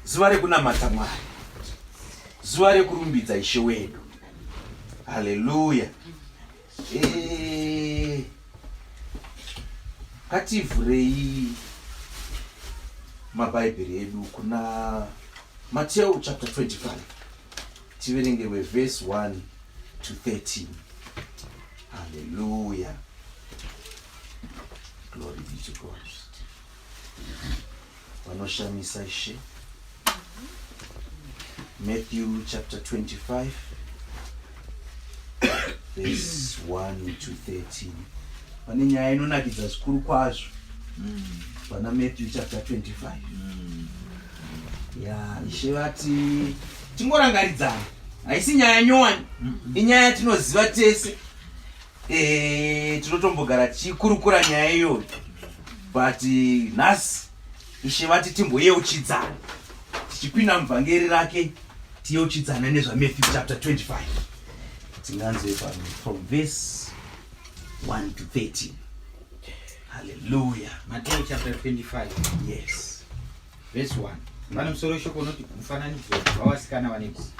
Zuva rekunamata Mwari, zuva rekurumbidza Ishe wedu. Haleluya! Eh, ngativhurei mabhaibheri edu kuna Mateo chapter 25 tiverengerwe verse 1 to 13. Haleluya! Glory be to God. Vanoshamisa Ishe. Matthew chapter 25 verse 1 to 13. Pane nyaya inonakidza zvikuru kwazvo pana Matthew chapter 25. Ya, Ishe vati tingorangaridzana. Haisi nyaya nyowani, inyaya yatinoziva tese. Eh, tinotombogara tichikurukura nyaya iyoyo but nhasi Ishe vati timboyeuchidzana tichipinda muvhangeri rake tiyeuchidzana nezvaMatthew chapter 25 tinganzwe from verse 1 to 13. Haleluya. Matthew chapter 25. Yes. Verse 1. Pane musoro weshoko unoti mufananidzo wavasikana vane gumi.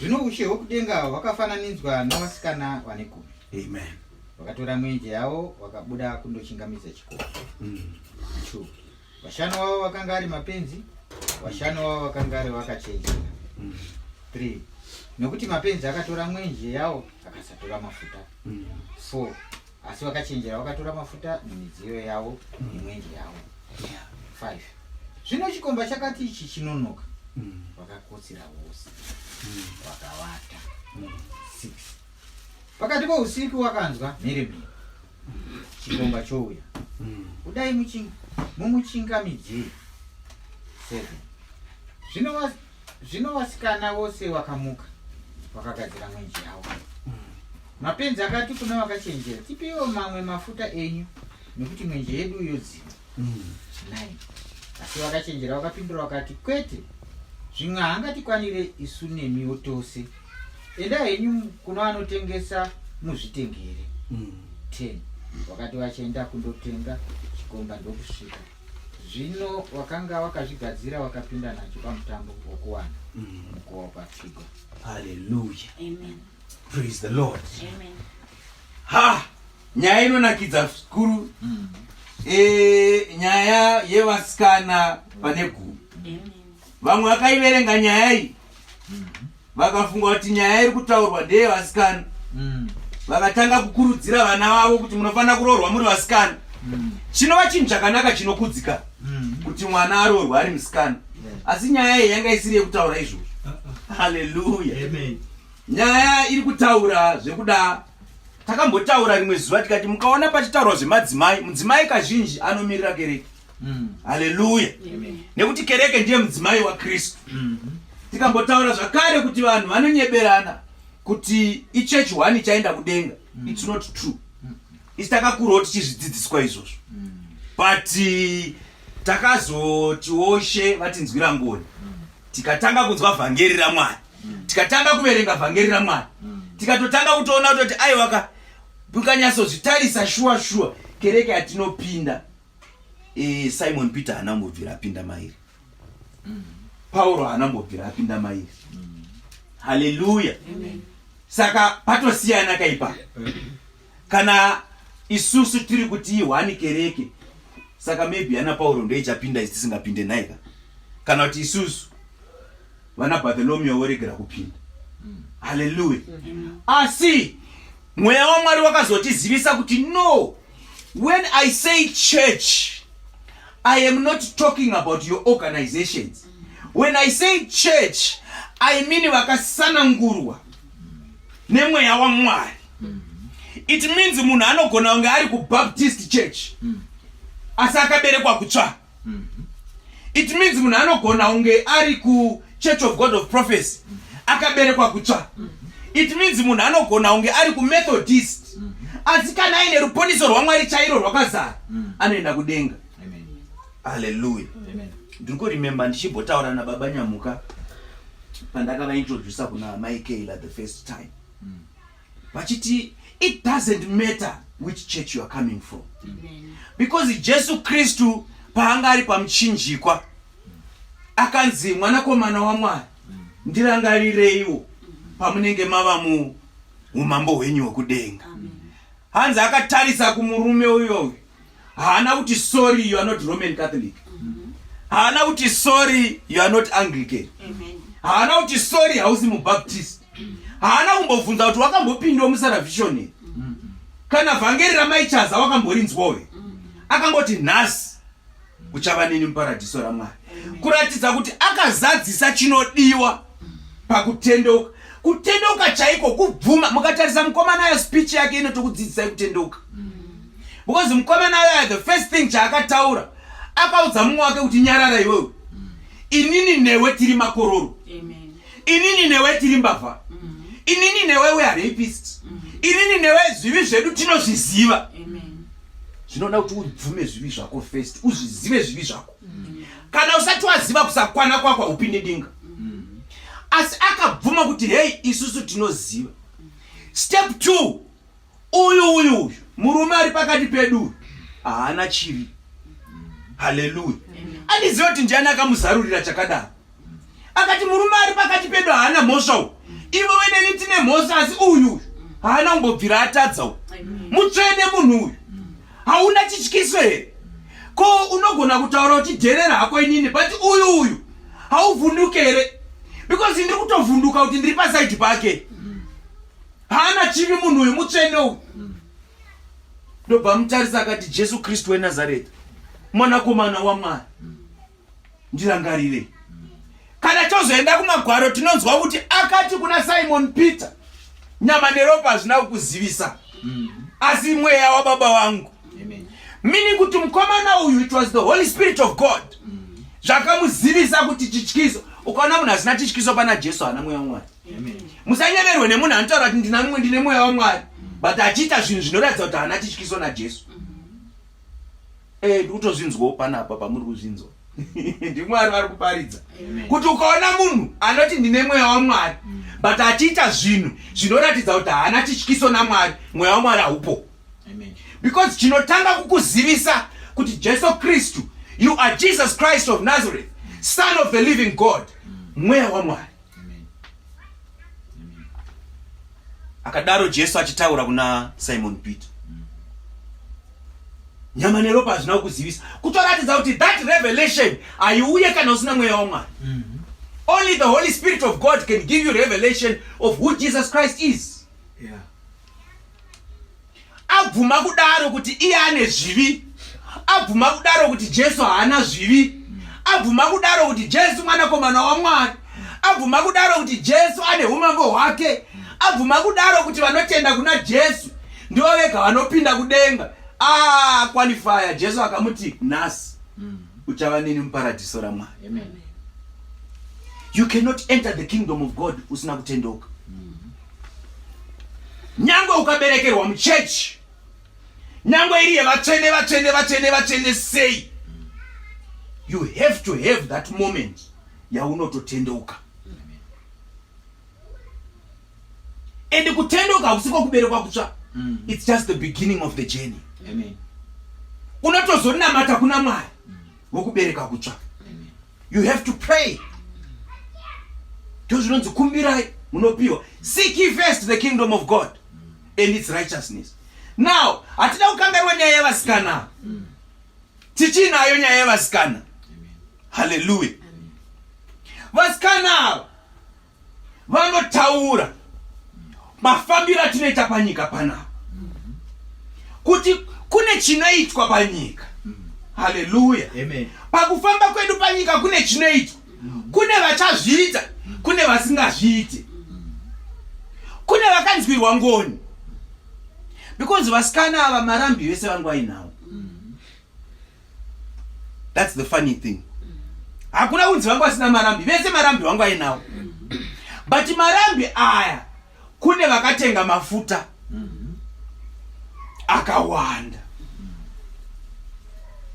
Zvino ushe hwokudenga hwakafananidzwa navasikana vane gumi. Amen. Vakatora mwenje yavo vakabuda kundochingamidza chikoro. 2. Vashanu vavo vakanga ari mapenzi, vashanu vavo vakanga ari vakachenjera. 3. Nokuti mapenzi akatora mwenje yawo akasatora mafuta. 4. Asi vakachenjera vakatora mafuta nemidziyo yavo nemwenje yavo. 5. Zvino chikomba chakati ichi chinonoka, vakakotsira vose, vakavata. 6. Pakati pousiku wakanzwa mheremhere, chikomba chouya, budai mumuchingamidzei. 7. Zvino vasikana vose vakamuka, vakagadzira mwenje yavo. Mapenzi akati kuna vakachenjera, tipeiwo mamwe mafuta enyu, nekuti mwenje yedu yodzima. 9. Asi vakachenjera vakapindura vakati, kwete, zvimwe haangatikwanire isu nemiwo tose. Endai henyu kuno vanotengesa muzvitengere. 10. Vakati vachienda kundotenga, chikomba ndokusvika. Zvino wakanga wakazvigadzira wakapinda nacho pamutambo wokuwana, mukova ukapfigwa. Hallelujah. Amen. Praise the Lord. Amen. Ha! Nyaya inonakidza zvikuru. E, nyaya yevasikana vane gumi. Amen. Vamwe vakaiverenga nyaya iyi vakafunga kuti nyaya iri kutaurwa ndeyevasikana. Vakatanga kukurudzira vana vavo kuti munofanira kuroorwa muri vasikana. Chinova chinhu chakanaka chinokudzika kuti mwana aroorwa ari musikana. Asi nyaya iyi yanga isiri yekutaura izvozvo. Hallelujah. Amen. Nyaya iri kutaura zvekuda, takambotaura rimwe zuva tikati mukaona pachitaurwa zvemadzimai, mudzimai kazhinji anomirira kereke. Haleluya. Nekuti kereke ndiye mudzimai waKristu. Tikambotaura zvakare kuti vanhu vanonyeberana kuti ichurch one ichaenda kudenga. It's not true. Isi takakurawo tichizvidzidziswa izvozvo. But takazotiwo Ishe vatinzwira ngoni, tikatanga kunzwa vhangeri raMwari, tikatanga kuverenga vhangeri raMwari, tikatotanga kutoona kutoti aiwaka, ukanyatsozvitarisa shuwa shuwa, kereke yatinopinda, Simon Peter haana kumbobvira apinda mairi, Pauro haana kumbobvira apinda mairi. Haleluya. Saka patosiyana kaipa. Kana isusu tiri kuti ihwani kereke, saka maybe ana Pauro ndoichapinda isi tisingapinde nhaika, kana kuti isusu vana Bartholomeo voregera kupinda. Haleluya. Asi mweya waMwari wakazotizivisa kuti no, when I say church, I am not talking about your organizations. When I say church, I mean vakasanangurwa nemweya waMwari. It means munhu anogona kunge ari kuBaptist church asi akaberekwa kutsva. It means munhu anogona kunge ari kuChurch of God of Prophecy akaberekwa kutsva. It means munhu anogona kunge ari kuMethodist, asi kana aine ruponiso rwaMwari chairo rwakazara, anoenda kudenga. Amen. Haleluya. Amen. Ndiri kuremember ndichimbotaura nababa Nyamuka pandakavaintrodusa kuna Mai Kayla the first time, vachiti it doesn't matter which church you are coming from. Amen. Because Jesu Kristu paanga ari pamuchinjikwa, Akanzi, Mwanakomana waMwari, ndirangarireiwo pamunenge mava muumambo hwenyu hwekudenga. Hanzi akatarisa kumurume uyoyu, haana kuti sorry you are not Roman Catholic, haana kuti sorry you are not Anglican, haana kuti sorry hausi muBaptist, haana kumbobvunza kuti wakambopindawo muSaravhishoni here, kana vhangeri ramaichaza wakamborinzwawo here. Akangoti nhasi uchava neni muparadhiso raMwari, kuratidza kuti akazadzisa chinodiwa pakutendeuka. Kutendeuka chaiko kubvuma. Mukatarisa mukomana ayo, speech yake inotokudzidzisai kutendeuka, because mukomana ayo, the first thing chaakataura, akaudza mumwe wake kuti, "Nyarara iwewe, inini newe tiri makororo, inini newe tiri mbavha, inini newe we are rapist, inini newe zvivi zvedu tinozviziva." Zvinoda kuti ubvume zvivi zvako first, uzvizive zvivi zvako. Kana usati waziva kusakwana kwako, haupinde denga. Asi akabvuma kuti, "Hei, isusu tinoziva." Step two, uyu uyu uyu murume ari pakati pedu uyu haana chivi. Haleluya! Andiziva kuti ndiani akamuzarurira chakadaro. Akati, "Murume ari pakati pedu haana mhosva uyu. Ivo veneni tine mhosva, asi uyu uyu haana kumbobvira atadza. Uyu mutsvene munhu uyu. Hauna chityiso here? Ko unogona kutaura uchidherera hako inini, but uyu uyu hauvhunduke here? Because ndiri kutovhunduka kuti ndiri paside pake. Haana chivi munhu uyu, mutsvene uyu." Ndobva mutarisa, akati, "Jesu Kristu weNazareta, mwanakomana waMwari, ndirangarire." Kana tozoenda kumagwaro, tinonzwa kuti akati kuna Simon Peter, "Nyama neropa hazvina kukuzivisa, asi mweya wababa vangu." Amen. Meaning kuti mukomana uyu, it was the Holy Spirit of God zvakamuzivisa kuti chityiso. Ukaona munhu asina chityiso pana Jesu, haana mweya waMwari. Amen. Musanyeverwe nemunhu anotaura kuti ndine mweya waMwari, but achiita zvinhu zvinoratidza kuti haana chityiso naJesu. Ndikutozvinzwawo panapa pamuri kuzvinzwa, ndiMwari vari kuparidza kuti ukaona munhu anoti ndine mweya waMwari, but achiita zvinhu zvinoratidza kuti haana chityiso naMwari, mweya waMwari haupo. Amen. Because chinotanga kukuzivisa kuti Jesu Kristu, you are Jesus Christ of Nazareth, Son of the living God, mweya waMwari. Amen. Amen. Akadaro Jesu achitaura kuna Simon Peter, "Nyama neropa hazvina kukuzivisa." Kutoratidza kuti that revelation haiuye kana usina mweya waMwari. Only the Holy Spirit of God can give you revelation of who Jesus Christ is. Abvuma kudaro kuti iye ane zvivi, abvuma kudaro kuti Jesu haana zvivi, abvuma kudaro kuti Jesu mwanakomana waMwari, abvuma kudaro kuti Jesu ane umambo hwake, abvuma kudaro kuti vanotenda kuna Jesu ndivo vega vanopinda kudenga, aqualifya. Jesu akamuti, "Nhasi uchava neni muparadhiso raMwari." Amen. You cannot enter the kingdom of God usina kutendeuka. Nyange ukaberekerwa muchechi, nyange iri yevatsvene, vatsvene, vatsvene, vatsvene sei, you have to have that moment yaunototendeuka. And kutendeuka hakusiko kuberekwa kutsva. It's just the beginning of the journey. Amen. Unotozonamata kuna Mwari wokubereka kutsva. Amen. You have to pray. Ndo zvinonzi kumbirai munopiwa. Seek ye first the kingdom of God and its righteousness. Now hatina kukanganwa nyaya yevasikana, tichinayo nyaya yevasikana. Amen. Haleluya! Vasikana ava vanotaura mafambiro atinoita panyika panapa, kuti kune chinoitwa panyika. Haleluya! Amen. Pakufamba kwedu panyika kune chinoitwa, kune vachazviita, kune vasingazviite, kune vakanzwirwa ngoni, because vasikana ava marambi vese vangu vainawo. That's the funny thing. Hakuna kunzi vangu vasina marambi. Vese marambi vangu ainawo, but marambi aya kune vakatenga mafuta akawanda.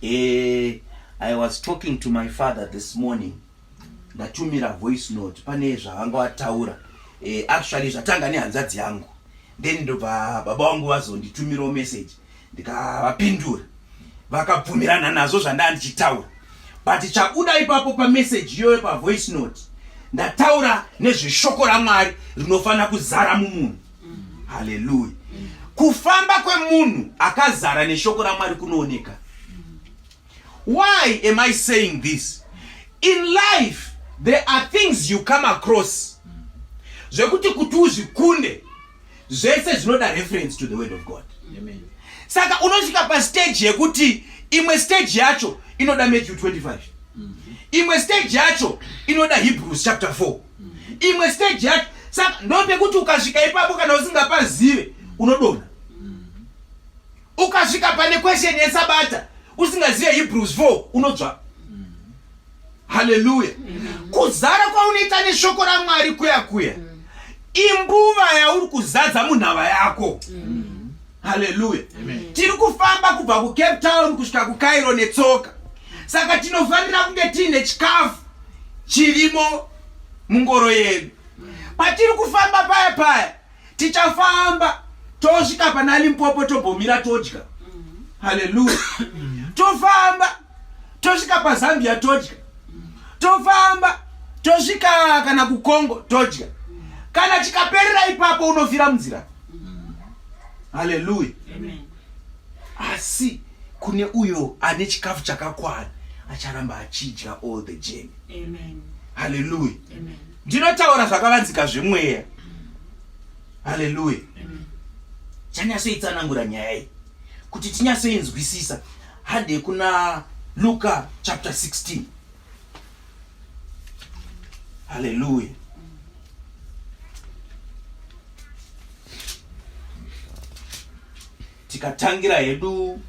I was talking to my father this morning. Ndatumira voice note pane zvavanga vataura. Actually zvatanga nehanzvadzi yangu, then ndobva baba vangu vazonditumirawo message, ndikavapindura, vakabvumirana nazvo zvandaa ndichitaura. But chabuda ipapo pameseji iyoyo pavoice note, ndataura nezveshoko raMwari rinofanira kuzara mumunhu. Haleluya. Kufamba kwemunhu akazara neshoko raMwari kunooneka. Why am I saying this? In life there are things you come across zvekuti kuti uzvikunde zvese zvinoda reference to the word of God. Amen. Saka unosvika pastage yekuti imwe stage yacho inoda Matthew 25. Mm -hmm. Imwe stage yacho inoda Hebrews chapter 4. Mm -hmm. Imwe stage yacho, saka ndopekuti ukasvika ipapo kana usingapazive unodonha. Mm -hmm. Ukasvika pane question yesabata usingazive Hebrews 4 unodzva. Haleluya. Kuzara kwaunoita neshoko raMwari kuya kuya imbuva yauri kuzadza munhava yako. Haleluya. Tiri kufamba kubva kuCape Town kusvika kuCairo netsoka, saka tinofanira kunge tiine chikafu chirimo mungoro yedu. Patiri kufamba paya paya, tichafamba tosvika pana Limpopo, tobhomira, todya. Haleluya. Tofamba tosvika paZambia, todya. Tofamba tosvika kana kuCongo, todya. Kana chikaperera ipapo, unofira munzira. Haleluya. Asi kune uyo ane chikafu chakakwana, acharamba achidya all the journey. Haleluya. Ndinotaura zvakavanzika zvemweya. Haleluya. Chanyatsoitsanangura nyaya iyi kuti tinyatsoinzwisisa, hande kuna Luka chapter 16. Haleluya. Tikatangira hedu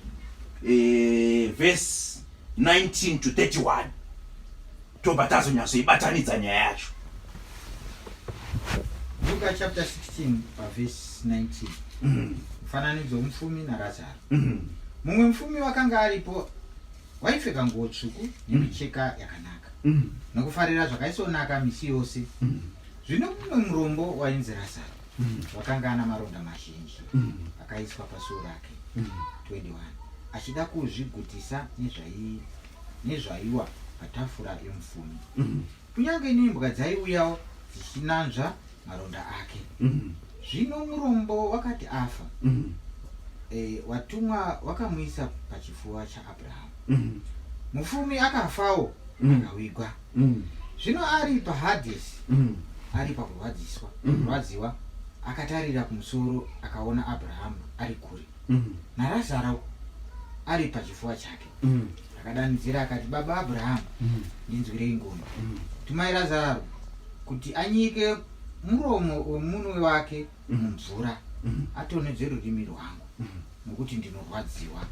verse 19 to 31, tobva tazonyatsoibatanidza nyaya yacho. Luka chapter 16 pavhesi 19. Mufananidzo womupfumi naRazaro. Mumwe mupfumi wakanga aripo, waipfeka nguo tsvuku nemicheka yakanaka, nokufarira zvakaisvonaka misi yose. Zvino mumwe murombo wainzi Razaro wakanga ana maronda mazhinji akaiswa pasuo rake, 21 achida kuzvigutisa nezvaiwa patafura yomupfumi. Kunyange nembwa dzaiuyawo dzichinanzva maronda ake. Zvino murombo wakati afa, watumwa wakamuisa pachifuva chaAbrahamu. Mupfumi akafawo, akavigwa. Zvino ari paHadhesi, ari pakurwadziswa, kurwadziwa, akatarira kumusoro, akaona Abrahamu ari kure, naRazaro ari pachifuva chake. Akadanidzira akati, Baba Abrahamu, ndinzwirei ngoni. Tumai Razaro kuti anyike muromo wemunwe wake mumvura, atonhedze rurimi rwangu, nokuti ndinorwadziwa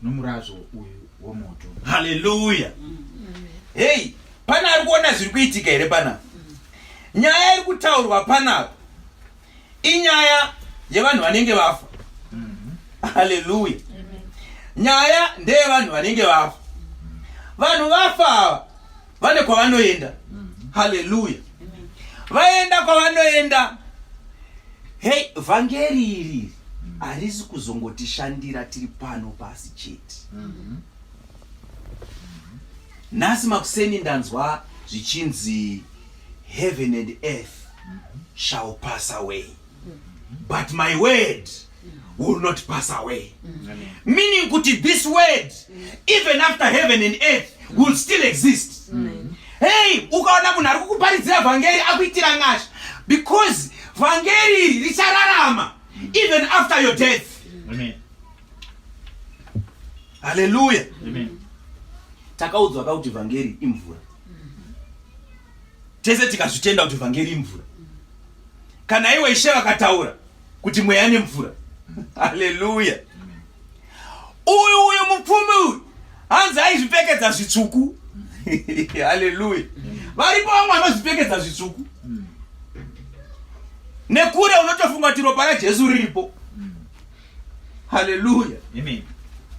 nomurazvo uyu womoto. Haleluya. Hei, pane ari kuona zviri kuitika here panapa? Nyaya iri kutaurwa panapa inyaya yevanhu vanenge vafa. Haleluya. Nyaya ndeyevanhu vanenge vafa. Vanhu vafa ava vane kwavanoenda. Haleluya. Vaenda kwavanoenda. Hei, vhangeri iri harisi kuzongotishandira tiri pano pasi chete. Nhasi makuseni ndanzwa zvichinzi, "Heaven and earth shall pass away, but my word will not pass away," meaning kuti this word, even after heaven and earth, will still exist. Hey, ukaona munhu ari kukuparidzira vhangeri, akuitira nyasha, because vhangeri iri richararama even after your death. Amen. Haleluya. Amen. Takaudzwa ka kuti vhangeri imvura. Tese tikazvitenda kuti vhangeri imvura. Kana iwe Ishe vakataura kuti mweya nemvura. Haleluya. Uyu mupfumi uyu hanzi aizvipfekedza zvitsvuku. Haleluya. Varipo vamwe vanozvipfekedza zvitsvuku, nekure unotofunga kuti ropa raJesu riripo. Haleluya. Amen.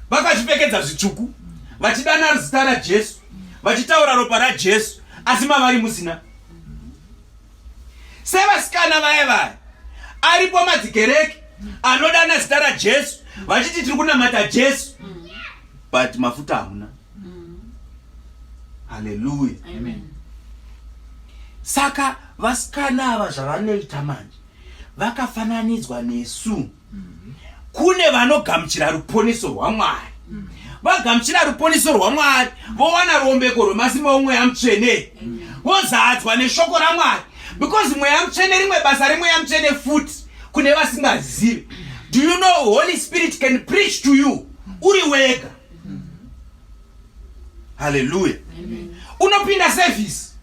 Vakazvipfekedza zvitsvuku, vachidana zita raJesu, vachitaura ropa raJesu, asi mavari musina. Sevasikana vaya vaya, aripo madzikereke anodana zita raJesu vachiti tiri kunamata Jesu, but mafuta hamuna. Haleluya. Saka vasikana ava zvavanoita manje vakafananidzwa nesu. Kune vanogamuchira ruponeso rwaMwari. Vagamuchira ruponeso rwaMwari, vowana ruombeko rwemasimba omweya mutsvene. Vozadzwa neshoko raMwari. Because mweya mutsvene, rimwe basa remweya mutsvene futi kune vasingazivi. Do you know Holy Spirit can preach to you uri wega? Haleluya. Unopinda service,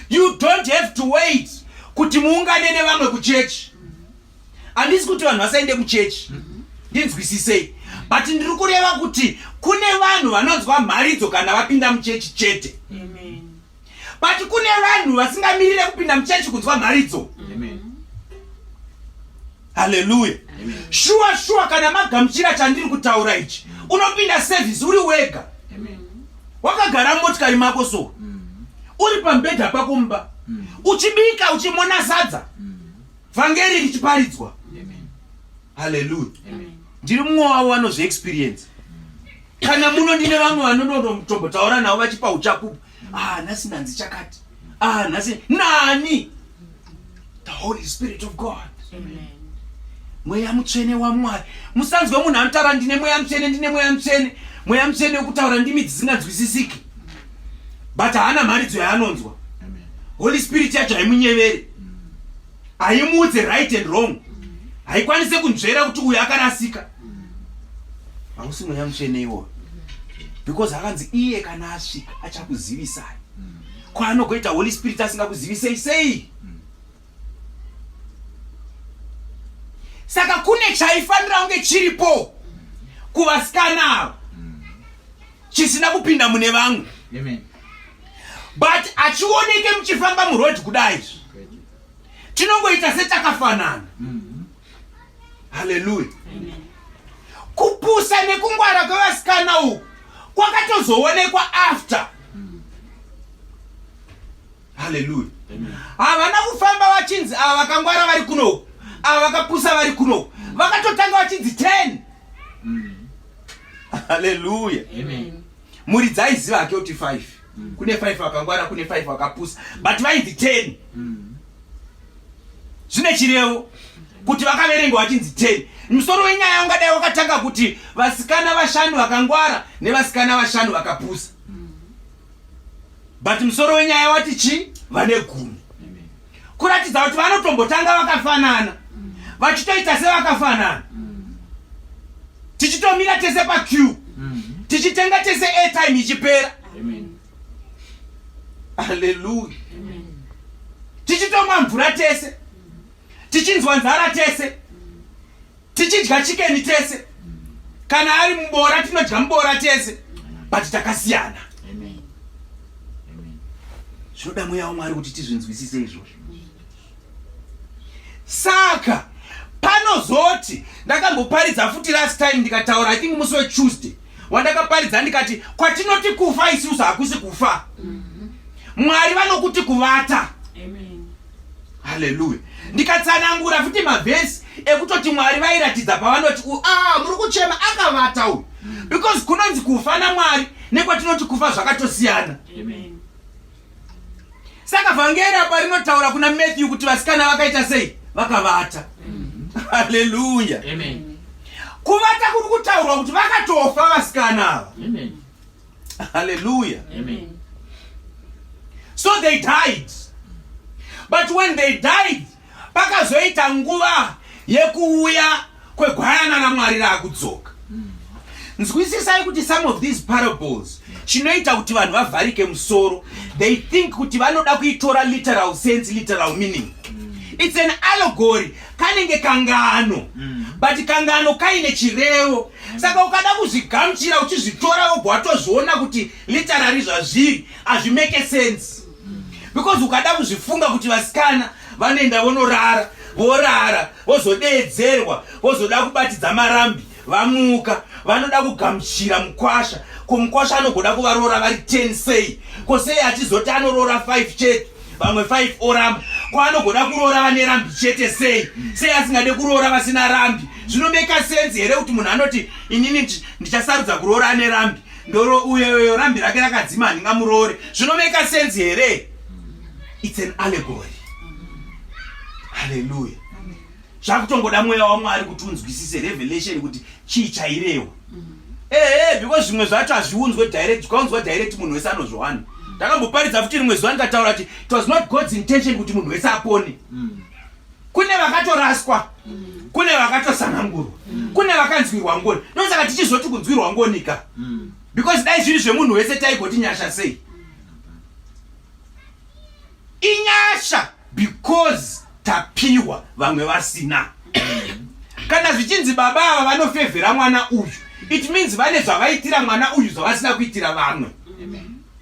you don't have to wait kuti muungane nevamwe kuchechi. Handisi kuti vanhu vasaende kuchechi, ndinzwisisei, but ndiri kureva kuti kune vanhu vanonzwa mharidzo kana vapinda muchechi chete, but kune vanhu vasingamirire kupinda muchechi kunzwa mharidzo. Haleluya. Shuwa shuwa, kana magamuchira chandiri kutaura ichi, unopinda service uri wega, wakagara mumotikari mako, so uri pamubhedha pako mumba, uchibika, uchimona sadza, vhangeri richiparidzwa. Haleluya. Ndiri mumwe wavo vanozviexperience. Kana muno ndine vamwe vanonotombotaura navo vachipa uchapupu: "Ah, nhasi ndanzi chakati, ah, nhasi nani." The Holy Spirit of God, mweya mutsvene waMwari. Musanzwe munhu anotaura, "Ndine mweya mutsvene, ndine mweya mutsvene," mweya mutsvene wekutaura ndimi dzisinganzwisisiki, but haana mharidzo yaanonzwa. Holy Spirit yacho haimunyeveri, haimuudze right and wrong, haikwanise kunzvera kuti uyu akarasika. Hausi mweya mutsvene iwoyo, because akanzi iye kana asvika achakuzivisai. Kwaanogoita Holy Spirit asingakuzivisei sei? Saka kune chaifanira kunge chiripo kuvasikana ava chisina kupinda mune vamwe, but achioneke muchifamba murodhi kudai, tinongoita setakafanana. Haleluya. Kupusa nekungwara kwevasikana uku kwakatozoonekwa after. Haleluya. Havana kufamba vachinzi ava vakangwara vari kunoku, ava vakapusa vari kunoku. Vakatotanga vachinzi 10. Haleluya. Mhuri dzaiziva hake kuti 5 kune 5 vakangwara, kune 5 vakapusa, but vainzi 10. Zvine chirevo kuti vakaverengwa vachinzi 10. Musoro wenyaya ungadai wakatanga kuti vasikana vashanu vakangwara nevasikana vashanu vakapusa, but musoro wenyaya wati chi vane 10, kuratidza kuti vanotombotanga vakafanana, vachitoita sevakafanana, tichitomira tese paqueue, tichitenga tese airtime ichipera. Haleluya. Tichitomwa mvura tese, tichinzwa nzara tese, tichidya chicken tese, kana ari mubora tinodya mubora tese, but takasiyana. Zvinoda mweya waMwari kuti tizvinzwisise izvozvo. Saka panozoti ndakamboparidza futi last time, ndikataura, I think musi weTuesday wandakaparidza, ndikati kwatinoti kufa isusu hakusi kufa. Mwari vanokuti kuvata. Haleluya. Ndikatsanangura futi mavhesi ekutoti Mwari vairatidza pavanoti, "Ah, muri kuchema, akavata uyu," because kunonzi kufa naMwari nekwatinoti kufa zvakatosiyana. Saka vhangeri apa rinotaura kuna Matthew kuti vasikana vakaita sei? Vakavata. Haleluya. Kuvata kuri kutaurwa kuti vakatofa vasikana ava. Haleluya. So they died, but when they died, pakazoita nguva yekuuya kwegwayana raMwari raakudzoka. Nzwisisai kuti some of these parables, chinoita kuti vanhu vavharike musoro, they think kuti vanoda kuitora literal sense, literal meaning. It's an allegory, kanenge kangano, but kangano kaine chirevo. Saka ukada kuzvigamuchira uchizvitora, wobva watozviona kuti literally zvazviri hazvimake sense, because ukada kuzvifunga kuti vasikana vanoenda vonorara, vorara, vozodeedzerwa, vozoda kubatidza marambi, vamuka vanoda kugamuchira mukwasha. Ko mukwasha anogoda kuvaroora vari 10 sei? Ko sei achizoti anoroora 5 chete, vamwe 5 oramba? Ko anogoda kuroora vane rambi chete sei? Sei asingade kuroora vasina rambi? Zvinomeka sense here kuti munhu anoti, "Inini ndichasarudza kuroora ane rambi"? Ndoro uyo rambi rake rakadzima handingamuroore. Zvinomeka sense here? It's an allegory. Hallelujah. Zvakutongoda mweya waMwari kuti unzwisise revelation kuti chii chairehwa. Ehe, because zvimwe zvacho hazviunzwe direct, zvikaunzwa direct munhu wese anozviwana. Ndakamboparidza futi rimwe zuva ndikataura kuti it was not God's intention kuti munhu wese apone. Kune vakatoraswa, kune vakatosanangurwa, kune vakanzwirwa ngoni. Ndosaka tichizoti kunzwirwa ngoni ka. Because dai zviri zvemunhu wese taigoti nyasha sei? Inyasha because tapiwa vamwe vasina. Kana zvichinzi baba ava vanofevhera mwana uyu, it means vane zvavaitira mwana uyu zvavasina kuitira vamwe.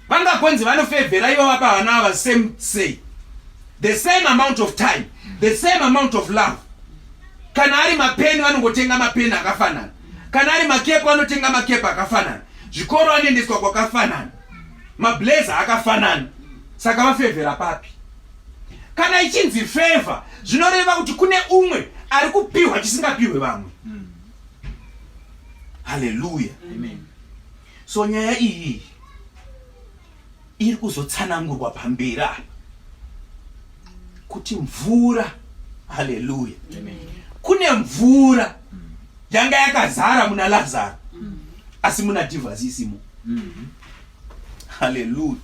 Vangagonzi vanofevhera ivo vapa vana ava same say the same amount of time, the same amount of love. Kana ari mapeni vanongotenga mapeni akafanana, kana ari makepu vanotenga makepu akafanana, zvikoro vanoendeswa kwakafanana, mablazer akafanana. Saka vafevhera papi? Kana ichinzi favor zvinoreva kuti kune umwe ari kupiwa chisingapihwe vamwe. Haleluya. So nyaya iyi iri kuzotsanangurwa pamberi apa kuti mvura, haleluya, kune mvura yanga yakazara muna Lazaro asi muna Divas isimo. Haleluya.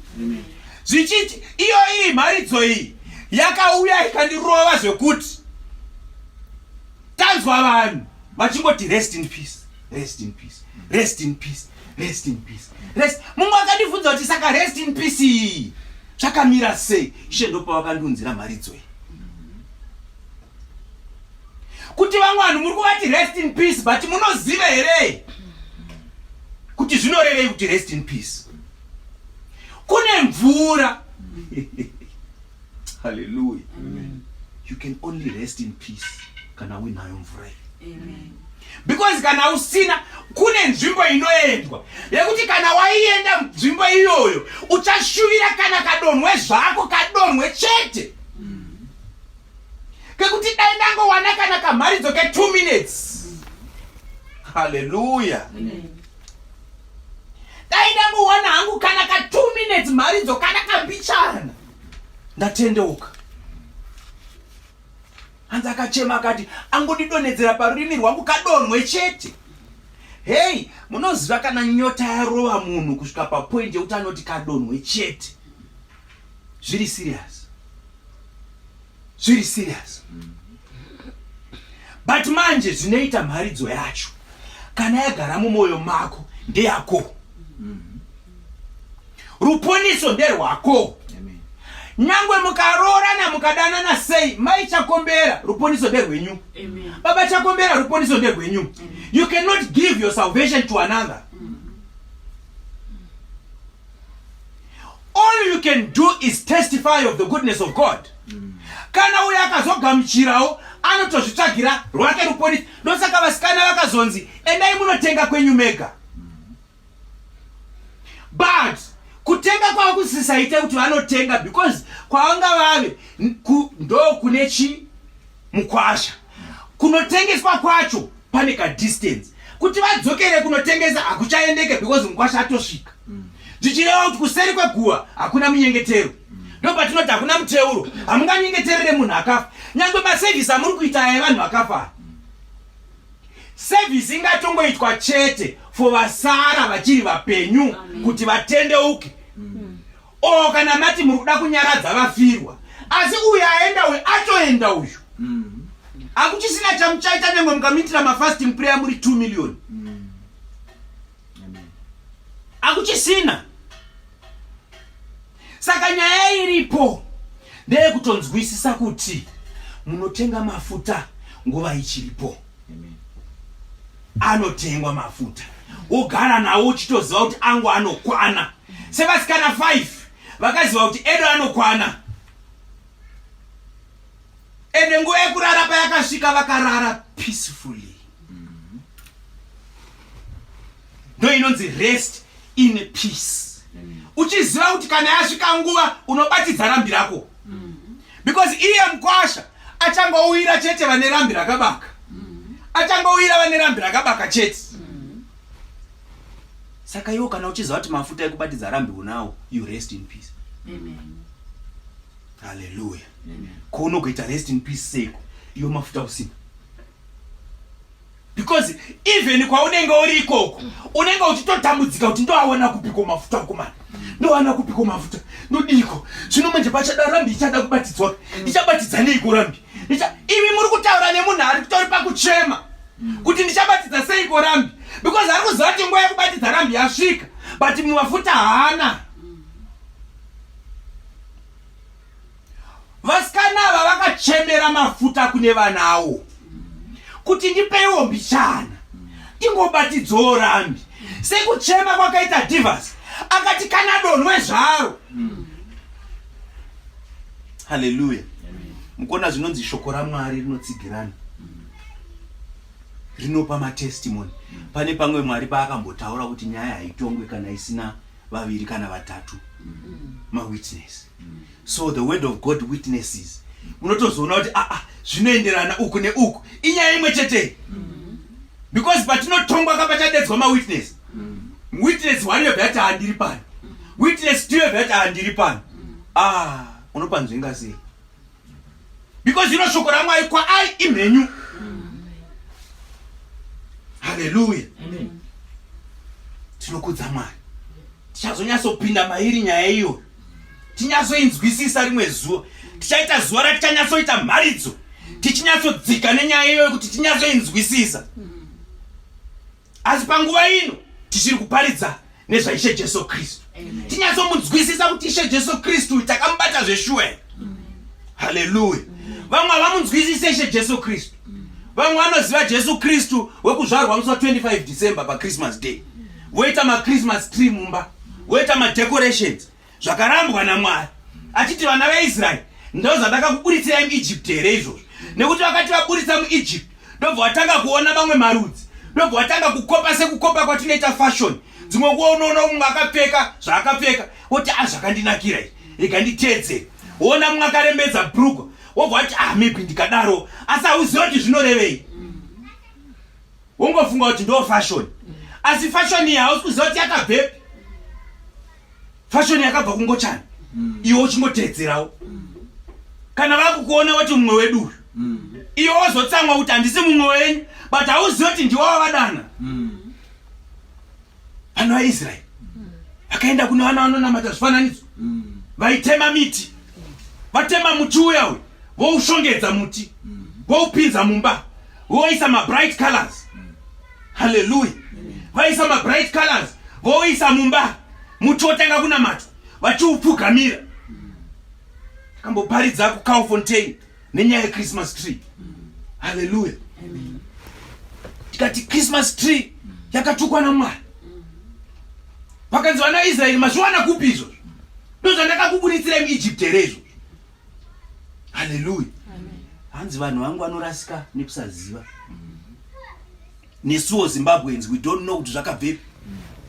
Zvichiti iyo iyi mharidzo iyi yakauya ikandirova zvekuti tanzwa vanhu vachingoti rest in peace, rest in peace, rest in peace, rest in peace, rest. Mumwe akandibvunza kuti saka rest in peace iyi zvakamira sei? Ishe ndopavakandiunzira mharidzo iyi kuti vamwe vanhu muri kuvati rest in peace, but munoziva here kuti zvinorevei kuti rest in peace? Kune mvura. Haleluya. You can only rest in peace kana uinayo mvura iyi. Because kana usina, kune nzvimbo inoendwa yekuti kana waienda nzvimbo iyoyo uchashuvira kana kadonhwe zvako, kadonhwe chete kekuti dai ndangowana kana kamharidzo ke 2 minutes. Haleluya. Dai ndangowana hangu kana ka 2 minutes mharidzo kana kambichana, ndatendeuka. Hanzi akachema akati angodidonhedzera parurimi rwangu kadonhwe chete. Hei, munoziva kana nyota yarova munhu kusvika papoint yekuti anoti kadonhwe chete, zviri serious, zviri serious. But manje zvinoita mharidzo yacho kana yagara mumwoyo mako ndeyako. Ruponiso nderwako. Nyangwe mukaroorana mukadanana sei, mai Chakombera, ruponiso nderwenyu. Baba Chakombera, ruponiso nderwenyu. You cannot give your salvation to another. All you can do is testify of the goodness of God. Kana uyo akazogamuchirawo anotozvitsvagira rwake ruponiso. Ndosaka vasikana vakazonzi endai munotenga kwenyu mega. But kutenga kwavo kusisaite kuti vanotenga because kwavanga vave ndo kune chi mukwasha. Kunotengeswa kwacho pane kadistance kuti vadzokere kunotengesa hakuchaendeke because mukwasha atosvika. Zvichireva kuti kuseri kweguva hakuna munyengetero. Ndopatinoti hakuna muteuro. Hamunganyengeterere munhu akafa. Nyangwe masevhisi amuri kuita aya evanhu vakafa, sevhisi ingatongoitwa chete for vasara vachiri vapenyu kuti vatendeuke, o kana mati muri kuda kunyaradza vafirwa. Asi uyu aenda uyu, atoenda uyu, hakuchisina chamuchaita nyangwe mukamuitira mafasting prayer muri 2 million, hakuchisina. Saka nyaya iripo ndeyekutonzwisisa kuti munotenga mafuta nguva ichiripo. Anotengwa mafuta wogara nawo uchitoziva kuti angu anokwana. Sevasikana 5 vakaziva kuti edo anokwana, ende nguva yekurara payakasvika vakarara peacefully. Ndo inonzi rest in peace, uchiziva kuti kana yasvika nguva unobatidza rambi rako, because iye mukwasha achangouyira chete vane rambi rakabaka, achangouyira vane rambi rakabaka chete. Saka iwo kana uchiziva kuti mafuta ekubatidza rambi unawo, you rest in peace. Amen. Haleluya. Ko unogoita rest in peace seiko iwo mafuta usina? Because even kwaunenge uri ikoko unenge uchitotambudzika kuti ndoawana kupiko mafuta ukomana, ndowana kupiko mafuta, ndodiko zvino manje pachada rambi ichada kubatidzwa, ndichabatidza neiko rambi? Imi muri kutaura nemunhu ari kutori pakuchema kuti ndichabatidza seiko rambi, because ari kuziva kuti nguva yekubatidza rambi yasvika, but mafuta haana. Vasikana ava vakachemera mafuta kune vanawo kuti ndipeiwo mbichana tingobatidzawo rambi, sekuchema kwakaita Divas akati kana donhwe zvaro. Haleluya. Mukuona zvinonzi shoko raMwari rinotsigirana, rinopa matestimony. Pane pamwe Mwari paakambotaura kuti nyaya haitongwe kana isina vaviri kana vatatu mawitness. So the word of God witnesses. Unotozoona kuti aa zvinoenderana uku neuku, inyaya imwe chete, because patinotongwa kapachadedzwa mawitness. Witness one yobva yati handiri pano, witness two yobva yati handiri pano. Ah, unopanzvenga sei? Because ino shoko raMwari kwaari imhenyu. Haleluya. Tinokudza Mwari. Tichazonyatsopinda mairi nyaya iyoyo, tinyatsoinzwisisa rimwe zuva. Tichaita zuva ratichanyatsoita mharidzo, tichinyatsodzika nenyaya iyoyo kuti tinyatsoinzwisisa. Asi panguva ino tichiri kuparidza nezvaIshe Jesu Kristu, tinyatsomunzwisisa kuti Ishe Jesu Kristu takamubata zveshuwa here. Haleluya. Vamwe havamunzwisise Ishe Jesu Kristu. Vamwe vanoziva Jesu Kristu wekuzvarwa musi wa25 December, paChristmas Day, voita machristmas tree mumba, voita madecorations, zvakarambwa naMwari achiti vana vaIsraeri, ndo zvandakakuburitsira muEgypt here izvozvo? Nekuti vakati vaburitsa muEgypt, ndobva watanga kuona mamwe marudzi, ndobva watanga kukopa, sekukopa kwatinoita fashion. Dzimwe nguva unoona mumwe akapfeka zvaakapfeka, woti, a zvakandinakira izvi, rega nditeedzere. Woona mumwe akarembedza bhurugwa, wobva wati, ah, maybe ndikadaro. Asi hauziva kuti zvinorevei, wongofunga kuti ndo fashion. Asi fashion iyi hausi kuziva kuti yakabvepi. Fashion yakabva kungochani, iwe uchingoteedzerawo. Kana vakukuona wati mumwe wedu uyu, iwe wozotsamwa kuti handisi mumwe wenyu, but hauzivi kuti ndiwe wavadana. Vana vaIsraeri vakaenda kune vana vanonamata zvifananidzo, vaitema miti. Vatema muti uya uyu, voushongedza muti, voupinza mumba, voisa mabright colors. Haleluya. Vaisa mabright colors, voisa mumba, muti wotanga kunamatwa vachiupfugamira. Takamboparidza kuCalfontein nenyaya yechristmas tree. Haleluya. Tikati Christmas tree yakatukwa naMwari. Vakanzi vana Israeri, mazviwana kupi izvozvo? Ndozvandakakuburitsira muEgypt here izvozvo? Haleluya. Hanzi vanhu vangu vanorasika nekusaziva. Nesuwo Zimbabweans, we don't know kuti zvakabvepi.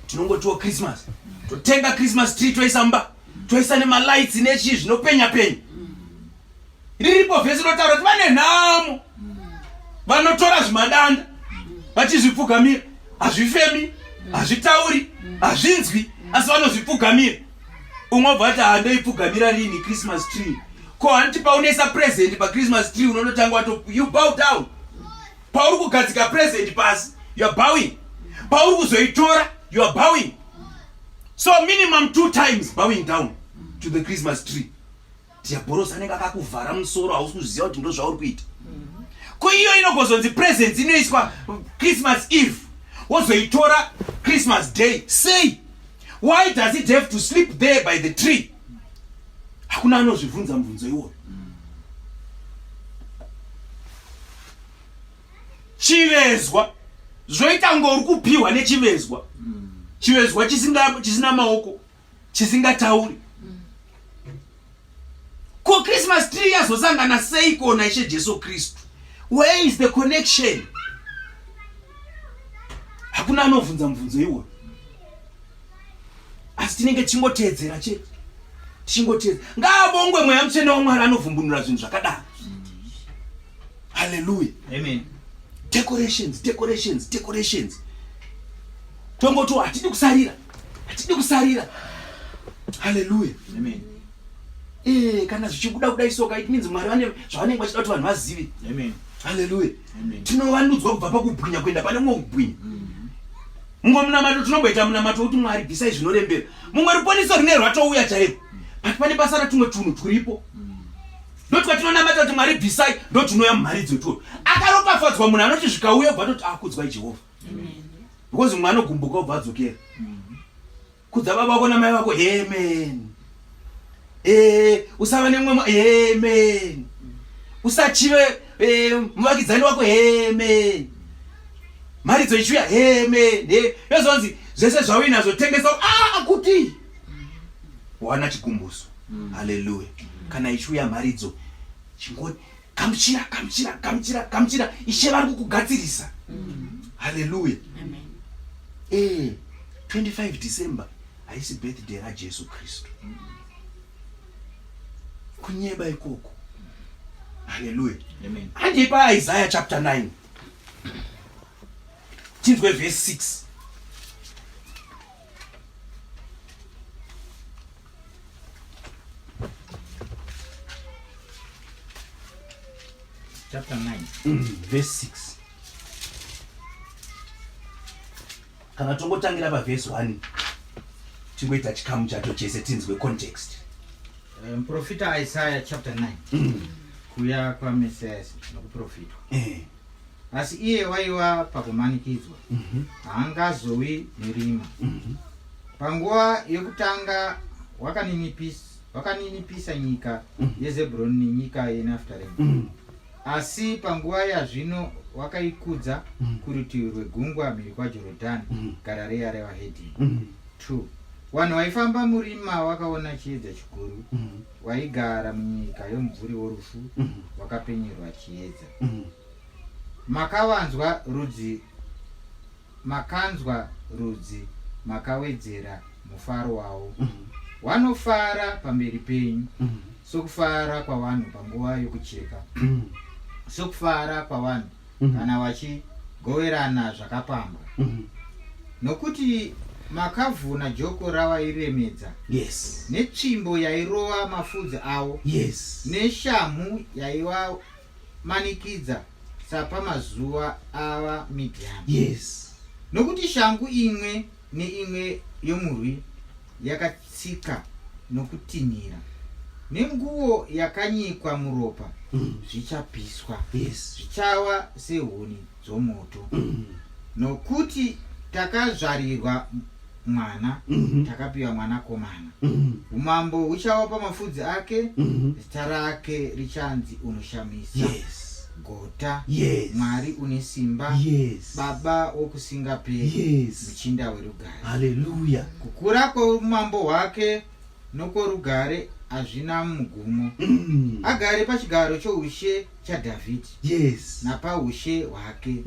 Tinongotiwo Christmas, totenga Christmas tree, toisa mumba, toisa nemalights nechii zvinopenya penya. Riripo vhesi rinotaura kuti vane nhamo vanotora zvimadanda vachizvipfugamira. Hazvifemi, hazvitauri, hazvinzwi, asi vanozvipfugamira. Umwe obva ati, handoipfugamira rini Christmas tree? Ko hanti paunoisa present pachristmas tree unonotanga wato you bow down? Pauri kugadzika present pasi, you are bowing. Pauri kuzoitora, you are bowing. So minimum two times bowing down to the Christmas tree. Diaborosi anenge akakuvhara musoro, hausi kuziva kuti ndo zvauri kuita. Ko iyo inogozonzi presence inoiswa Christmas Eve, wozoitora Christmas Day sei? Why does it have to sleep there by the tree? Hakuna anozvibvunza mubvunzo iwoyo. Chivezwa zvoita kunge uri kupiwa nechivezwa, chivezwa chisina maoko, chisingatauri. Ko Christmas tree yazosangana seiko naIshe Jesu Kristu? Where is the connection? Hakuna anovhunza mubvunzo iwoyo, asi tinenge tichingoteedzera chete, tichingoteedza. Ngaabongwe Mweya Mutsvene waMwari anovhumbunura zvinhu zvakadaro. Haleluya. Amen. Decorations, decorations, decorations. Tongoti hatidi kusarira, hatidi kusarira. Haleluya. Amen. Eh, kana zvichibuda kudai soka it means Mwari vane zvavanenge vachida kuti vanhu vazive. Amen. Haleluya. Amen. Tinovandudzwa kubva pakubwinya kuenda pane mumwe kubwinya. Mumwe munamato tinomboita munamato wekuti Mwari bvisai zvinorembera. Mumwe ruponiso rine rwatouya chaiko. But pane basa ratumwe tunhu twuripo. Ndotwatinonamata kuti Mwari bvisai ndotunouya mumharidzo itwoyo. Akaropafadzwa munhu anoti zvikauya obva atoti akudzwai Jehovha. Because mumwe anogumbuka obva adzokera. Kudza baba vako namai vako amen. Eh, usava nemumwe amen. Usachive eh, muvakidzani wako amen. Mharidzo ichiuya amen. Eh, yozonzi zvese zvauinazvo tengesa ah kuti wana chigumbuso. Haleluya. Kana ichiuya mharidzo chingoti gamuchira gamuchira gamuchira gamuchira ishe vari kukugadzirisa. Haleluya. Amen. Eh, 25 December haisi birthday raJesu Kristu. Kunyeba ikoko. Haleluya. Amen. Handei pa Isaiah chapter 9. Tinzwe verse 6. Chapter 9. Verse 6. Kana tongotangira pavhesi 1 tingoita chikamu chacho chese tinzwe context. Muprofita Isaiah chapter 9. Kuuya kwaMessias nokuprofitwa. Asi iye waiva pakumanikidzwa, haangazowi nerima. Panguva yokutanga wakaninipisa nyika yeZebhuroni nenyika yeNaftarimi. Asi panguva yazvino wakaikudza kurutivi rwegungwa mhiri kwaJorodhani, Garirea revahedheni. 2 Vanhu vaifamba murima vakaona chiedza chikuru, waigara munyika yomumvuri worufu wakapenyerwa chiedza. Makavanzwa rudzi, makanzwa rudzi, makawedzera mufaro wavo. Wanofara pamberi penyu sokufara kwavanhu panguva yokucheka, sokufara kwavanhu kana vachigoverana zvakapambwa. Nokuti makavhuna joko ravairemedza, Yes. netsvimbo yairova mafudzi avo, Yes. neshamhu yaiva manikidza sapamazuva avaMidhiani. Yes. Nokuti shangu imwe neimwe yomurwi yakatsika nokutinhira, nenguo yakanyikwa muropa zvichapiswa, zvichava sehuni dzomoto. Nokuti takazvarirwa mwana, takapiwa mwanakomana, umambo huchava pamafudzi ake, zita rake richanzi Unoshamisa, Gota, Mwari une simba, Baba wokusingaperi, Muchinda werugare. Haleluya. Kukura kwoumambo hwake nokworugare hazvina mugumo. Agare pachigaro choushe chaDhavhidhi napaushe hwake,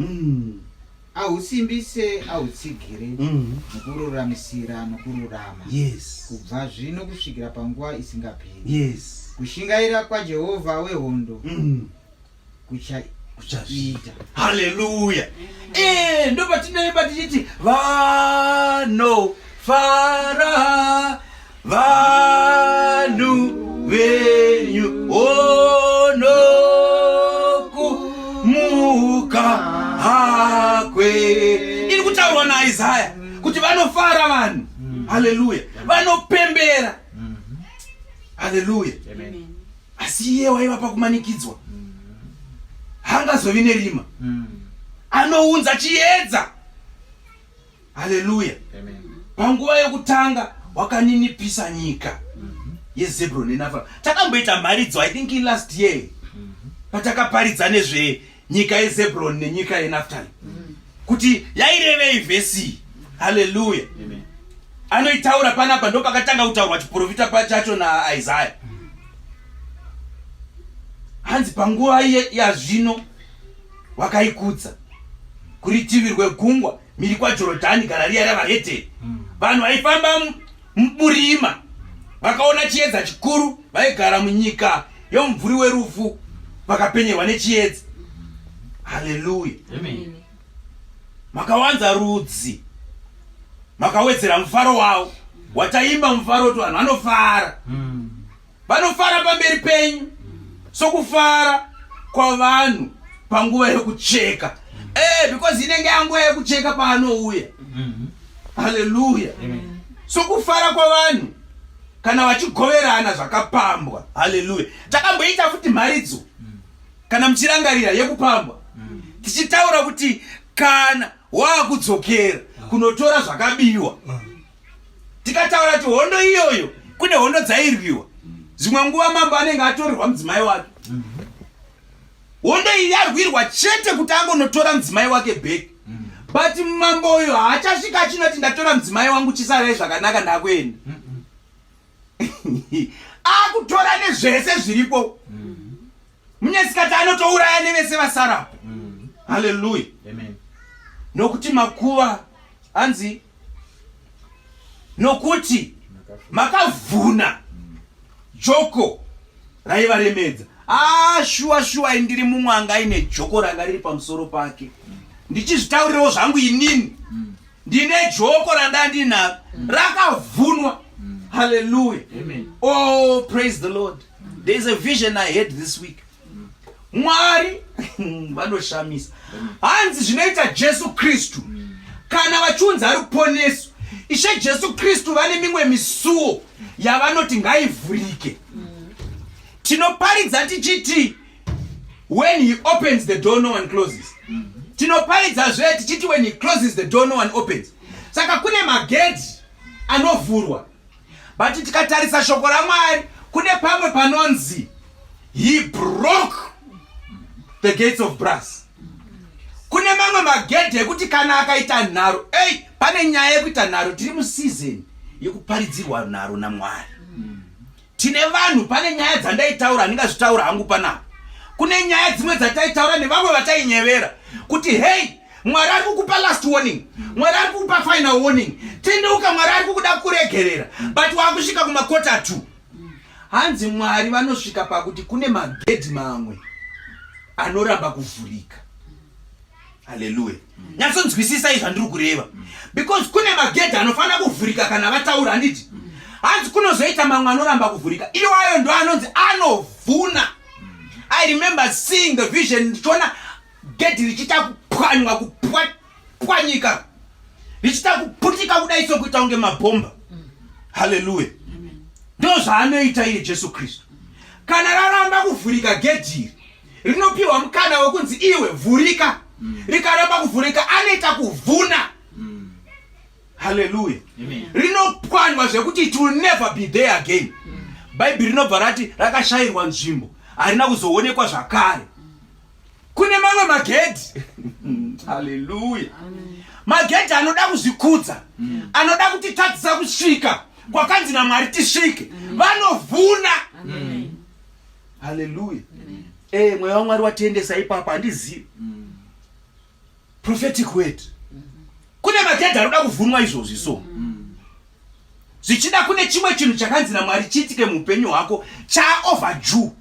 ahusimbise ahutsigire nokururamisira nokururama, kubva zvino kusvikira panguva isingaperi. Kushingaira kwaJehovha wehondo kuchaita. Haleluya. Eh, ndopatinoimba tichiti vanofara vanhu venyu onokumuka hakwe. Iri kutaurwa naIsaya kuti vanofara vanhu. Haleluya. Vanopembera. Haleluya. Amen. Asi iye waiva pakumanikidzwa haangazovi nerima, anounza chiedza. Haleluya. Amen. Panguva yokutanga wakaninipisa nyika yeZebhuroni neNafutali. Takamboita mharidzo, I think last year, patakaparidza nezvenyika yeZebhuroni nenyika yeNafutali, kuti yairevei vhesi. Haleluya. Amen. Anoitaura panapa ndo pakatanga kutaurwa chiprofita pachacho naIsaya. Hanzi panguva yazvino wakaikudza kuritivi rwegungwa mhiri kwaJorodhani, Garirea ravahedheni. Vanhu vaifamba murima vakaona chiedza chikuru, vaigara munyika yomumvuri werufu vakapenyerwa nechiedza. Haleluya. Amen. Makawanza rudzi. Makawedzera mufaro wavo. Wataimba mufaro kuti vanhu vanofara. Vanofara pamberi penyu sokufara kwavanhu panguva yekucheka. Because inenge yanguva yekucheka paanouya. Haleluya. Sokufara kwavanhu kana vachigoverana zvakapambwa. Haleluya. Takamboita futi mharidzo, kana muchirangarira, yekupambwa, tichitaura kuti kana waakudzokera kunotora zvakabiwa. Tikataura kuti hondo iyoyo, kune hondo dzairwiwa, zvimwe nguva mambo anenge atorerwa mudzimai wake. Hondo iyi yarwirwa chete kuti angonotora mudzimai wake back, but mambo uyu haachasvika achinoti, "Ndatora mudzimai wangu, chisarai zvakanaka, ndakuenda." Akutora nezvese zviripo. Munyesikati anotouraya nevese vasarapo. Haleluya. Nokuti makuva, hanzi nokuti makavhuna joko raivaremedza. Ah, shuwa shuwa, ndiri mumwe anga aine joko ranga riri pamusoro pake. Ndichizvitaurirawo zvangu, inini ndine joko randandinaro rakavhunwa. Haleluya. Oh, praise the Lord. There is a vision I had this week. Mwari vanoshamisa. Hanzi zvinoita Jesu Kristu kana vachiunza ruponeso, Ishe Jesu Kristu vane mimwe misuo yavanoti ngaivhurike. Tinoparidza tichiti, "When he opens the door, no one closes." Tinoparidzazve tichiti, "When he closes the door, no one opens." Saka kune magedhi anovhurwa, but tikatarisa shoko raMwari, kune pamwe panonzi he broke the gates of brass. Kune mamwe magedhi ekuti kana akaita nharo, ei, pane nyaya yekuita nharo. Tiri museason yekuparidzirwa nharo naMwari. Tine vanhu, pane nyaya dzandaitaura, handingazvitaura hangu panapa. Kune nyaya dzimwe dzataitaura nevamwe vatainyevera kuti, "Hei, Mwari ari kukupa last warning, Mwari ari kukupa final warning, tendeuka, Mwari ari kukuda kuregerera," but waakusvika kumakota 2. Hanzi Mwari vanosvika pakuti kune magedhi mamwe anoramba kuvhurika. Haleluya. Nyatsonzwisisai zvandiri kureva, because kune magedhi anofanira kuvhurika kana vataura, handiti? Hanzi kunozoita mamwe anoramba kuvhurika. Iwayo ndo anonzi anovhuna. I remember seeing the vision, ndichiona gedhi richiita kupwanywa, kupwanyika, richiita kuputika kudai, sokuita kunge mabhomba. Haleluya. Ndo zvaanoita iye Jesu Kristu. Kana raramba kuvhurika gedhi iri, rinopiwa mukana wekunzi, "Iwe, vhurika." Rikaramba kuvhurika, anoita kuvhuna. Haleluya. Rinopwanywa zvekuti it will never be there again. Bhaibheri rinobva rati rakashayirwa nzvimbo, harina kuzoonekwa zvakare. Kune mamwe magedhi, haleluya, magedhi anoda kuzvikudza, anoda kutitadzisa kusvika kwakanzi naMwari tisvike. Vanovhuna. Haleluya. Mweya waMwari watiendesa ipapo, handizivi. Prophetic word. Kune magedhi anoda kuvhunwa izvozvi. So zvichida kune chimwe chinhu chakanzi naMwari chiitike muupenyu hwako, chaoverdue,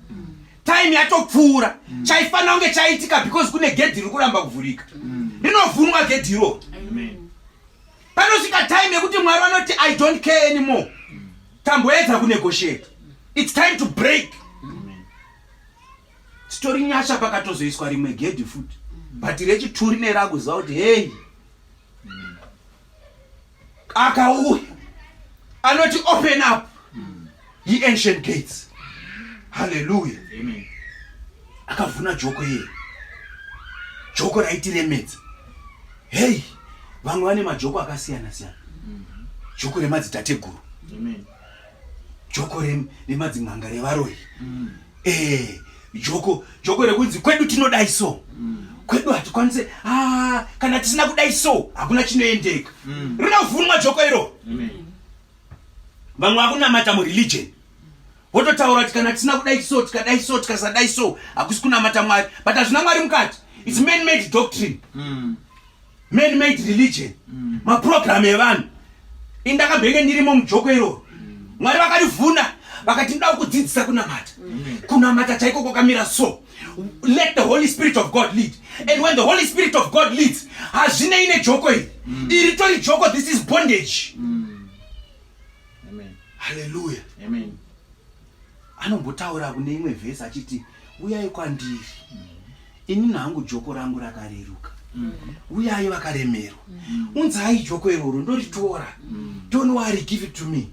time yatopfuura, chaifanira kunge chaitika. Because kune gedhi riri kuramba kuvhurika, rinovhunwa gedhi iroro. Panosvika time yekuti Mwari vanoti, "I don't care anymore. Tamboedza kunegotiate, it's time to break." Titori nyasha pakatozoiswa rimwe gedhi futi, but rechituri nerakuziva kuti hei, akauya anoti, "Open up, ye ancient gates." Haleluya. Akavhuna joko iye, joko raitiremedza. Hei, vamwe vane majoko akasiyana siyana, joko remadzitateguru, joko remadzimanga, revaroyi, joko rekunzi kwedu tinodai so, kwedu hatikwanise. Ah, kana tisina kudai so, hakuna chinoendeka. Rinovhunwa joko iro. Vamwe vakunamata mureligion, vototaura kuti kana tisina kudai so, tikadai so, tikasadai so, hakusi kunamata Mwari. But hazvina Mwari mukati. It's man made doctrine, man made religion, maprogramu evanhu. Indakambenge ndirimo mujoko iroro. Mwari vakarivhuna, vakati, "Ndoda kudzidzisa kunamata. Kunamata chaiko kwakamira so. Let the Holy Spirit of God lead." And when the Holy Spirit of God leads, hazvinei nejoko iri. Iri tori joko, this is bondage. Amen. Hallelujah. Amen. Anombotaura kune imwe vhesi achiti, uyai kwandiri, inini hangu joko rangu rakareruka. Uyai vakaremerwa, unzai joko iroro ndoritora. Don't worry, give it to me,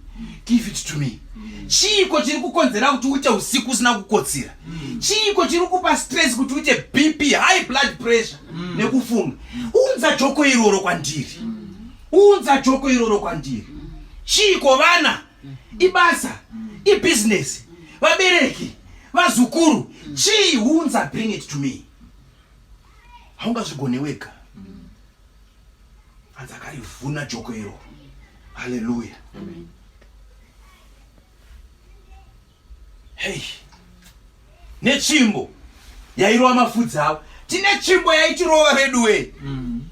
give it to me. Chiiko chiri kukonzera kuti uite usiku usina kukotsira? Chiiko chiri kupa stress kuti uite BP, high blood pressure nekufunga? Unza joko iroro kwandiri, unza joko iroro kwandiri. Chiiko vana? Ibasa, ibhizinesi, vabereki, vazukuru, chii? Unza, bring it to me. Haungazvigone wega. Hanzi akarivhuna joko iroro. Haleluya. Hei, netsvimbo yairova mafudzi avo. Tine tsvimbo yaitirova vedu wei.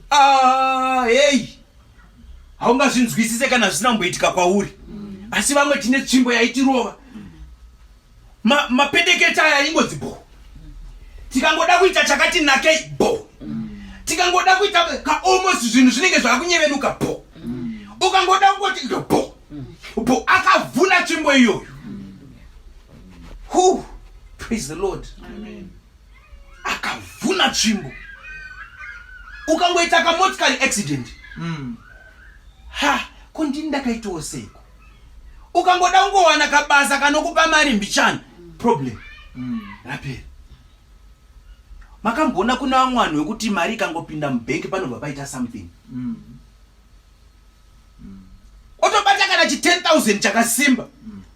Ah, hei, haungazvinzwisise kana zvisina kumboitika kwauri. Asi vamwe tine tsvimbo yaitirova. Mapendekete aya ingonzi bo. Tikangoda kuita chakati nakei, bo. Tikangoda kuita ka almost zvinhu zvinenge zvakunyevenuka, bo. Ukangoda kungoti bo bo. Akavhuna tsvimbo iyoyo. Who? Praise the Lord. Amen. Akavhuna tsvimbo. Ukangoita kamotikari accident, ha, ko ndini ndakaitawo seiko? Ukangoda kungowana kabasa kanokupa mari mbichana, problem rapera. Makamboona kuna vamwe vanhu vekuti mari ikangopinda mubhengi panobva paita something? Otobata kana chi 10,000 chakasimba,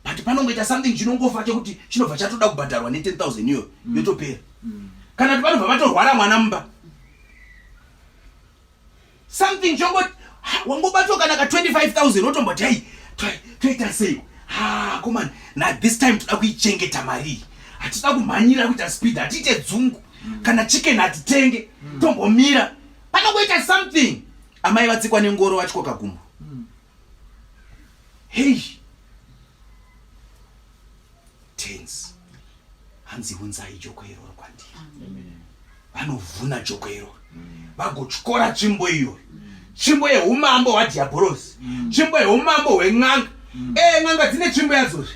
but panongoita something chinongofa chekuti chinobva chatoda kubhadharwa ne10,000 iyoyo, yotopera. Kana kuti panobva patorwara mwana mumba, something chongo wangobatwa kana ka 25,000, otomboti, "Hei, toita seiko? Ha, komana, na this time toda kuichengeta mari iyi, hatida kumhanyira kuita speed, hatiite dzungu, kana chicken hatitenge, tombomira." Panongoita something, amai vatsikwa nengoro, vatyoka gumbo. Hei, tense. Hanzi, "Unzai joko iroro kwandiri." Amen. Vanovhuna joko iroro, vagotyora tsvimbo iyoyo, tsvimbo yeumambo hwadhiabhorosi, tsvimbo yeumambo hwen'anga. N'anga dzine tsvimbo yadzozve,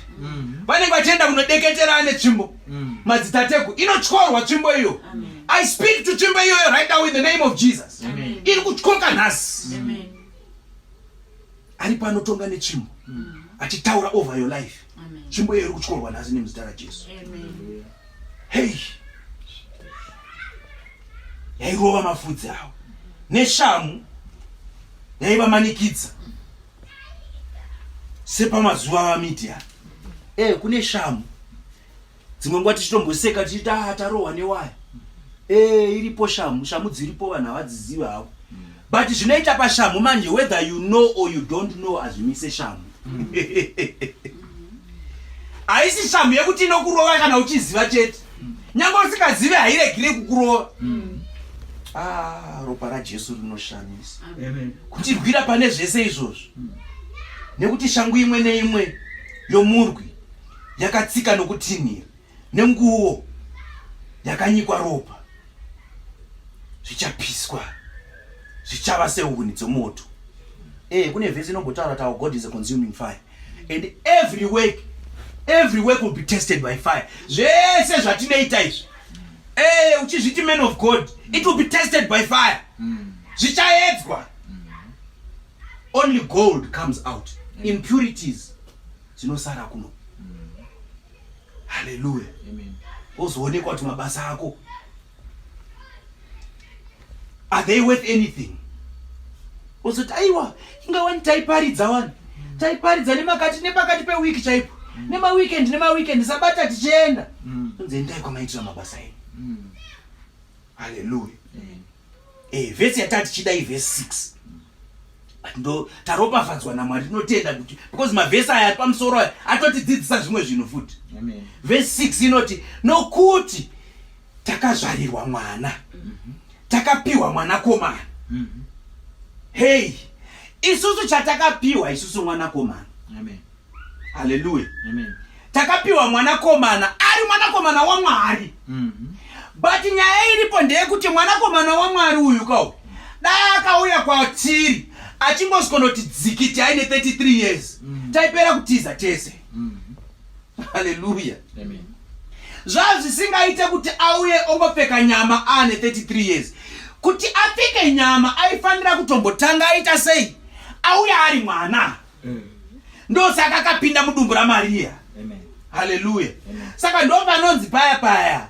vanenge vachienda kunodeketera ane tsvimbo madzitateguru. Inotyorwa tsvimbo iyo. I speak to tsvimbo iyoyo right now in the name of Jesus. Amen. Iri kutyoka nhasi. Amen. Aripo anotonga netsvimbo achitaura over your life. Amen. Tsvimbo iyo iri kutyorwa nhasi nemuzita raJesu. Amen. Hei, yairova mafudzi avo, neshamu yaivamanikidza sepamazuva vaMidhiani. Kune shamu. Dzimwe nguva tichitomboseka tichiti, "Ah, tarohwa newaya." Iripo shamu, shamu dziripo, vanhu havadzizivi havo. But zvinoita pashamu manje, whether you know or you don't know, hazvimise shamu. Haisi shamu yekuti inokurova kana uchiziva chete. Nyange usingazivi, hairegire kukurova. Ah, ropa raJesu rinoshamisa Amen. kutirwira pane zvese izvozvo, nekuti shangu imwe neimwe yomurwi yakatsika nokutinhira, nenguo yakanyikwa ropa, zvichapiswa, zvichava sehuni dzomoto. Kune vhesi inombotaura kuti our God is a consuming fire, and every work will be tested by fire. Zvese zvatinoita izvi, uchizviti man of God, it will be tested by fire, zvichaedzwa. Only gold comes out, impurities dzinosara kuno. Haleluya. Amen. Wozoonekwa kuti mabasa ako, are they worth anything? Wozoti, "Aiwa, ingawani taiparidza wani, taiparidza nemakati nepakati pewiki chaipo, nemaweekend, nemaweekend, sabata tichienda." Unzi, "Endai kwamaitira mabasa enyu." Haleluya. Amen. Vhesi yatati tichida ivhesi 6, but ndo taropafadzwa naMwari. Tinotenda kuti because mavhesi aya ari pamusoro aya atotidzidzisa zvimwe zvinhu futi. Amen. Vhesi 6 inoti, "Nokuti takazvarirwa mwana, takapiwa mwanakomana." Hei, isusu chatakapiwa isusu mwanakomana. Amen. Haleluya. Amen. Takapiwa mwanakomana, ari mwanakomana waMwari. But nyaya iripo ndeyekuti mwanakomana waMwari uyu ka dai akauya kwatiri achingoskonoti dzikiti aine 33 years, taipera kutiza tese. Haleluya. Zvazvisingaite kuti auye ongopfeka nyama aane 33 years. Kuti apfeke nyama aifanira kutombotanga aita sei? Auya ari mwana. Ndosaka akapinda mudumbu raMariya. Haleluya. Saka ndo panonzi paya paya,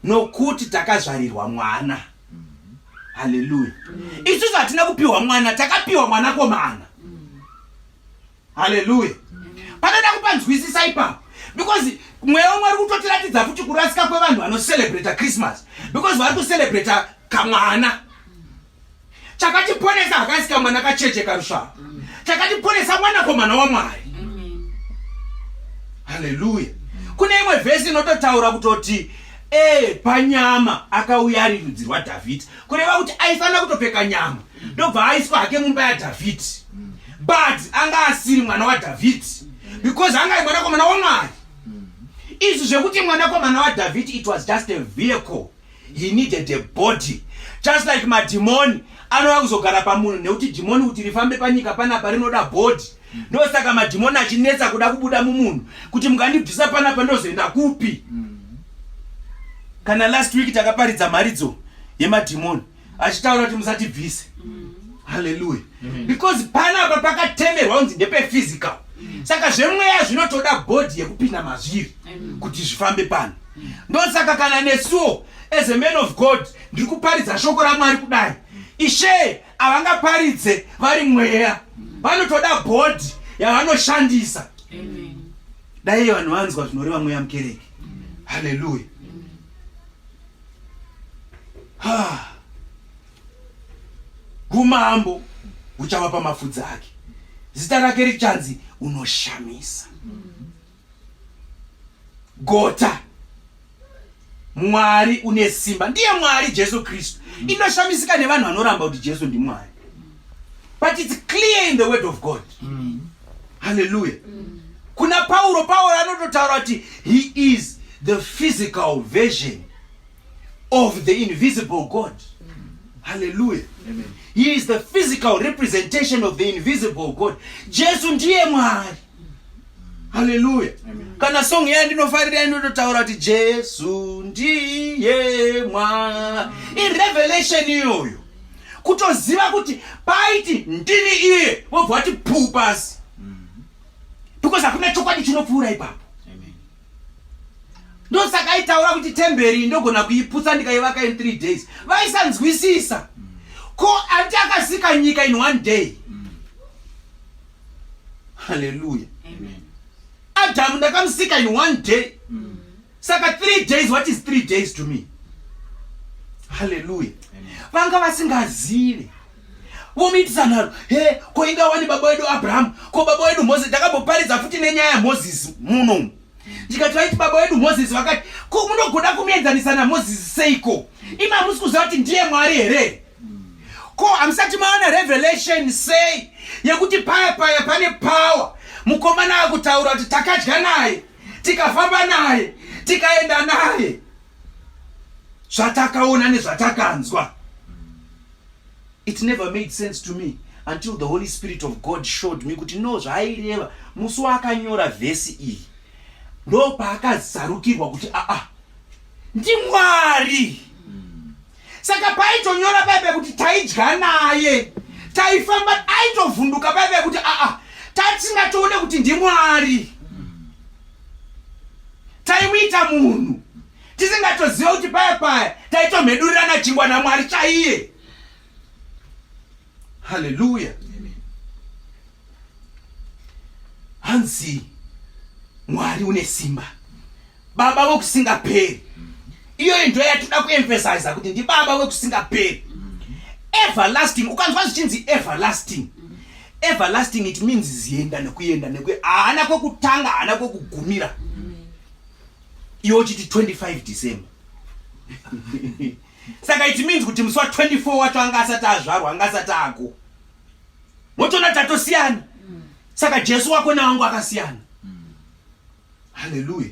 nokuti takazvarirwa mwana. Haleluya. Isusu hatina kupiwa mwana, takapiwa mwanakomana. Haleluya. Panoda kupanzwisisa ipapo, because mweya wamwari kutotiratidza futi kurasika kwevanhu vanocelebrata Christmas, because vari kucelebrata kamwana. Chakatiponesa hakasi kamwana kacheche karusvava. Chakatiponesa mwanakomana waMwari. Haleluya. Kune imwe vhesi inototaura kutoti e panyama akauya ari rudzi rwaDhavhidhi, kureva kuti aifanira kutopfeka nyama, ndobva aiswa hake mumba yaDhavhidhi, but anga asiri mwana waDhavhidhi because anga ari mwanakomana waMwari. Izvi zvekuti mwanakomana waDhavhidhi, it was just a vehicle. He needed a body, just like madhimoni anouya kuzogara pamunhu, nekuti dhimoni kuti rifambe panyika panapa rinoda body. Ndosaka madhimoni achinetsa kuda kubuda mumunhu, kuti mukandibvisa panapa ndozoenda kupi? Kana last week takaparidza mharidzo yemadhimoni achitaura kuti musatibvise. Haleluya. Because panapa pakatemerwa kunzi ndepephysical, saka zvemweya zvinotoda body yekupinda mazviri kuti zvifambe pano. Ndosaka kana nesuwo as a man of God ndiri kuparidza shoko raMwari kudai, Ishe havangaparidze vari mweya, vanotoda body yavanoshandisa. Dai vanhu vanzwa zvinoreva mweya mukereke. Haleluya. Ha. Umambo huchava pamafudzi ake, zita rake richanzi Unoshamisa, Gota, Mwari une simba. Ndiye Mwari, Jesu Kristu. Inoshamisika nevanhu vanoramba kuti Jesu ndiMwari, but it's clear in the word of God. Haleluya. Kuna Pauro, Pauro anototaura kuti he is the physical version of the invisible God. Haleluya. He is the physical representation of the invisible God. Jesu ndiye Mwari. Haleluya. Kana song yandinofarira inototaura kuti Jesu ndiye Mwari. Irevelation iyoyo, kutoziva kuti paiti ndini iye, wobva wati puu pasi, because hakuna chokwadi chinopfuura ipapo. Ndosaka aitaura kuti temberi ndogona kuiputsa ndikaivaka in 3 days. Vaisanzwisisa. Ko anti akasika nyika in one day? Haleluya. Adamu ndakamusika in one day, saka 3 days, what is 3 days to me? Haleluya. Vanga vasingazive, vomuitisa nharo. He, ko ingawani baba wedu Abrahamu, ko baba wedu Mozisi? Ndakamboparidza futi nenyaya yaMozisi muno, ndikati vaiti baba wedu Mozisi vakati, ko munogoda kumuenzanisa naMozisi seiko? Imi hamusi kuziva kuti ndiye Mwari here? Ko hamusati maona revelation sei yekuti paya paya pane power? Mukomana akutaura kuti takadya naye, tikafamba naye, tikaenda naye, zvatakaona nezvatakanzwa. It never made sense to me until the Holy Spirit of God showed me kuti no, zvaaireva musi waakanyora vhesi iyi, ndo paakazarukirwa kuti aa, ndiMwari. Saka paitonyora paipe kuti taidya naye, taifamba, aitovhunduka paipe kuti aa, tatisingatoone kuti ndiMwari, taimuita munhu tisingatoziva kuti paya paya taitomhedurirana chingwa naMwari chaiye. Haleluya. Hanzi Mwari une simba, Baba vokusingaperi. Iyoyo ndo yatoda kuemphasiza kuti ndibaba wekusingaperi, everlasting. Ukanzwa zvichinzi everlasting, everlasting, it means zienda nekuenda nekuenda, haana kwekutanga, haana kwekugumira. Iwe uchiti 25 December, saka it means kuti musi wa24 wacho anga asati azvarwa, anga asati ako. Motoona tatosiyana. Saka Jesu wako nawangu akasiyana. Haleluya.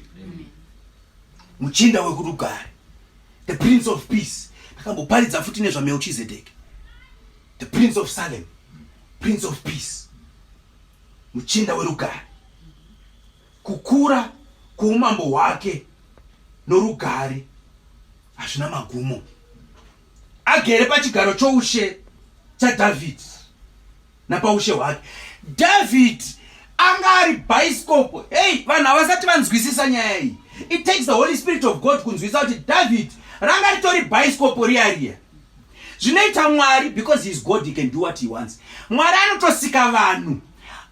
Muchinda wekurugare. The Prince of Peace. Takamboparidza futi nezvaMelchizedek, the Prince of Salem, Prince of Peace, muchinda werugare. Kukura kwoumambo hwake norugare hazvina magumo. Agere pachigaro choushe chaDhavhidhi napaushe hwake. David anga ari bhaisikopo. Hei, vanhu havasati vanzwisisa nyaya iyi. It takes the Holy Spirit of God kunzwisisa kuti David ranga ritori bhaisikopo riya riya. Zvinoita Mwari, because he is God, he can do what he wants. Mwari anotosika vanhu,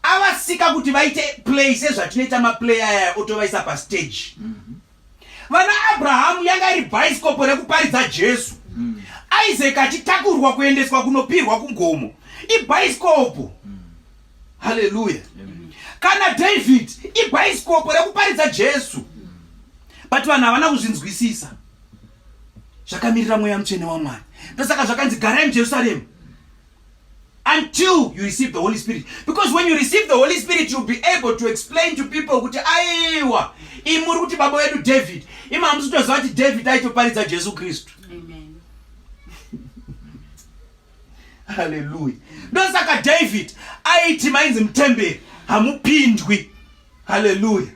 avasika kuti vaite play sezvatinoita maplay aya, otovaisa pastage. Vana Abrahamu yanga iri bhaisikopo rekuparidza Jesu. Isaac achitakurwa kuendeswa kunopirwa kugomo, ibhaisikopo. Haleluya. Kana David, ibhaisikopo rekuparidza Jesu. But vanhu havana kuzvinzwisisa. Zvakamirira Mweya Mutsvene waMwari. Ndosaka zvakanzi garai muJerusarema until you receive the Holy Spirit, because when you receive the Holy Spirit, you'll be able to explain to people kuti aiwa, imuri kuti baba wedu David, imi hamusi kutoziva kuti David aitoparidza Jesu Kristu. Haleluya. Ndosaka David aiti mainzi mutemberi hamupindwi. Haleluya.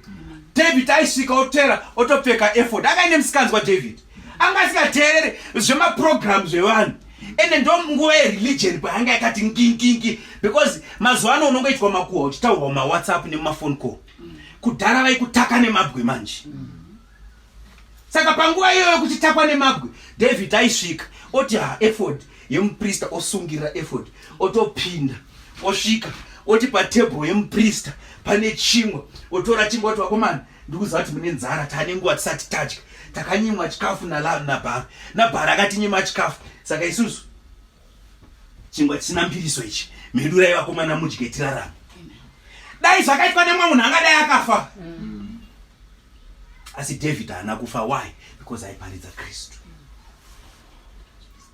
David aisvika otera otopfeka efod. Akaine musikanzwa David anga asingateerere zvemaprogramu zvevanhu. Ende ndo nguva yereligion payanga yakati ngingingi, because mazuva ano unongoitwa makuhwa uchitaurwa mumawhatsapp nemumafone call. Kudhara vaikutaka nemabwe manje. Saka panguva iyoyo kuchitakwa nemabwe, David aisvika oti ha, efod yemuprista, osungirira efod, otopinda, osvika oti patebhuro yemuprista pane chingwa, otora chingwa, oti vakomana, ndikuziva kuti mune nzara, taane nguva tisati tadya, takanyimwa chikafu naBhara, naBhara akatinyima chikafu, saka isusu chingwa chisina mbiriso ichi, medurai vakomana mudye tirarame. Dai zvakaitwa nemumwe munhu angadai akafa. Asi David haana kufa. Why? Because aiparidza Kristu.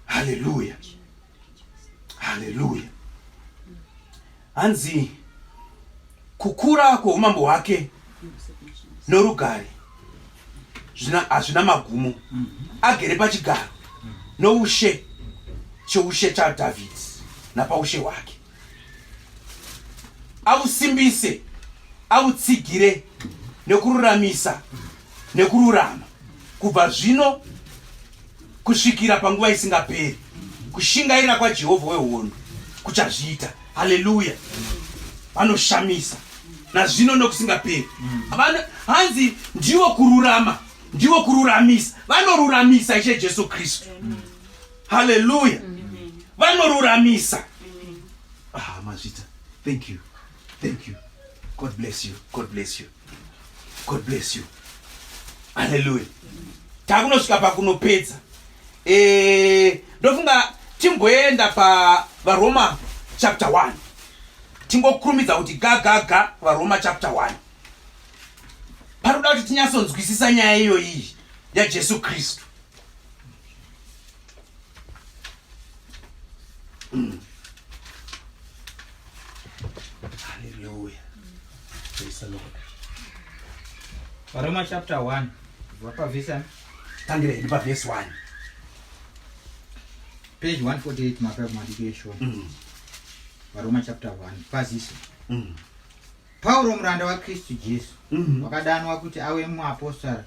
Haleluya, haleluya. Hanzi kukura kwoumambo hwake norugare hazvina magumo, agere pachigaro noushe cheushe chaDhavhidhi napaushe hwake, ausimbise, autsigire nekururamisa nekururama kubva zvino kusvikira panguva isingaperi. Kushingairira kwaJehovha wehondo kuchazviita. Haleluya. Vanoshamisa nazvino nokusingaperi. Hanzi ndiwo kururama, ndiwo kururamisa. Vanoruramisa Ishe Jesu Kristu. Haleluya. Vanoruramisa. Ah, mazvita. Thank you, thank you. God bless you, God bless you, God bless you. Haleluya. Takunosvika pakunopedza. Ndofunga timboenda paVaroma chapter 1, tingokurumidza kuti ga ga ga. VaRoma chapter 1, pari kuda kuti tinyatsonzwisisa nyaya iyoyi yaJesu Kristu. Hallelujah. Praise the Lord. Varoma chapter 1, kubva pavhesi ani? Tangira hedu pavhesi 1. Page 148 maka kumadiki eshona. Varoma chapter 1, paziso. Pauro, muranda waKristu Jesu, wakadanwa kuti ave muapostora,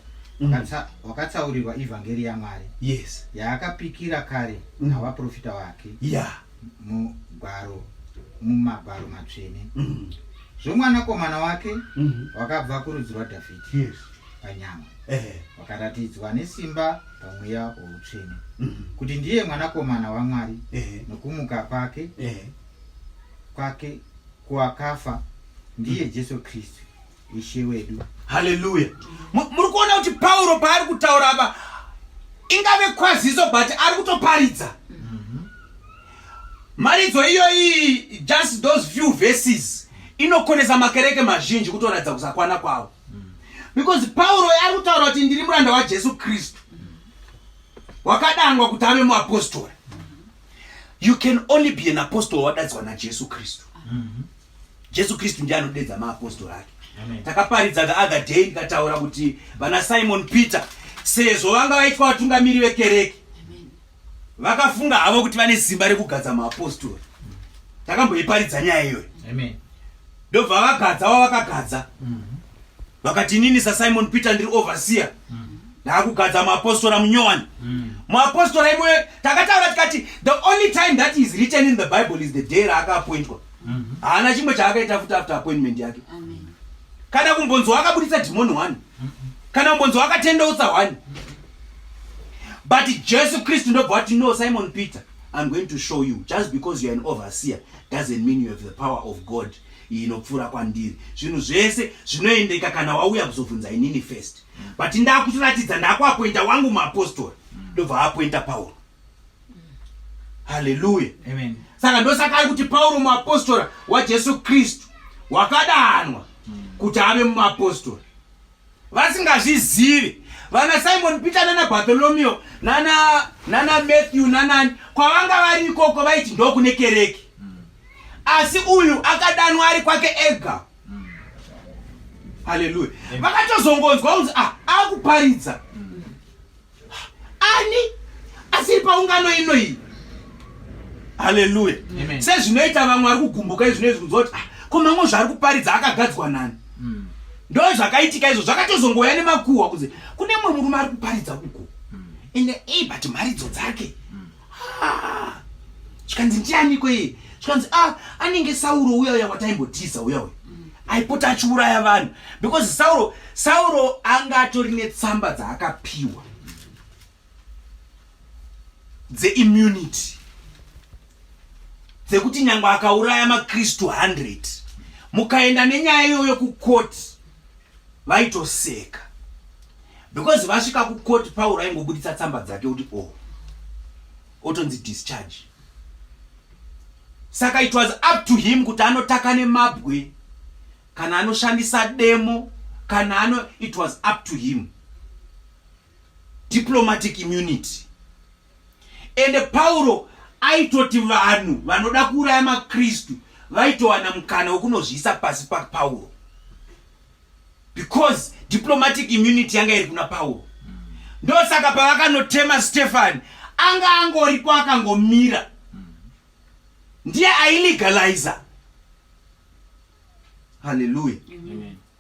wakatsaurirwa ivhangeri yaMwari, yaakapikira kare navaprofita vake mugwaro, mumagwaro matsvene, zvomwanakomana wake, wakabva kurudzi rwaDhavhidhi panyama, wakaratidzwa nesimba pamweya woutsvene kuti ndiye mwanakomana waMwari nokumuka kwake kwake kuakafa, ndiye Jesu Kristu Ishe wedu. Haleluya. Muri kuona kuti Pauro paari kutaura apa ingave kwaziso, but ari kutoparidza mharidzo iyoyi. Just those few verses inokonesa makereke mazhinji kutoratidza kusakwana kwavo, because Pauro ari kutaura kuti ndiri muranda waJesu Kristu, wakadangwa kuti ave muapostora. You can only be an apostle wadadzwa naJesu Kristu. Jesu Kristu ndiye anodedza maapostora ake. Amen. Takaparidza the other day, ndikataura kuti vana Simon Peter, Sezvo vanga vaitwa vatungamiri vekereke, vakafunga havo kuti vane simba rekugadza maapostori. Takamboiparidza nyaya iyoyo. Ndobva vagadza wavakagadza. Vakati inini saSimon Peter ndiri overseer. Ndakugadza muapostora munyowani. Muapostora imwe takataura tikati the only time that is written in the Bible is the day raakaappointwa. Haana chimwe chaakaita futi after appointment yake. Kana kumbonzwa akabuditsa dhimoni one. Kana kumbonzwa akatendeutsa one. But Jesu Kristu ndobva wati no Simon Peter, I'm going to show you just because you are an overseer doesn't mean you have the power of God inopfuura kwandiri. Zvinhu zvese zvinoendeka kana wauya kuzobvunza inini first. But ndakuratidza ndakuapointa wangu muapostori. Ndobva apointa Pauro. Hallelujah. Amen. Saka ndosaka ari kuti Pauro muapostora waJesu Kristu wakadanwa kuti ave muapostora. Vasingazvizivi vana Simon Peter nana Bartholomeo nana nana Matthew nanani kwavanga vari ikoko vaiti ndokune kereke. Asi uyu akadanwa ari kwake ega. Hallelujah. Vakatozongonzwa kunzi ah akuparidza. Ani asiri paungano ino iyi. Haleluya. Sezvinoita vamwe vari kugumbuka izvino izvi kunzwa kuti ah, ko mamwe zvaari kuparidza akagadzwa nani? Ndo zvakaitika izvo zvakatozongouya nemakuhwa kunzi kune mumwe murume ari kuparidza uko. Ende eh but mharidzo dzake. Ah. Zvikanzi ndianiko iye? Zvikanzi ah anenge Sauro uya uya wataimbotiza uya uya. Aipota achiuraya vanhu because Sauro anga atori netsamba dzaakapiwa dzeimmunity dzekuti nyangwe akauraya maKristu 100 mukaenda nenyaya iyoyo kukoti vaitoseka because vasvika kukoti Pauro aingobuditsa tsamba dzake kuti oh otonzi discharge. Saka it was up to him kuti anotaka nemabwe kana anoshandisa demo kana ano, it was up to him. Diplomatic immunity. Ende Pauro aitoti vanhu vanoda kuuraya maKristu vaitowana mukana wekunozviisa pasi paPauro because diplomatic immunity yanga iri kuna Pauro. Ndosaka pavakanotema Stefani anga angoripo akangomira, ndiye ailegalizer. Haleluya.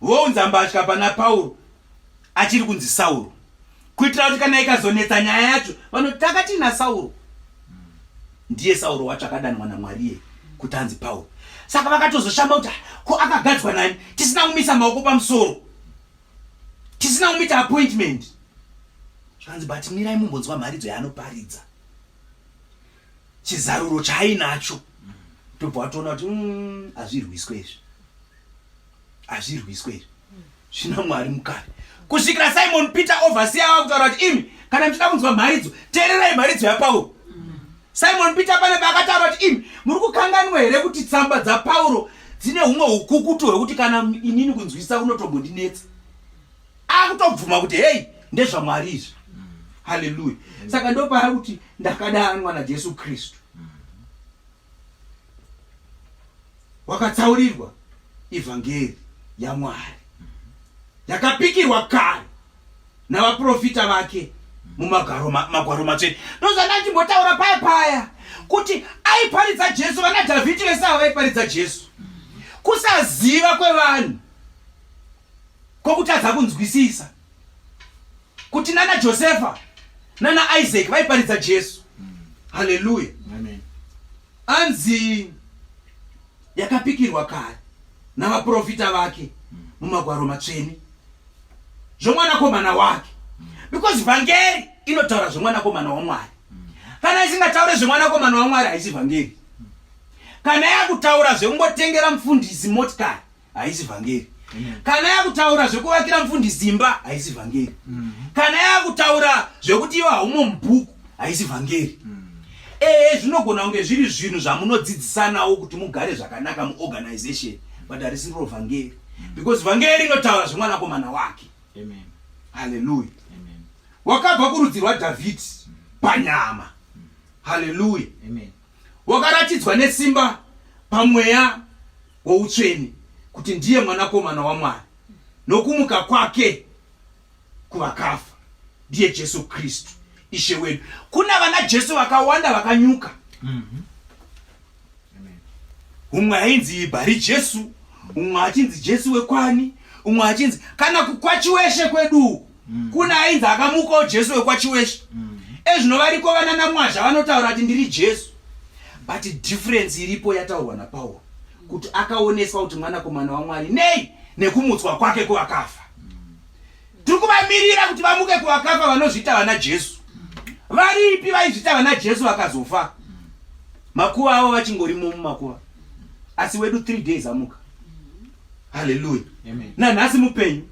Vounza mbatya pana Pauro achiri kunzi Sauro, kuitira kuti kana ikazonetsa nyaya yacho vanoti takatina Sauro. Ndiye Sauro wacho akadanwa naMwari iye kuti anzi Pauro. Saka vakatozoshamba kuti ko akagadzwa nani tisina kumisa maoko pamusoro, tisina kumuita appointment. Zvanzi but mirai mumbonzwa mharidzo yaanoparidza, chizaruro chaainacho. Tobva watoona kuti hazvirwiswe izvi, hazvirwiswe izvi, zvina Mwari mukati. Kusvikira Simon Peter overseer ava kutaura kuti imi kana muchida kunzwa mharidzo teererai mharidzo yaPauro. Simon Peter pane paakataura kuti imi muri kukanganwa here kuti tsamba dzaPauro dzine humwe hukukutu hwekuti kana inini kunzwisisa kunotombondinetsa. Akutobvuma kuti hei ndezvaMwari izvi. Haleluya. Saka ndopaari kuti ndakadanwa naJesu Kristu. Wakatsaurirwa ivhangeri yaMwari yakapikirwa kare navaprofita vake mumagwaro magwaro matsvene. Ndozvandandimbotaura paya paya kuti aiparidza Jesu, vana Dhavhidhi vese ava vaiparidza Jesu. Kusaziva kwevanhu kwokutadza kunzwisisa kuti nana Josefa nana Isaac vaiparidza Jesu. Haleluya. Anzi yakapikirwa kare navaprofita vake mumagwaro matsvene zvomwanakomana wake, because vhangeri inotaura zvemwanakomana waMwari. Kana isingataure zvemwanakomana waMwari haisi vhangeri. Kana yakutaura zvekungotengera mufundisi motikari haisi vhangeri. Kana yakutaura zvekuvakira mufundisi imba haisi vhangeri. Kana yakutaura zvekuti iwe haumo mubhuku haisi vhangeri. Ehe, zvinogona kunge zviri zvinhu zvamunodzidzisanawo kuti mugare zvakanaka muorganization, but harisiro vhangeri, because vhangeri inotaura zvemwanakomana wake. Haleluya. Wakabva kurudzi rwaDhavhidhi panyama. Haleluya. Wakaratidzwa nesimba pamweya woutsvene kuti ndiye mwanakomana waMwari nokumuka kwake kuvakafa. Ndiye Jesu Kristu Ishe wedu. Kuna vana Jesu vakawanda vakanyuka. Umwe ainzi Bhari Jesu, umwe achinzi Jesu wekwani, umwe achinzi kana kukwachiweshe kwedu. Kuna ainzi akamukawo Jesu wekwachiweshe. Ezvino variko vana namwazha vanotaura kuti ndiri Jesu. But difference iripo yataurwa naPauro kuti akaoneswa kuti mwanakomana waMwari nei nekumutswa kwake kuvakafa. Tiri kuvamirira kuti vamuke kuvakafa vanozviita vana Jesu. Varipi vaizviita vana Jesu vakazofa? Makuva avo vachingorimo mumakuva. Asi wedu 3 days amuka. Haleluya. Nanhasi mupenyu.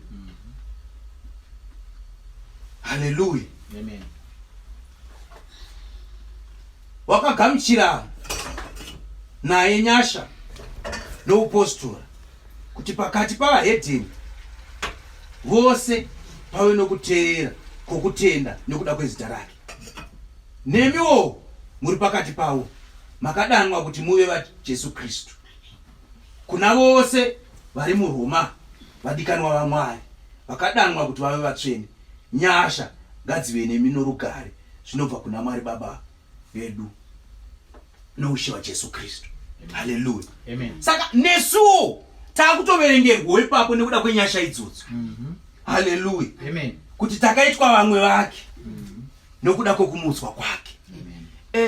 Haleluya. Amen. Wakagamuchira naye nyasha noupostora kuti pakati pavahedheni vose pave nokuteerera kwokutenda nokuda kwezita rake. Nemiwo muri pakati pavo makadanwa kuti muve vaJesu Kristu. Kuna vose vari muRoma, vadikanwa vaMwari, vakadanwa kuti vave vatsvene, nyasha ngadzive nemi norugare zvinobva kuna Mwari Baba vedu noushe waJesu Kristu. Haleluya. Saka nesuwo takutoverengerwawo ipapo nekuda kwenyasha idzodzo. Haleluya. Kuti takaitwa vamwe vake nokuda kwekumutswa kwake.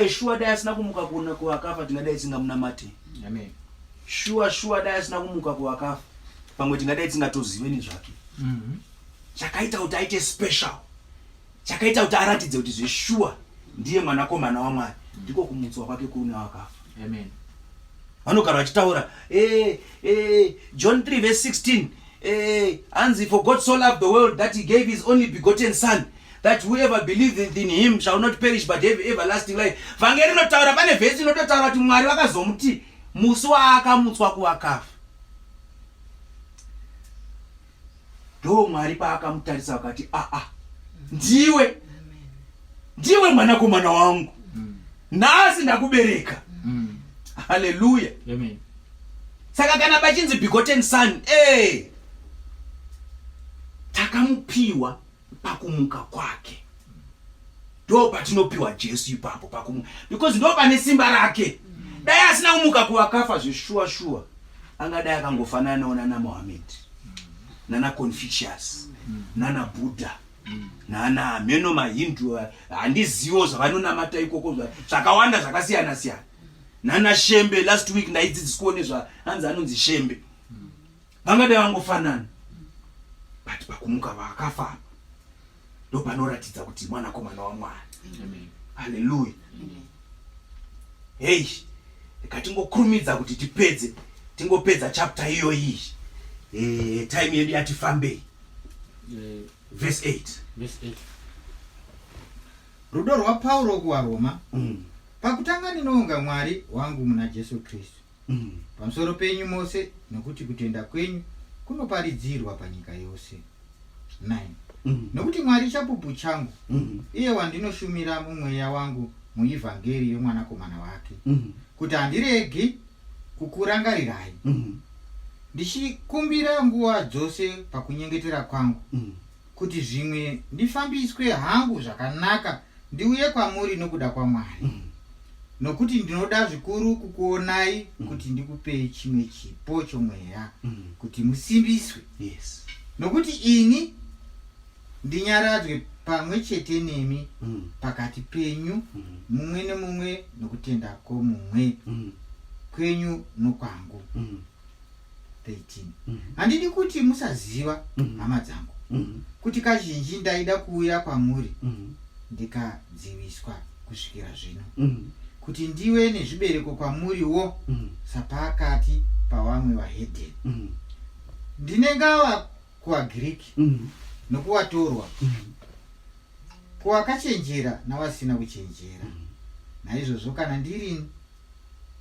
Shuwa dai asina kumuka kuna kuvakafa tingadai tisingamunamate. Shuwa shuwa dai asina kumuka kuvakafa pamwe tingadai tisingatozive nezvake. Chakaita kuti aite special, chakaita kuti aratidze kuti zveshuwa ndiye mwanakomana waMwari ndiko kumutswa kwake kune vakafa. Amen. Vanogara vachitaura John 3 verse 16, hanzi for God so loved the world that he gave his only begotten son that whoever believeth in him shall not perish but have everlasting life. Vhangeri rinotaura, pane vhesi inototaura kuti Mwari vakazomuti musi waakamutswa kuvakafa. Ndo Mwari paakamutarisa vakati, aa, ndiwe ndiwe mwanakomana wangu, nhasi ndakubereka. Haleluya. Amen. Saka kana pachinzi begotten son, takamupiwa pakumuka kwake. Ndo patinopiwa Jesu ipapo pakumuka, because ndo pane simba rake. Dai asina kumuka kuvakafa zveshuwa shuwa, angadai akangofanana nana Mohammed, nana Confucius, nana Buddha, nana meno maHindu, handizivo zvavanonamata ikoko zvakawanda zvakasiyana siyana, nana Shembe. Last week ndaidzidziswawo nezva hanzi anonzi Shembe. Vangadai vangofanana, but pakumuka vakafa apa ndo panoratidza kuti mwanakomana waMwari. Haleluya. Hei, ngatingokurumidza kuti tipedze, tingopedza chapter iyoyi. Time yedu yatifambei. Verse 8. Verse 8. Rudo rwaPauro kuvaRoma. Pakutanga ndinoonga Mwari wangu muna Jesu Kristu pamusoro penyu mose, nokuti kutenda kwenyu kunoparidzirwa panyika yose. 9 Nokuti Mwari chapupu changu, iye wandinoshumira mumweya wangu muivhangeri yomwanakomana wake, kuti handiregi kukurangarirai, ndichikumbira nguva dzose pakunyengetera kwangu, kuti zvimwe ndifambiswe hangu zvakanaka ndiuye kwamuri nokuda kwaMwari. Nokuti ndinoda zvikuru kukuonai, kuti ndikupei chimwe chipo chomweya, kuti musimbiswe. Nokuti ini ndinyaradzwe pamwe chete nemi pakati penyu, mumwe nemumwe nokutenda kwomumwe, kwenyu nokwangu. 13 Handidi kuti musaziva, hama dzangu, kuti kazhinji ndaida kuuya kwamuri, ndikadziviswa kusvikira zvino, kuti ndive nezvibereko kwamuriwo sapakati pavamwe vahedheni. Ndine ngava kuvaGiriki nokuvatorwa, kuvakachenjera navasina kuchenjera. Naizvozvo kana ndirini,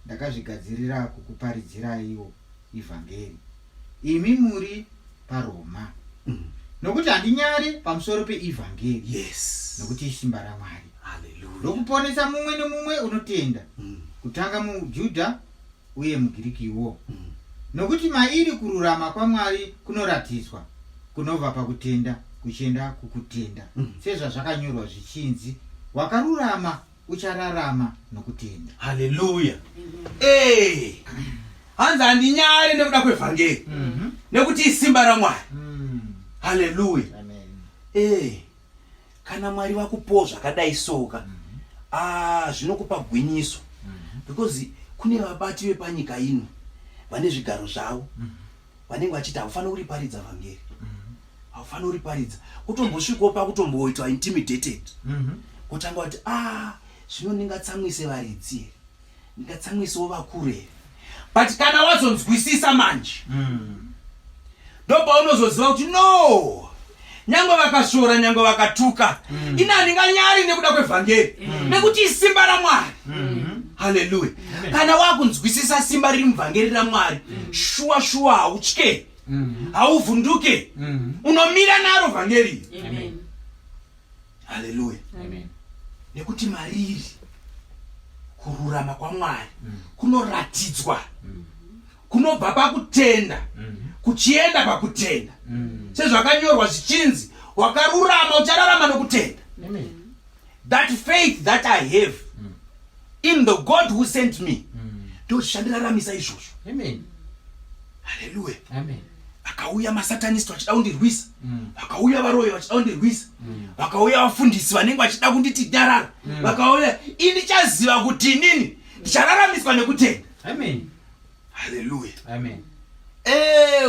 ndakazvigadzirira kukuparidziraiwo ivhangeri, imi muri paRoma. Nokuti handinyari pamusoro peivhangeri, nokuti isimba raMwari rokuponesa mumwe nemumwe unotenda, kutanga muJudha uye muGirikiwo. Nokuti mairi kururama kwaMwari kunoratidzwa, kunobva pakutenda kuchienda kukutenda sezvazvakanyorwa zvichinzi, Wakarurama uchararama nokutenda. Haleluya. Ee, hanzi handinyare nekuda kwevhangeri, nekuti isimba raMwari. Haleluya. Amen. Ee, kana Mwari vakupawo zvakadai soka, ah, zvinokupa gwinyiso, because kune vabati vepanyika ino vane zvigaro zvavo vanenge vachiti haufaniri kuriparidza vhangeri, haufaniri kuriparidza. Kutombosvikawo pakutomboitwa intimidated, kutanga kuti, "Ah, zvino ndingatsamwise varidzi here? Ndingatsamwisewo vakuru here?" But kana wazonzwisisa manje, ndopaunozoziva kuti no, nyange vakasvora, nyange vakatuka, ini handinganyari nekuda kwevhangeri, nekuti isimba raMwari. Haleluya. Kana wakunzwisisa simba riri muvhangeri raMwari, shuwa shuwa hautye, hauvhunduke, unomira naro vhangeri. Amen. Haleluya. Amen. Nekuti mariri kururama kwaMwari kunoratidzwa, kunobva pakutenda kuchienda pakutenda, sezvakanyorwa zvichinzi, "Wakarurama uchararama nokutenda." Amen. That faith that I have in the God who sent me ndo zvichandiraramisa izvozvo. Amen. Haleluya. Amen. Vakauya masatanist vachida kundirwisa, vakauya varoyi vachida kundirwisa, vakauya vafundisi vanenge vachida kunditi nyarara, vakauya, ini ndichaziva kuti inini ndichararamiswa nekutenda. Amen. Haleluya. Amen.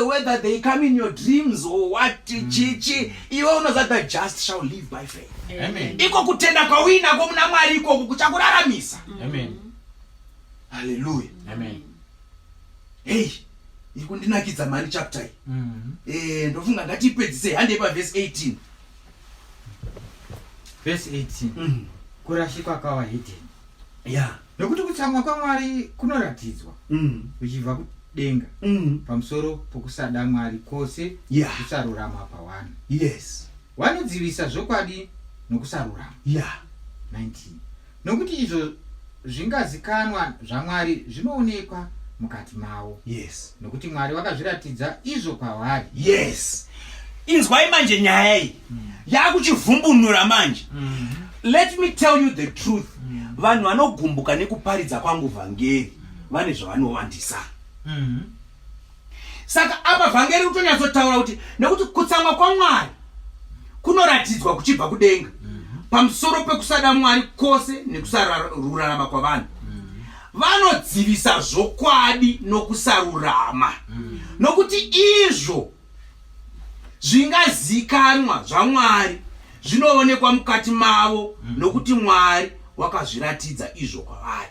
Whether they come in your dreams or what, chichi, iwe unoziva, "The just shall live by faith." Amen. Iko kutenda kwauinako muna Mwari ikoko kuchakuraramisa. Amen. Haleluya. Amen. Hei, iri kundinakidza mani chapter iyi. Ndofunga ngatiipedzisei, handei pavhesi 18. Verse 18. Kurashikwa kwavahedheni. Nokuti kutsamwa kwaMwari kunoratidzwa kuchibva kudenga pamusoro pokusada Mwari kwose kusarurama pavanhu vanodzivisa zvokwadi nokusarurama. 19 Nokuti izvo zvingazikanwa zvaMwari zvinoonekwa mukati mavo, nokuti Mwari wakazviratidza izvo kwavari. Yes, inzwai manje, nyaya iyi yakuchivhumbunura manje. Let me tell you the truth, vanhu vanogumbuka nekuparidza kwangu vhangeri vane zvavanowandisa. Saka apa vhangeri kutonyatsotaura kuti nekuti kutsamwa kwaMwari kunoratidzwa kuchibva kudenga pamusoro pekusada Mwari kwose nekusarurama kwavanhu vanodzivisa zvokwadi nokusarurama, nokuti izvo zvingazikanwa zvaMwari zvinoonekwa mukati mavo, nokuti Mwari wakazviratidza izvo kwavari.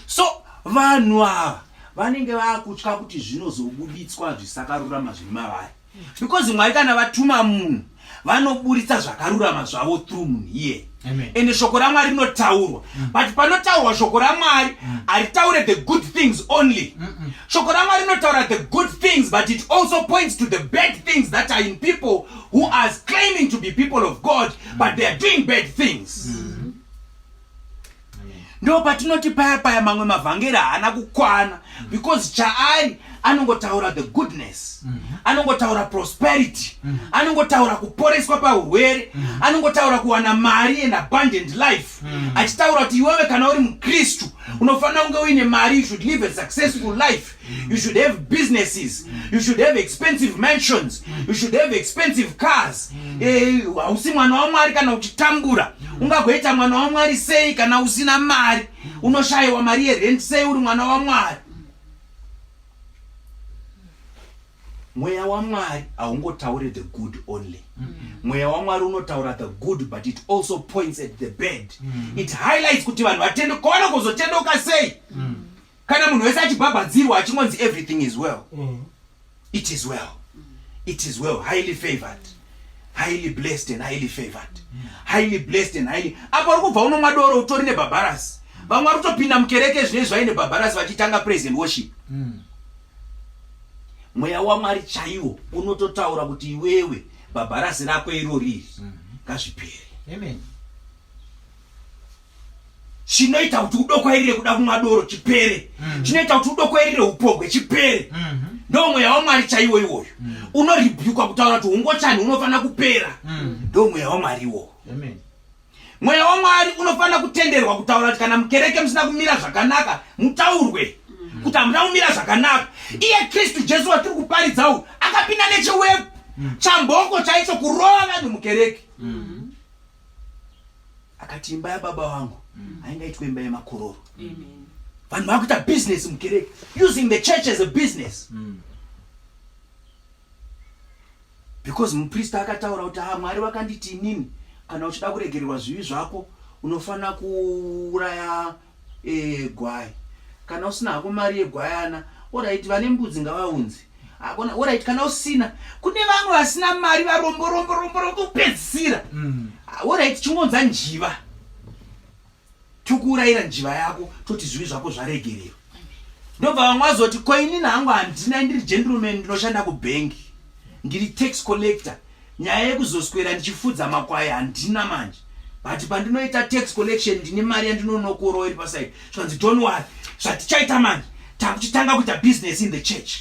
So vanhu ava vanenge vaakutya kuti zvinozobuditswa zvisakarurama zviri mavari, because Mwari kana vatuma munhu, vanoburitsa zvakarurama zvavo through munhu iyeye. Amen. Ende shoko raMwari rinotaurwa, but panotaurwa shoko raMwari haritaure the good things only. Shoko raMwari rinotaura the good things, but it also points to the bad things that are in people who are claiming to be people of God, but they are doing bad things. Ndo patinoti paya paya mamwe mavhangeri haana kukwana, because chaari anongotaura the goodness, anongotaura prosperity, anongotaura kuporeswa paurwere, anongotaura kuwana mari and abundant life, achitaura kuti iwewe kana uri mukristu unofanira kunge uine mari, you should live a successful life, you should have businesses, you should have expensive mansions, you should have expensive cars. Hausi mwana waMwari kana uchitambura. Ungagoita mwana waMwari sei kana usina mari? Unoshayiwa mari yerent sei uri mwana waMwari? Mweya waMwari haungotauri the good only. Mweya waMwari unotaura the good, but it also points at the bad. It highlights kuti vanhu vatende kwaona kuzotendeuka sei kana munhu wese achibhabhadzirwa, achingonzi everything is well, it is well, it is well, highly favored, highly blessed and highly favored, highly blessed and highly. Apo uri kubva unomwa doro, utori nebhabharasi. Vamwe vari kutopinda mukereke zvinezvi vaine bhabharasi, vachitanga praise and worship. Mweya waMwari chaiwo unototaura kuti iwewe bhabharasi rako irori iri ngazvipere. Amen. Chinoita kuti udokwairire kuda kumwa doro chipere, chinoita kuti udokwairire upobwe chipere. Ndo mweya waMwari chaiwo iwoyo unoribhukwa kutaura kuti ungochani unofanira kupera. Ndo mweya waMwari iwowo. Mweya waMwari unofanira kutenderwa kutaura kuti kana mukereke musina kumira zvakanaka, mutaurwe kuti hamuna kumira zvakanaka. Iye Kristu Jesu watiri kuparidza uyu akapinda nechiwepu chamboko chaicho kurova vanhu mukereke. Akati imba yababa vangu haingaitwe imba yemakororo. Vanhu vakuita business mukereke, using the church as a business, because muprista akataura kuti, "Ha, Mwari vakanditi inini kana uchida kuregererwa zvivi zvako unofanira kuuraya gwai. Kana usina hako mari yegwayana, alright, vane mbudzi ngavaunze. Akona, alright, kana usina, kune vamwe vasina mari, varombo rombo rombo rombo kupedzisira. Alright, chingonza njiva, tokuurayira njiva yako, toti zvivi zvako zvaregererwa." Ndobva vamwe vazoti, "Ko inini hangu handina, ndiri gentleman, ndinoshanda kubhengi, ndiri tax collector. Nyaya yekuzoswera ndichifudza makwai handina manje, but pandinoita tax collection ndine mari yandinonokorowa iri paside." Zvanzi, "Don't worry, zvatichaita manje, takuchitanga kuita business in the church."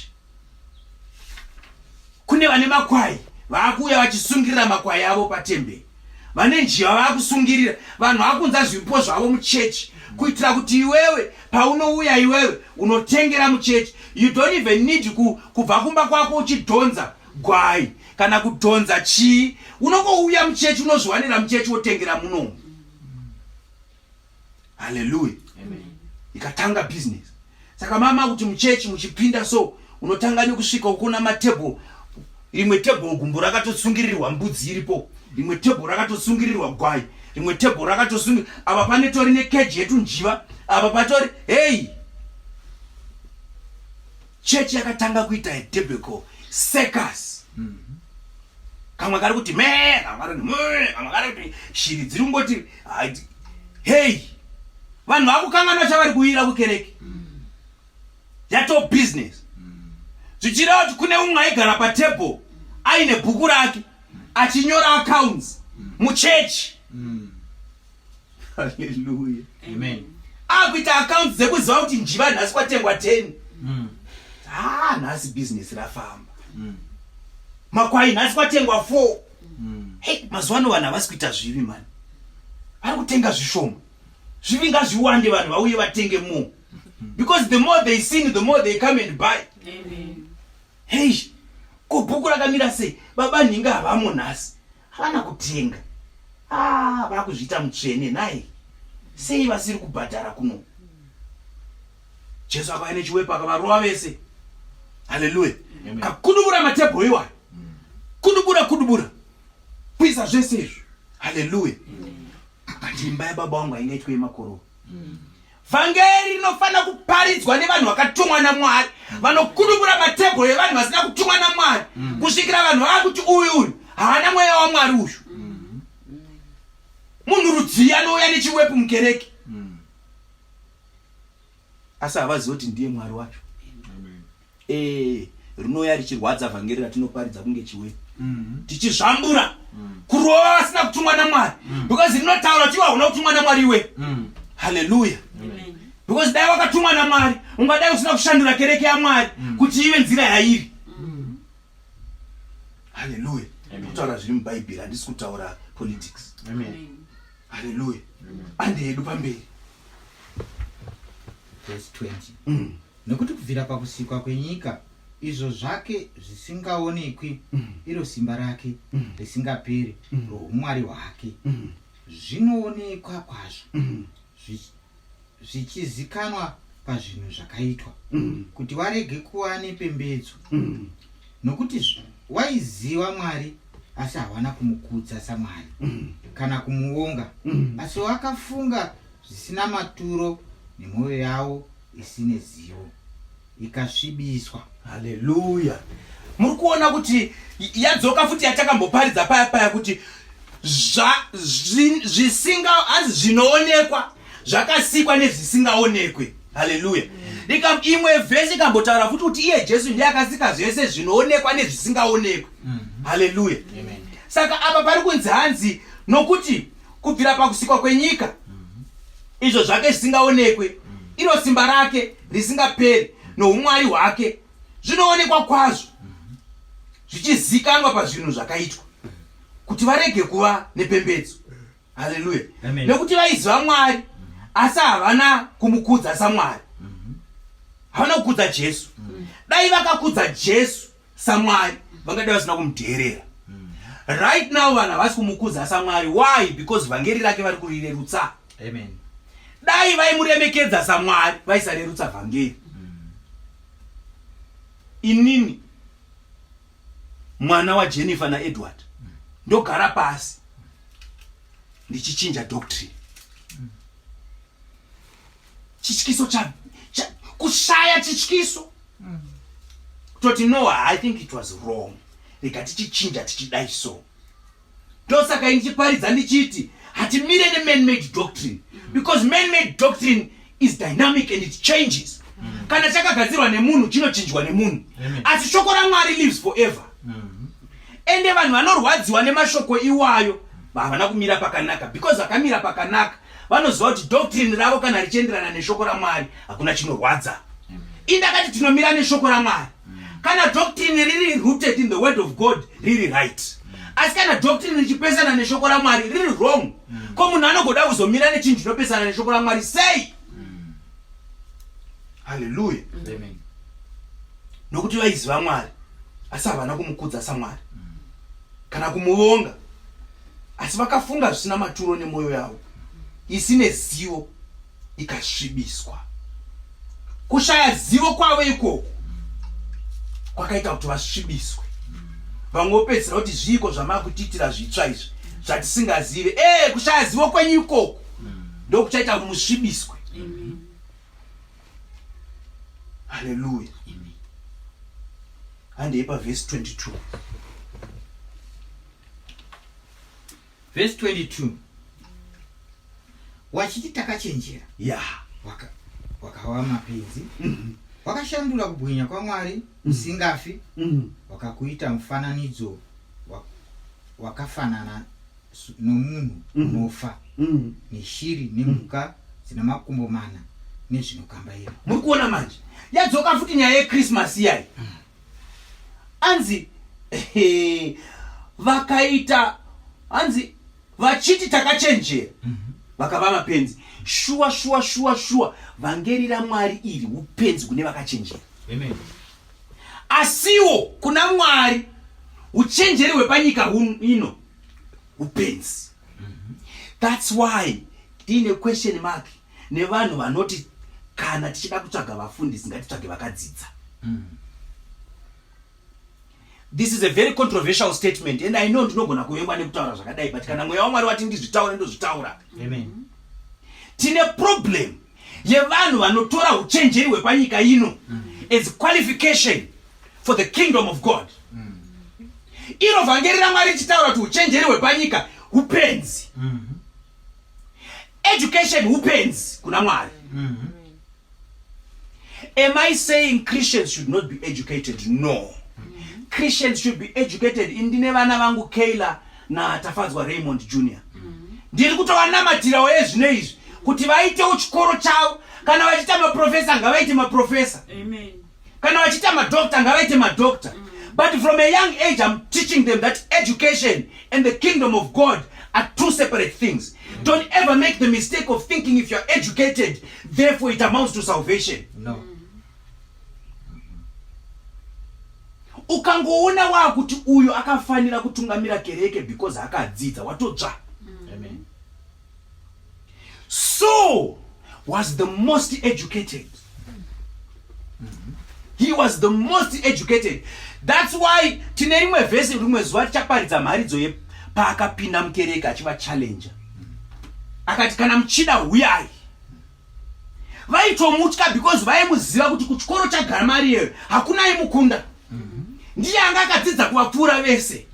Kune vane makwai vaakuuya vachisungirira makwai avo patemberi, vane njiva vaakusungirira. Vanhu vakunza zvipo zvavo muchechi kuitira kuti iwewe paunouya, iwewe unotengera muchechi. You don't even need kubva kumba kwako uchidhonza gwai kana kudhonza chii. Unongouya muchechi, unozviwanira muchechi, wotengera munomu. Haleluya! Ikatanga business. Saka mama kuti muchechi muchipinda so, unotanga nekusvika ukuna matebhuru. Rimwe tebhuru gumbo rakatosungirirwa mbudzi iripo, rimwe tebhuru rakatosungirirwa gwai, rimwe tebhuru rakatosungi apa pane tori nekeji yetu njiva apa patori. Hei, chechi yakatanga kuita debacle, circus. Kamwe kari kuti me, kamwe kari kuti me, kamwe kari kuti shiri dziri kungoti hei. Vanhu vakukanganwa chavari kuuyira kukereke. Yato business, zvichireva kuti kune umwe aigara patebhuru aine bhuku rake achinyora accounts muchechi. Haleluya! Amen. Akuita accounts dzekuziva kuti njiva nhasi kwatengwa 10. Ah, nhasi business rafamba. Makwai nhasi kwatengwa 4. Hey, mazuva ano vanhu havasi kuita zvivi mani, vari kutenga zvishoma. Zvivi ngazviwande, vanhu vauye vatenge more, because the more they sin, the more they come and buy. Amen. Hei, ko bhuku rakamira sei? Baba nhinga havamo nhasi, havana kutenga. Ah, vakuzviita mutsvene nhai, sei vasiri kubhadhara kuno? Jesu akauya nechiwepo akavarova vese. Haleluya! Kakudubura matebhuru iwayo, kudubura, kudubura, kuisa zvese izvo. Haleluya! Akati imba yababa wangu haingaitwe yemakororo. Vhangeri rinofanira kuparidzwa nevanhu vakatumwa naMwari, vanokudubura matebhuru evanhu vasina kutumwa naMwari, kusvikira vanhu vava kuti uyu uyu haana mweya waMwari uyu. Munhu rudzii anouya nechiwepu mukereke? Asi havazivi kuti ndiye Mwari wacho. Rinouya richirwadza vhangeri ratinoparidza kunge chiwepu, tichizvambura kurova vasina kutumwa naMwari, because rinotaura kuti iwe hauna kutumwa naMwari iwe. Haleluya! Because dai wakatumwa naMwari, ungadai usina kushandura kereke yaMwari kuti ive nzira yairi. Haleluya! Kutaura zviri mubhaibheri, handisi kutaura politics. Haleluya! Ande yedu pamberi. Verse 20. Nokuti kubvira pakusikwa kwenyika izvo zvake zvisingaonekwi, iro simba rake risingaperi roumwari hwake, zvinoonekwa kwazvo, zvichizikanwa pazvinhu zvakaitwa, kuti warege kuva nepembedzo. Nokuti waiziva Mwari, asi hawana kumukudza saMwari kana kumuonga, asi wakafunga zvisina maturo nemwoyo yavo isine zivo ikasvibiswa. Haleluya! Muri kuona kuti yadzoka futi yatakamboparidza paya paya kuti zvisinga hanzi zvinoonekwa zvakasikwa nezvisingaonekwe. Haleluya! Imwe vhesi ikambotaura futi kuti iye Jesu ndiye akasika zvese zvinoonekwa nezvisingaonekwe. Haleluya! Saka apa pari kunzi hanzi nokuti kubvira pakusikwa kwenyika izvo zvake zvisingaonekwe, iro simba rake risingaperi noumwari hwake. Zvinoonekwa kwazvo zvichizikanwa pazvinhu zvakaitwa kuti varege kuva nepembedzo. Haleluya. Nekuti vaiziva Mwari asi havana kumukudza saMwari. Havana kukudza Jesu. Dai vakakudza Jesu saMwari vangadai vasina kumudheerera. Right now vanhu havasi kumukudza saMwari. Why? Because vhangeri rake vari kurirerutsa. Amen. Dai vaimuremekedza saMwari vaisarerutsa vhangeri. Inini mwana waJennifer naEdward ndogara pasi ndichichinja doctrine. Chityiso cha, cha kushaya chityiso kutoti no, I think it was wrong, rega tichichinja tichidai so. Ndosaka ini ndichiparidza ndichiti hatimire neman-made doctrine, because man-made doctrine is dynamic and it changes. Kana chakagadzirwa nemunhu chinochinjwa nemunhu, asi shoko raMwari lives forever. Ende vanhu vanorwadziwa nemashoko iwayo havana kumira pakanaka, because vakamira pakanaka vanoziva kuti doctrine ravo kana richienderana neshoko raMwari hakuna chinorwadza. Indakati tinomira neshoko raMwari. Kana doctrine riri rooted in the word of God, riri right, asi kana doctrine richipesana neshoko raMwari, riri wrong. Ko munhu anogoda kuzomira nechinhu chinopesana neshoko raMwari sei? Haleluya. Amen. Nokuti vaiziva Mwari asi havana kumukudza saMwari kana kumuvonga, asi vakafunga zvisina maturo nemwoyo yavo isine zivo ikasvibiswa. Kushaya zivo kwavo ikoko kwakaita kuti vasvibiswe. Vamwe vopedzisira kuti, zviiko zvamaakutiitira zvitsva izvi zvatisingazive? Kushaya zivo kwenyu ikoko ndokuchaita kuti musvibiswe. Haleluya. Handei pavhesi 22. Vhesi 22, wachiti takachenjera, wakava mapenzi, wakashandura kubwinya kwaMwari usingafi, wakakuita mufananidzo wakafanana nomunhu unofa, neshiri, nemhuka dzina makumbo mana, nezvinokambaira. Muri kuona manje yadzoka futi nyaya yeChristmas iyai. Anzi vakaita, hanzi vachiti takachenjera, vakava mapenzi. Shuwa shuwa shuwa shuwa, vhangeri raMwari iri upenzi kune vakachenjera. Amen. Asiwo kuna Mwari uchenjeri hwepanyika ino upenzi. That's why tiine question mark nevanhu vanoti kana tichida kutsvaga vafundisi ngatitsvage vakadzidza. This is a very controversial statement and I know ndinogona kuvengwa nekutaura zvakadai, but kana mweya waMwari wati ndizvitaure, ndozvitaura. Amen. Tine problem yevanhu vanotora uchenjeri hwepanyika ino as qualification for the kingdom of God. Iro vhangeri raMwari richitaura kuti uchenjeri hwepanyika upenzi, education upenzi kuna Mwari. Am I saying Christians should not be educated? No, Christians should be educated. Indine vana vangu Kayla naTafadzwa Raymond Junior, ndiri kutovanamatirawo ezvino izvi kuti vaitewo chikoro chavo. Kana vachiita maprofesa, ngavaite maprofesa. Amen. Kana vachiita madoctor, ngavaite madoctor. But from a young age I'm teaching them that education and the kingdom of God are two separate things. Don't ever make the mistake of thinking if you're educated, therefore it amounts to salvation. No. Ukangoona waakuti uyu akafanira kutungamira kereke because akadzidza, watodzva. Amen. Saul was the most educated. He was the most educated. That's why tine rimwe vhesi, rimwe zuva tichaparidza mharidzo yepaakapinda mukereke achivachallenja, akati, "Kana muchida, huyai." Vaitomutya because vaimuziva kuti kuchikoro chaGamariel hakuna aimukunda, ndiye anga akadzidza kuvapfuura vese.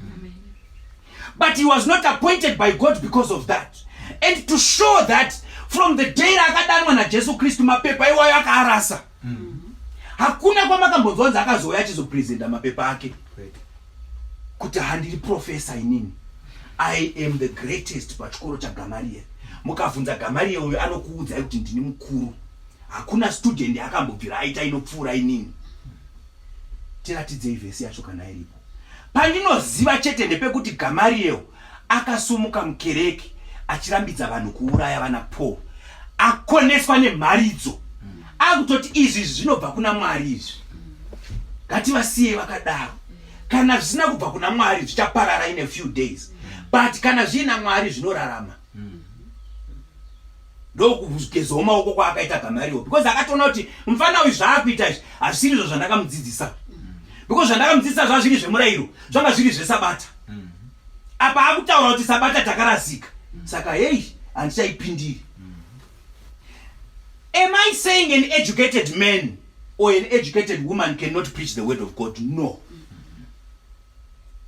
But he was not appointed by God because of that. And to show that, from the day raakadanwa naJesu Kristu, mapepa iwayo akaarasa. Hakuna kwamakambonzwa kunzi akazouya achizopresenta mapepa ake kuti, "Handiri profesa inini, I am the greatest pachikoro chaGamariel. Mukabvunza Gamariel uyo, anokuudzai kuti ndini mukuru, hakuna student akambobvira aita inopfuura inini." Tiratidzei vhesi yacho kana iripo. Pandinoziva chete ndepekuti Gamariel akasumuka mukereke achirambidza vanhu kuuraya vana Paul. Akoneswa nemharidzo. Akutoti izvi izvi zvinobva kuna Mwari izvi. Ngativasiye vakadaro. Kana zvisina kubva kuna Mwari zvichaparara in a few days. But kana zviina Mwari zvinorarama. Ndokugezawo maoko kwaakaita Gamariel because akatoona kuti mufana uyu zvaakuita izvi hazvisiri izvo zvandakamudzidzisa. Because zvandakamudzidzisa zvanga zviri zvemurayiro, zvanga zviri zvesabata. Apa akutaura kuti sabata takarasika. Saka hei handichaipindiri. Am I saying an educated man or an educated woman cannot preach the word of God? No.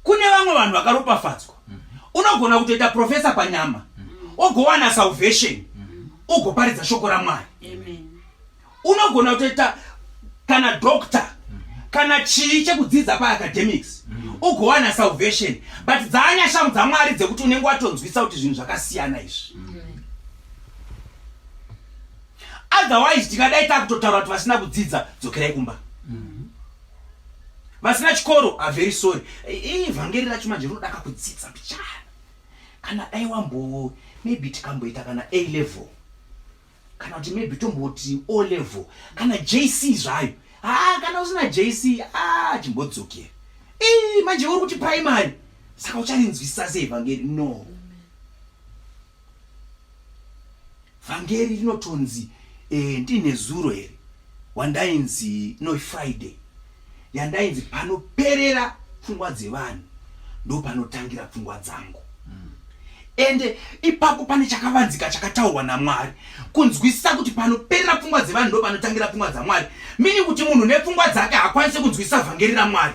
Kune vamwe vanhu vakaropafadzwa. Unogona kutoita professor panyama, ogowana salvation, ugoparidza shoko raMwari. Unogona kutoita kana doctor kana chii chekudzidza paacademics ugowana salvation, but dzaanyashamu dzaMwari dzekuti unenge watonzwisa kuti zvinhu zvakasiyana izvi. Otherwise tingadai takutotaura kuti vasina kudzidza dzokerai kumba. Vasina chikoro are very sorry. Ivhangeri racho manje rinoda kakudzidza mbichana. Kana dai wambo maybe tikamboita kana A level kana kuti maybe tomboti O level kana JC zvayo. Ah, kana usina JC ah chimbodzokera. Ii manje uri kuti primary saka ucharinzwisisa sei vhangeri? No. Vhangeri rinotonzi eh, ndine zuro here wandainzi no Friday yandainzi panoperera pfungwa dzevanhu ndopanotangira pfungwa dzangu. Ende ipapo pane chakavanzika chakataurwa naMwari kunzwisisa kuti panoperera pfungwa dzevanhu ndopanotangira pfungwa dzaMwari, meaning kuti munhu nepfungwa dzake haakwanisi kunzwisisa vhangeri raMwari.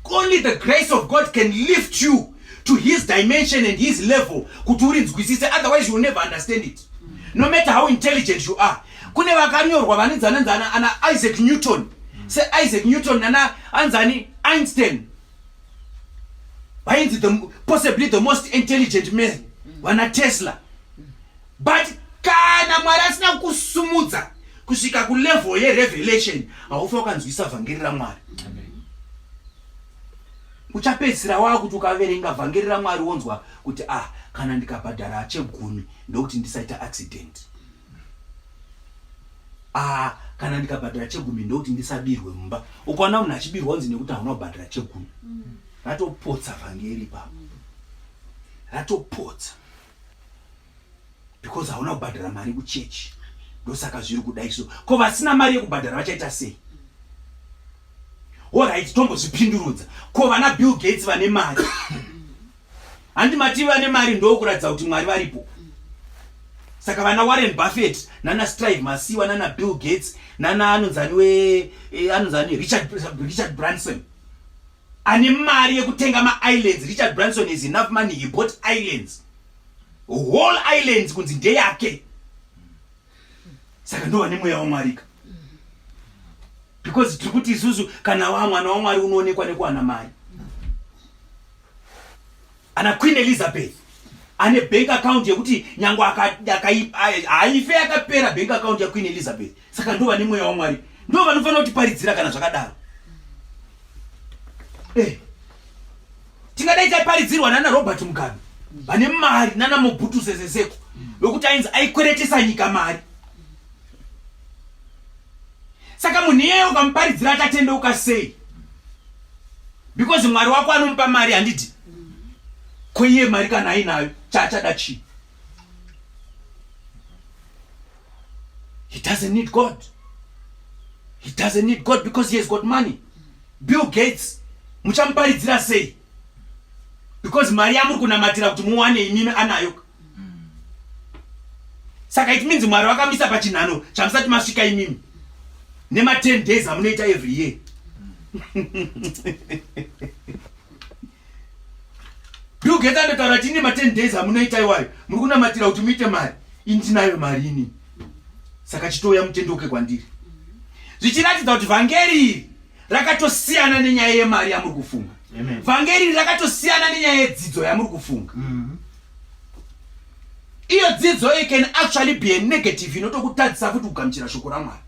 Only the grace of God can lift you to his dimension and his level kuti urinzwisise, otherwise you will never understand it no matter how intelligent you are. Kune vakanyorwa vanonzi anonzi ana Isaac Newton, seIsaac Newton nana anzani Einstein, vainzi the, possibly the most intelligent man, vana Tesla. But kana Mwari asina kukusumudza kusvika kulevel yerevelation, haufa wakanzwisa vhangeri raMwari. Uchapedzisira wakuti ukaverenga vhangeri raMwari wonzwa kuti ah, kana ndikabhadhara chegumi ndokuti ndisaita accident. Ah, kana ndikabhadhara chegumi ndokuti ndisabirwe mumba. Ukaona munhu achibirwa unzi nekuti hauna kubhadhara chegumi. Ratopotsa vhangeri ipapo. Ratopotsa. Because hauna kubhadhara mari kuchechi. Ndosaka zviri kudai so. Ko vasina mari yekubhadhara vachaita sei? Alright, tombozvipindurudza. Ko vana Bill Gates vane mari? Handi mati vane mari ndokuratidza kuti Mwari varipo. Saka vana Warren Buffett, nana Strive Masiwa, nana Bill Gates, nana anonzani we anonzani Richard Branson. Ane mari yekutenga ma-islands. Richard Branson has enough money, he bought islands. Whole islands kunzi ndeyake. Saka ndo vane mweya waMwari ka. Because tiri kuti isusu kana wa mwana waMwari unoonekwa nekuwana mari. Ana Queen Elizabeth ane bank account yekuti nyangwe haife yakapera bank account ya Queen Elizabeth. Saka ndo vane mweya waMwari, ndo vanofanira kutiparidzira kana zvakadaro. Tingadai taiparidzirwa nana Robert Mugabe vane mari, nana Mobutu Sese Seko vekuti ainzi aikweretesa nyika mari. Saka munhu iyeye ukamuparidzira achatendeuka sei? Because Mwari wako anomupa mari, handiti? Ko iye mari kana ainayo chaachada chii? He doesn't need God. He doesn't need God because he has got money. Bill Gates muchamuparidzira sei? Because mari yamuri kunamatira kuti muwane imimi anayo. Saka it means Mwari vakamisa pachinhano chamusati masvika imimi nema 10 days amunoita every year. Bill Gates anotaura kuti nema 10 days amunoita iwayo muri kunamatira kuti muite mari, ini ndinayo mari ini, saka chitouya mutendeuke kwandiri. Zvichiratidza kuti vhangeri iri rakatosiyana nenyaya yemari yamuri kufunga. Vhangeri iri rakatosiyana nenyaya yedzidzo yamuri kufunga. Iyo dzidzo iyi can actually be a negative inotokutadzisa futi kugamuchira shoko raMwari.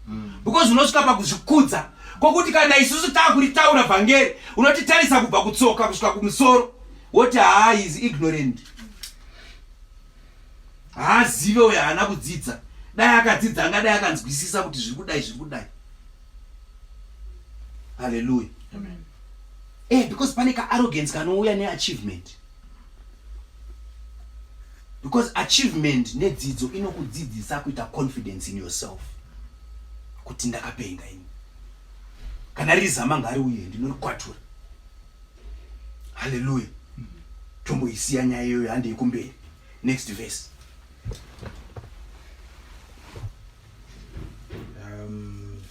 Because unosvika pakuzvikudza kwokuti kana isusu taakuritaura vhangeri unotitarisa kubva kutsoka kusvika kumusoro woti haa is ignorant. Haazive uyo haana kudzidza. Dai akadzidza angadai akanzwisisa kuti zviri kudai zviri kudai. Hallelujah. Amen. Eh, because pane ka arrogance kanouya neachievement. Because achievement nedzidzo inokudzidzisa kuita confidence in yourself. Kuti ndakapenga ini. Kana riri zama ngariuye ndinorikwatura. Hallelujah. Tomboisiya nyaya iyoyo handei kumberi. Next verse.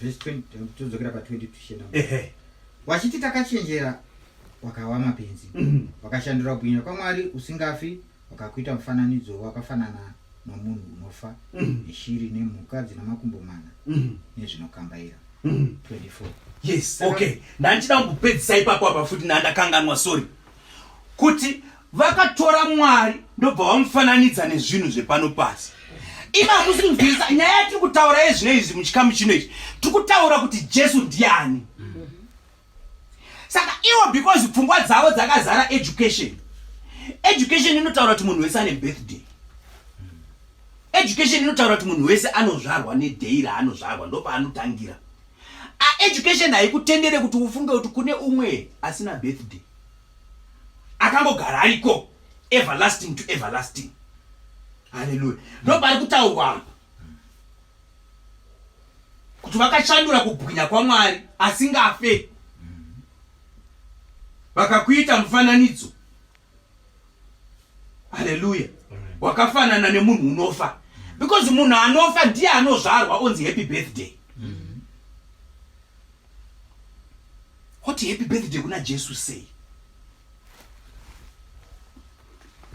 Verse 20, todzokera pa 22 shena. Ehe. Wachiti takachenjera wakawa mapenzi. Wakashandura kubwinya kwaMwari usingafi wakakuita mufananidzo wakafanana nomunhu unofa, neshiri nemhuka dzina makumbo mana nezvinokambaira. 24. Yes, okay. Ndandichida kumbopedzisa ipapo apa futi ndandakanganwa sorry. Kuti vakatora Mwari ndobva vamufananidza nezvinhu zvepano pasi. Imi hamusi kunzwisisa nyaya yatiri kutaura yezvino izvi muchikamu chino ichi. Tiri kutaura kuti Jesu ndiani. Saka ivo because pfungwa dzavo dzakazara education. Education inotaura kuti munhu wese ane birthday. Education inotaura kuti munhu wese anozvarwa neday raanozvarwa ndopaanotangira. Education haikutendere kuti ufunge kuti kune umwe asina birthday. Akangogara ariko everlasting to everlasting. Hallelujah. Ndopari kutaurwa apa. Kuti vakashandura kubwinya kwaMwari asingafe. Vakakuita mufananidzo. Hallelujah. Wakafanana nemunhu unofa. Because munhu anofa ndiye anozvarwa onzi happy birthday. Woti happy birthday kuna Jesu sei?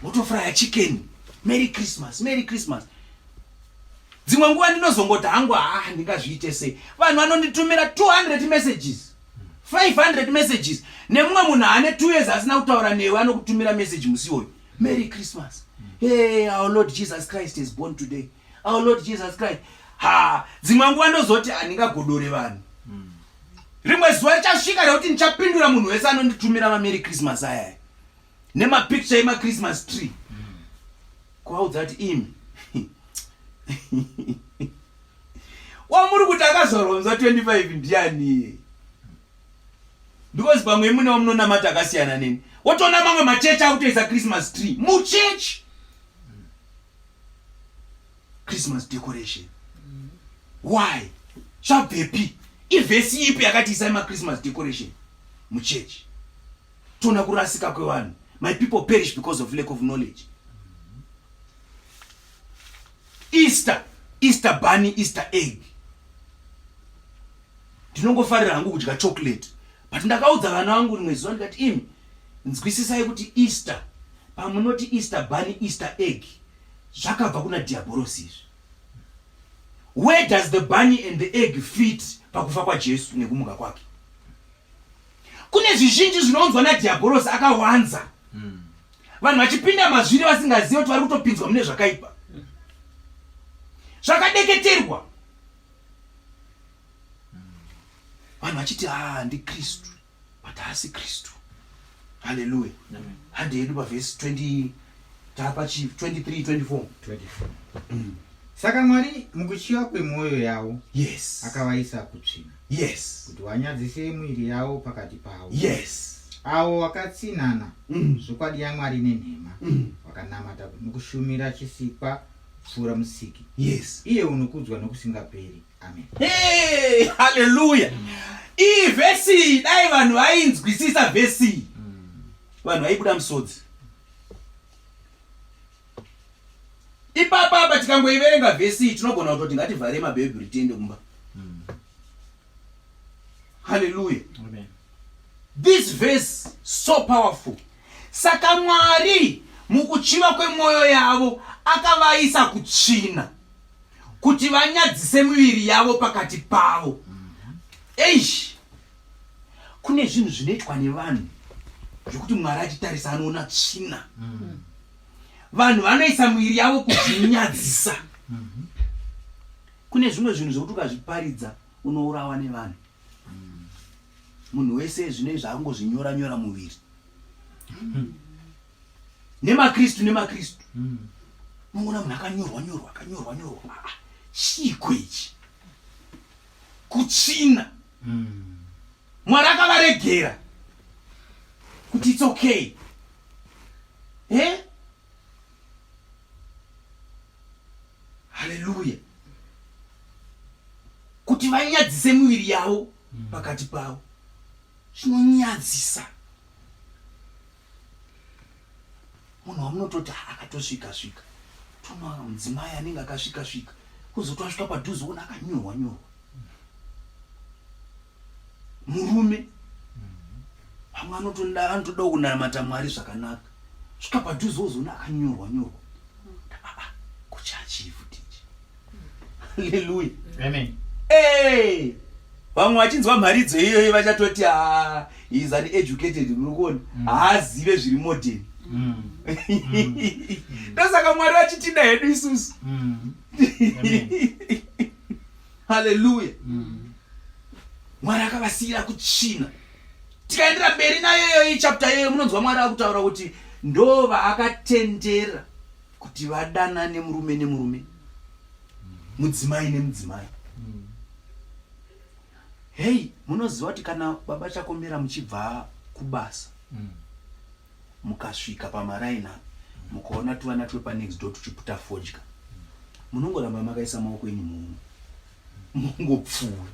Wotofraya chicken. Merry Christmas, Merry Christmas. Dzimwe nguva ndinozongoti hangu ah ndingazviite sei. Vanhu vanonditumira 200 messages. 500 messages. Nemumwe munhu ane 2 years asina kutaura newe anokutumira message musi iwoyo. Merry Christmas. Hey, our Lord Jesus Christ is born today. Our Lord Jesus Christ. Ha, dzimwe nguva ndozoti handingagodore vanhu. Rimwe zuva richasvika rekuti ndichapindura munhu wese anonditumira maMerry Christmas aya. Nemapicture emaChristmas tree. Kuvaudza kuti imi. Wamuri kuti akazvarwa musi wa 25 ndiani iye? Because pamwe mune wamunonamata akasiyana neni. Wotoona mamwe machechi akutoisa Christmas tree muchechi. Christmas decoration. Why? Zvabvepi? Ivhesi ipi yakati isai maChristmas decoration muchechi? Toona kurasika kwevanhu. My people perish because of lack of knowledge. Easter, Easter bunny, Easter egg. Ndinongofarira hangu kudya chocolate. But ndakaudza vana vangu rimwe zuva ndikati imi nzwisisai kuti Easter pamunoti Easter bunny, Easter egg zvakabva kuna diaborosi izvi. Where does the bunny and the egg fit pakufa kwaJesu nekumuka kwake? Kune zvizhinji zvinounzwa nadhiabhorosi akawanza. Vanhu vachipinda mazviri vasingazive kuti vari kutopinzwa mune zvakaipa. Zvakadeketerwa. Vanhu vachiti ah ndiKristu but haasi Kristu. Hallelujah. Hande yedu pavhesi 20 tapa chi 23 24. 24. Saka Mwari mukuchiva kwemwoyo yavo Yes. akavaisa kutsvina. Yes. Kuti wanyadzise mwiri yavo pakati pavo. Yes. Avo vakatsinhana zvokwadi yaMwari nenhema, vakanamata nokushumira chisikwa kupfuura Musiki. Yes. Iye unokudzwa nokusingaperi. Amen. Hey, hallelujah. Iyi vhesi iyi dai vanhu vainzwisisa vhesi iyi. Vanhu vaibuda musodzi. Ipapa apa tikangoiverenga vhesi iyi tinogona kutoti ngativhare mabhebhuri tiende kumba. Hallelujah. Amen. This verse so powerful. Saka Mwari mukuchiva kwemwoyo yavo akavaisa kutsvina kuti vanyadzise miviri yavo pakati pavo. Eish. Kune zvinhu zvinoitwa nevanhu zvekuti Mwari achitarisa anoona tsvina. Vanhu vanoisa muviri yavo kuzvinyadzisa. Kune zvimwe zvinhu zvekuti ukazviparidza unourawa nevanhu. Munhu wese zvino izvi akungozvinyora nyora muviri. NemaKristu nemaKristu. Unoona munhu akanyorwa nyorwa akanyorwa nyorwa. Ah, ah, chiiko ichi? Kutsvina. Mwari akavaregera kuti it's okay. Eh? Haleluya. Kuti vanyadzise miviri yavo pakati pavo. Zvinonyadzisa. Munhu wamunototi akatosvika svika. Tona mudzimai anenge akasvika svika. Kuzoti wasvika padhuze wona akanyorwa nyorwa. Murume vamwe anotoda anotoda kunamata Mwari zvakanaka. Svika padhuze wozoona akanyorwa nyorwa. Ah, ah, kuchachi futi ichi. Haleluya. Amen. Hey! Vamwe vachinzwa mharidzo iyoyo vachatoti ah, he is an educated muri kuona haazive zviri modern. Ndosaka Mwari vachitida hedu isusu. Amen. Haleluya. Mwari akavasiyira kutsvina. Tikaendera mberi nayo iyoyi chapter iyoyo munonzwa Mwari akutaura kuti ndo vaakatendera kuti vadanane murume nemurume, mudzimai nemudzimai. Hei, munoziva kuti kana baba Chakomera muchibva kubasa mukasvika pamaraini apa mukaona tuvana twepanext door tuchiputa fodya, munongoramba makaisa maoko enyu muhomwe mongopfuura.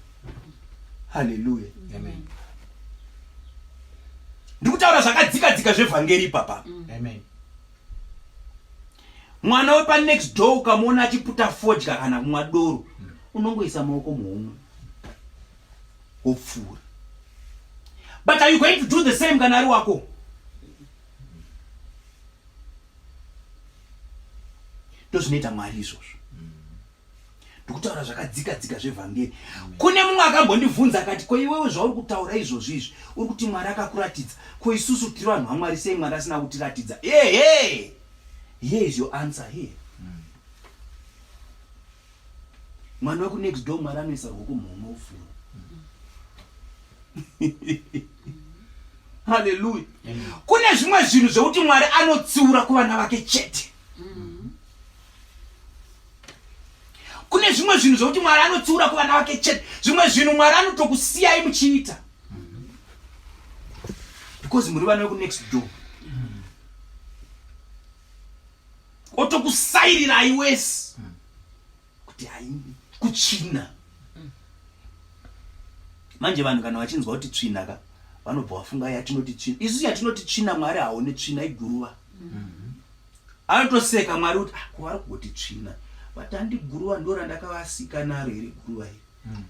Haleluya. Amen. Ndikutaura zvakadzika dzika zvevhangeri ipapa. Amen. Mwana wepanext door ukamuona achiputa fodya kana kumwa doro, unongoisa maoko muhomwe wopfuura. But are you going to do the same kana ari wako? Ndozvinoita Mwari izvozvo. Ndikutaura zvakadzika dzika zvevhangeri. Kune mumwe akambondibvunza akati, ko iwewe zvauri kutaura izvozvi izvi, uri kuti Mwari akakuratidza, ko isusu tiri vanhu vaMwari sei Mwari asina kutiratidza? Ehe! Here is your answer here. Mwana wekunext door Mwari anoisa ruoko muhomwe wopfuura. Haleluya. Kune zvimwe zvinhu zvekuti Mwari anotsiura kuvana vake chete. Kune zvimwe zvinhu zvekuti Mwari anotsiura kuvana vake chete. Zvimwe zvinhu Mwari anotokusiyai muchiita because muri vana vekunext door. Otokusairirai wese kuti haini kutsvina. Manje vanhu kana vachinzwa kuti tsvina ka vanobva vafunga yatinoti tsvina. Isu yatinoti tsvina Mwari haone tsvina iguruva. Anotoseka Mwari kuti ah, ko vari kugoti tsvina but handi guruva ndo randakavasika naro here guruva iri.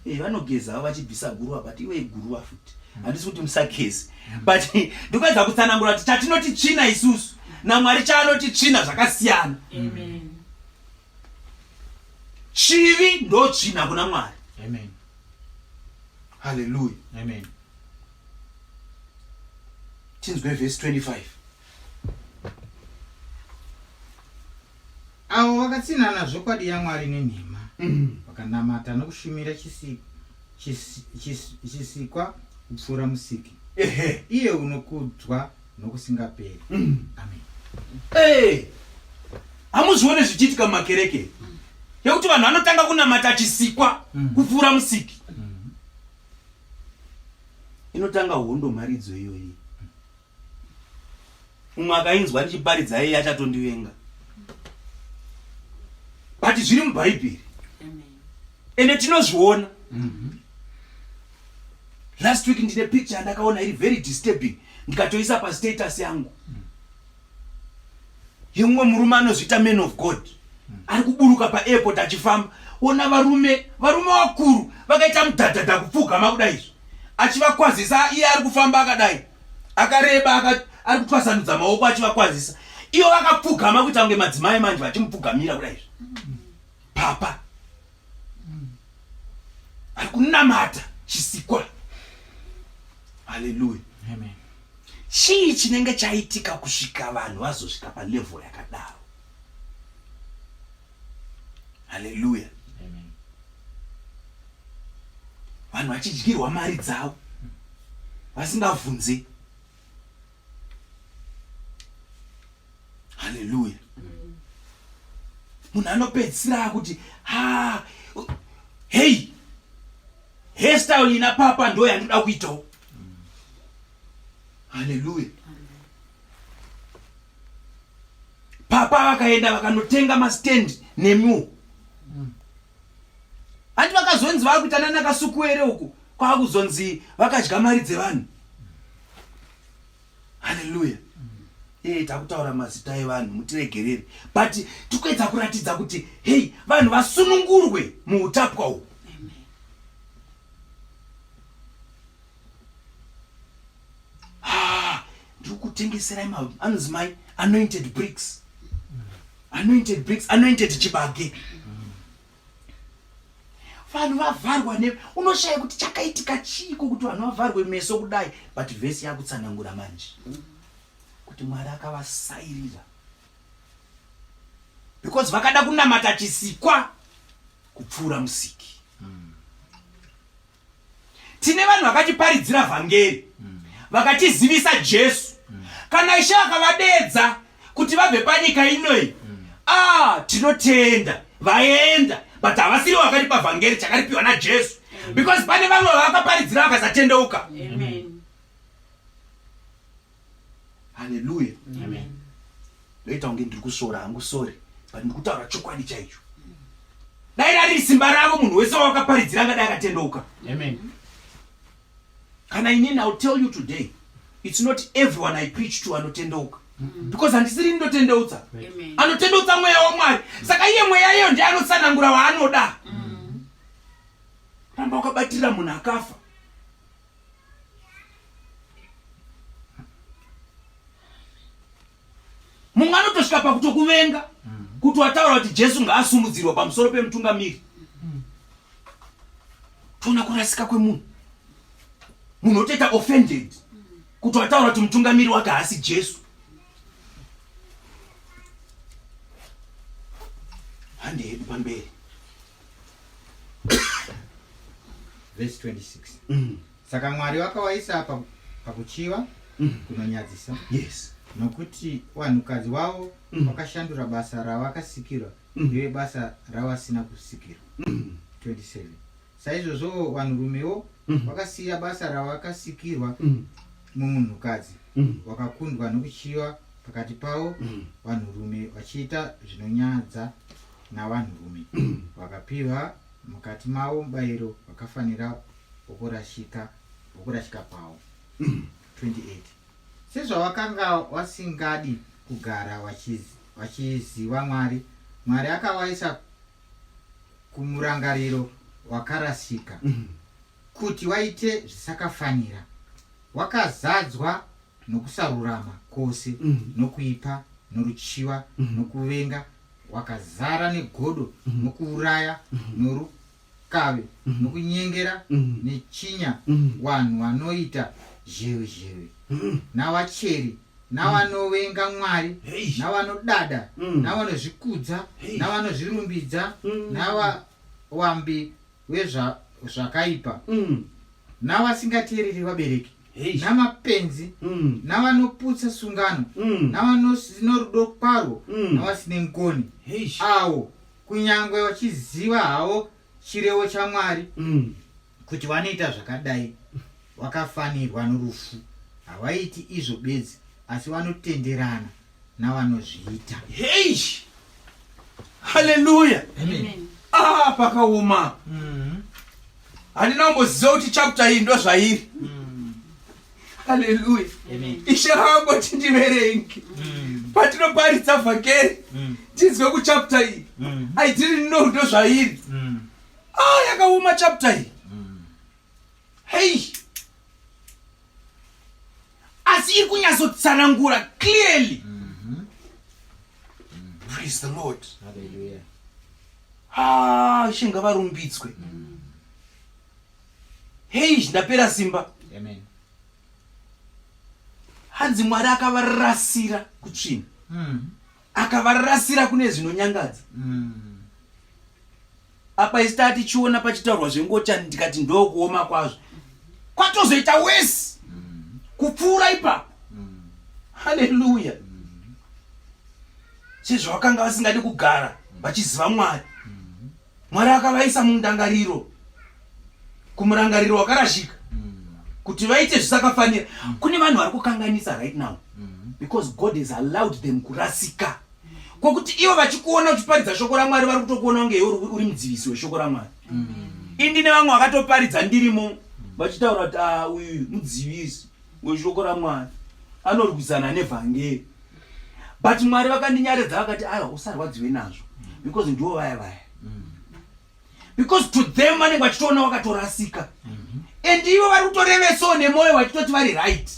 Eh, vanogeza havo vachibvisa guruva but iwe iguruva futi. Handisi kuti musageze but ndikuedza kutsanangura kuti chatinoti tsvina isusu naMwari chaanoti tsvina zvakasiyana. Amen. Chivi ndo tsvina kuna Mwari. Amen. Hallelujah. Amen. Tinzwe verse 25. Avo vakatsinhana zvokwadi yaMwari nenhema, vakanamata nokushumira chisikwa kupfuura Musiki, iye unokudzwa nokusingaperi. Amen. Hey, hamuzvione zvichiitika mumakereke yekuti vanhu vanotanga kunamata chisikwa kupfuura Musiki. Inotanga hondo mharidzo iyoyi. Umwe akainzwa ndichiparidza iye achatondivenga, but zviri muBhaibheri ende tinozviona. Last week ndine picture yandakaona iri very disturbing, ndikatoisa pastatus yangu, yemumwe murume anozviita man of God ari kuburuka paairport achifamba. Ona varume vakuru vakaita mudhadhadha kupfugama kudai izvo, achivakwazisa. Iye ari kufamba akadai akareba, ari kutwasanudza maoko achivakwazisa, ivo vakapfugama kuita kunge madzimai manje, vachimupfugamira kudai izvo. Papa ari kunamata chisikwa. Haleluya. Amen. Chii chinenge chaitika kusvika vanhu vazosvika palevel yakadaro? Haleluya. Vanhu vachidyirwa mari dzavo vasingavhunze. Haleluya. Munhu anopedzisira akuti ha hei hairstyle ina papa ndo yandoda kuitawo. Haleluya. Papa vakaenda vakanotenga mastand nemiwo. Hanti vakazonzi vakuita nana kasukuwere uku kwakuzonzi vakadya mari dzevanhu. Haleluya. Eh, takutaura mazita evanhu mutiregerere but tikuedza kuratidza kuti hei vanhu vasunungurwe muutapwa uhu. Ah, ndiri kutengeserai anonzi mai anointed bricks, anointed bricks, anointed chibage. Vanhu vavharwa ne unoshaya kuti chakaitika chiiko kuti vanhu vavharwe meso kudai, but vhesi yakutsanangura manje kuti Mwari akavasairira because vakada kunamata chisikwa kupfuura Musiki. Tine vanhu vakatiparidzira vhangeri, vakatizivisa Jesu. Kana Ishe vakavadeedza kuti vabve panyika inoyi, ah, tinotenda vaenda, but havasiri vakatipa vhangeri, takaripiwa naJesu, because pane vamwe vavakaparidzira vakasatendeuka. Haleluya. Ndoita kunge ndiri kusvora hangu, sorry, but ndiri kutaura chokwadi chaicho. Dai rari simba ravo, munhu wese wavakaparidzira angadai akatendeuka. Kana inini, I'll tell you today, it's not everyone I preach to anotendeuka, because handisiri ndinotendeutsa, anotendeutsa mweya waMwari. Saka iye mweya iyeyo ndiye anotsanangura waanoda. Ramba wakabatirira munhu akafa. Mumwe anotosvika pakutokuvenga kuti wataura kuti Jesu ngaasumudzirwa pamusoro pemutungamiri. Toona kurasika kwemunhu. Munhu otoita offended kuti wataura kuti mutungamiri wake haasi Jesu. Hande hedu pamberi. Verse 26. Saka Mwari vakawaisa pakuchiva kunonyadzisa. Nokuti vanhukadzi wavo vakashandura basa ravakasikirwa rive basa ravasina kusikirwa. 27 Saizvozvowo vanhurumewo vakasiya basa ravakasikirwa mumunhukadzi, vakakundwa nokuchiva pakati pavo, vanhurume vachiita zvinonyadza navanhurume, vakapiwa mukati mavo mubayiro wakafanira wokurashika wokurashika kwavo. 28 Sezvavakanga vasingadi kugara vachiziva Mwari, Mwari akavaisa kumurangariro wakarasika, kuti vaite zvisakafanira, wakazadzwa nokusarurama kwose, nokuipa, noruchiva, nokuvenga, wakazara negodo, nokuuraya, norukave, nokunyengera, nechinya, vanhu vanoita zheve zheve, navacheri, navanovenga Mwari, navanodada, navanozvikudza, navanozvirumbidza, navawambi wezvakaipa, navasingateereri vabereki, namapenzi, navanoputsa sungano, navanosino rudo kwarwo, navasine ngoni, avo kunyange vachiziva havo chirevo chaMwari, kuti vanoita zvakadai vakafanirwa norufu, havaiti izvo bedzi, asi vanotenderana navanozviita. Hei, haleluya. Ah, pakaoma. Handina kumboziva kuti chapter iyi ndo zvairi. Haleluya. Ishe vangoti ndiverenge patinoparidza vhangeri, tinzwe kuchapter iyi. I didn't know ndo zvairi. Ah, yakaoma chapter iyi. Hei, asi iri kunyatsotsanangura clearly. Praise the Lord. Hallelujah. Ah, Ishe ngavarumbidzwe. Hei, ndapera simba. Amen. Hanzi Mwari akavarasira kutsvina, akavarasira kune zvinonyangadza. Apa isi tatichiona pachitaurwa zvengochani, ndikati ndokuoma kwazvo kwatozoita wesi kupfuura ipapo. Haleluya. Sezvavakanga vasingadi kugara vachiziva Mwari, Mwari akavaisa mundangariro, kumurangariro wakarashika, kuti vaite zvisakafanira. Kune vanhu vari kukanganisa right now because God has allowed them kurasika, kwokuti ivo vachikuona uchiparidza shoko raMwari, vari kutokuona kunge iwe uri mudzivisi weshoko raMwari. Indine vamwe vakatoparidza ndirimo vachitaura kuti, "Ah, uyu mudzivisi weshoko raMwari, anorwisana nevhangeri." But Mwari vakandinyaredza, vakati, "Aiwa, usarwadziwe nazvo, because ndiwo vaya vaya," because to them vanenge vachitoona wakatorasika and ivo vari kutorevesawo nemwoyo vachitoti vari right.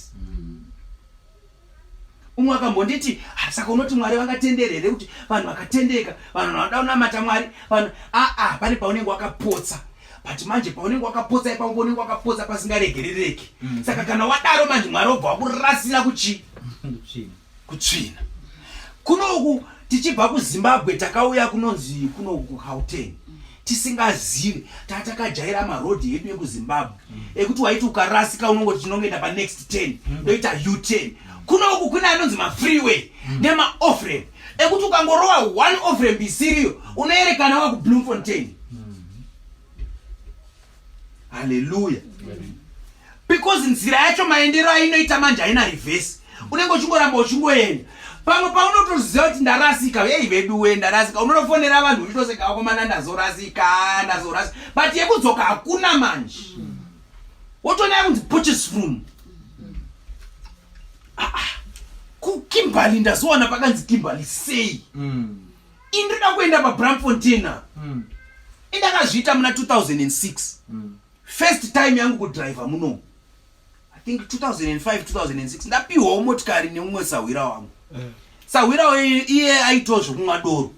Umwe akambonditi, "Ah, saka unoti Mwari vangatendere here kuti vanhu vakatendeka, vanhu vanoda kunamata Mwari, vanhu aa?" Pane paunenge wakapotsa, but manje paunenge wakapotsa ipapo, unenge wakapotsa pasingaregerereki. Saka kana wadaro manje, Mwari obva wakurasira kuchi Kutsvina. Kutsvina. Kunoku tichibva kuZimbabwe, takauya kunonzi kunoku kuGauteng tisingazivi. Taa takajaira marodhi edu ekuZimbabwe ekuti waiti ukarasika unongoti tinongoenda panext 10, ndoita U10. Kunoku kune anonzi mafreeway nemaofframp ekuti ukangorova one offramp isiriyo, unoerekana wakuBloemfontein. Haleluya. Because nzira yacho, maendero ainoita manje haina reverse, unenge uchingoramba uchingoenda. Pamwe paunotoziva kuti ndarasika, ei veduwe, ndarasika, unotofonera vanhu uchitoseka, "Akomana, ndazorasika, ndazorasika." But yekudzoka hakuna manje. Wotoona kunzi Potchefstroom. Ah, ah. KuKimberley, ndazowana pakanzi Kimberley sei? Indoda kuenda paBraamfontein apa. Indakazviita muna 2006, first time yangu kudhiraivha muno. I think 2005, 2006, ndapiwawo motikari neumwe sahwira wangu. Sahwira iye aitawo zvekumwa doro,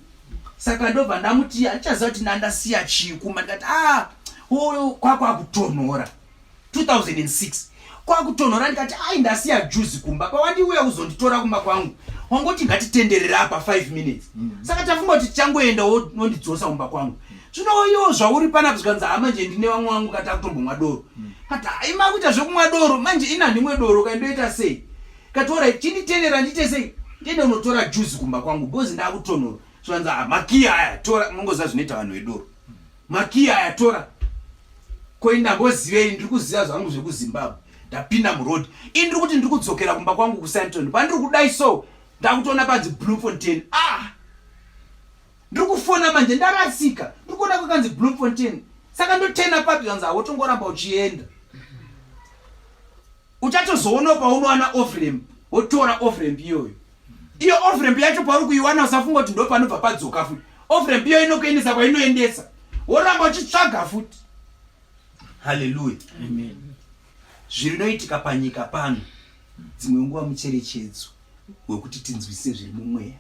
saka ndobva ndamuti, handichaziva kuti ndandasiya chii kumba. Ndikati, "A, kwakwakutonhora 2006, kwakutonhora." Ndikati, "Ai, ndasiya juzi kumba. Pawandiuya kuzonditora kumba kwangu, wangoti ngatitenderere apa 5 minutes. Saka tafunga kuti tichangoenda, wondidzosa kumba kwangu. Zvino iwo zvauri panapa." Zvikanzi, "Ha, manje ndine vamwe vangu kati akutombomwa doro." Kati, "Ai, makuita zvekumwa doro manje, ina handimwe doro, kaindoita sei?" Kati, "Alright, chinditendera ndiite sei, ndiende unotora juzi kumba kwangu because ndakutonhora." Zvikanzi, "Ha, makiya aya, tora." Munongoziva zvinoita vanhu vedoro. "Makiya aya, tora." Koi ndambozivei? Ndiri kuziva zvangu zvekuZimbabwe. Ndapinda muroad ini, ndiri kuti ndiri kudzokera kumba kwangu kuSandton. Pandiri kudai so, ndakutoona panzi Bloemfontein. Ah, ndiri kufona manje, ndarasika, ndiri kuona kwakanzi Bloemfontein, saka ndotena papi? Zvanzi, "Hawotongoramba uchienda, uchatozoona paunowana offramp, wotora offramp iyoyo." Iyo offramp yacho pauri kuiwana, usafunga kuti ndo panobva padzoka futi. Offramp iyoyo inokuendesa kwainoendesa, woramba uchitsvaga futi. Haleluya. Zvinoitika panyika pano dzimwe nguva mucherechedzo wekuti tinzwisise zviri mumweya.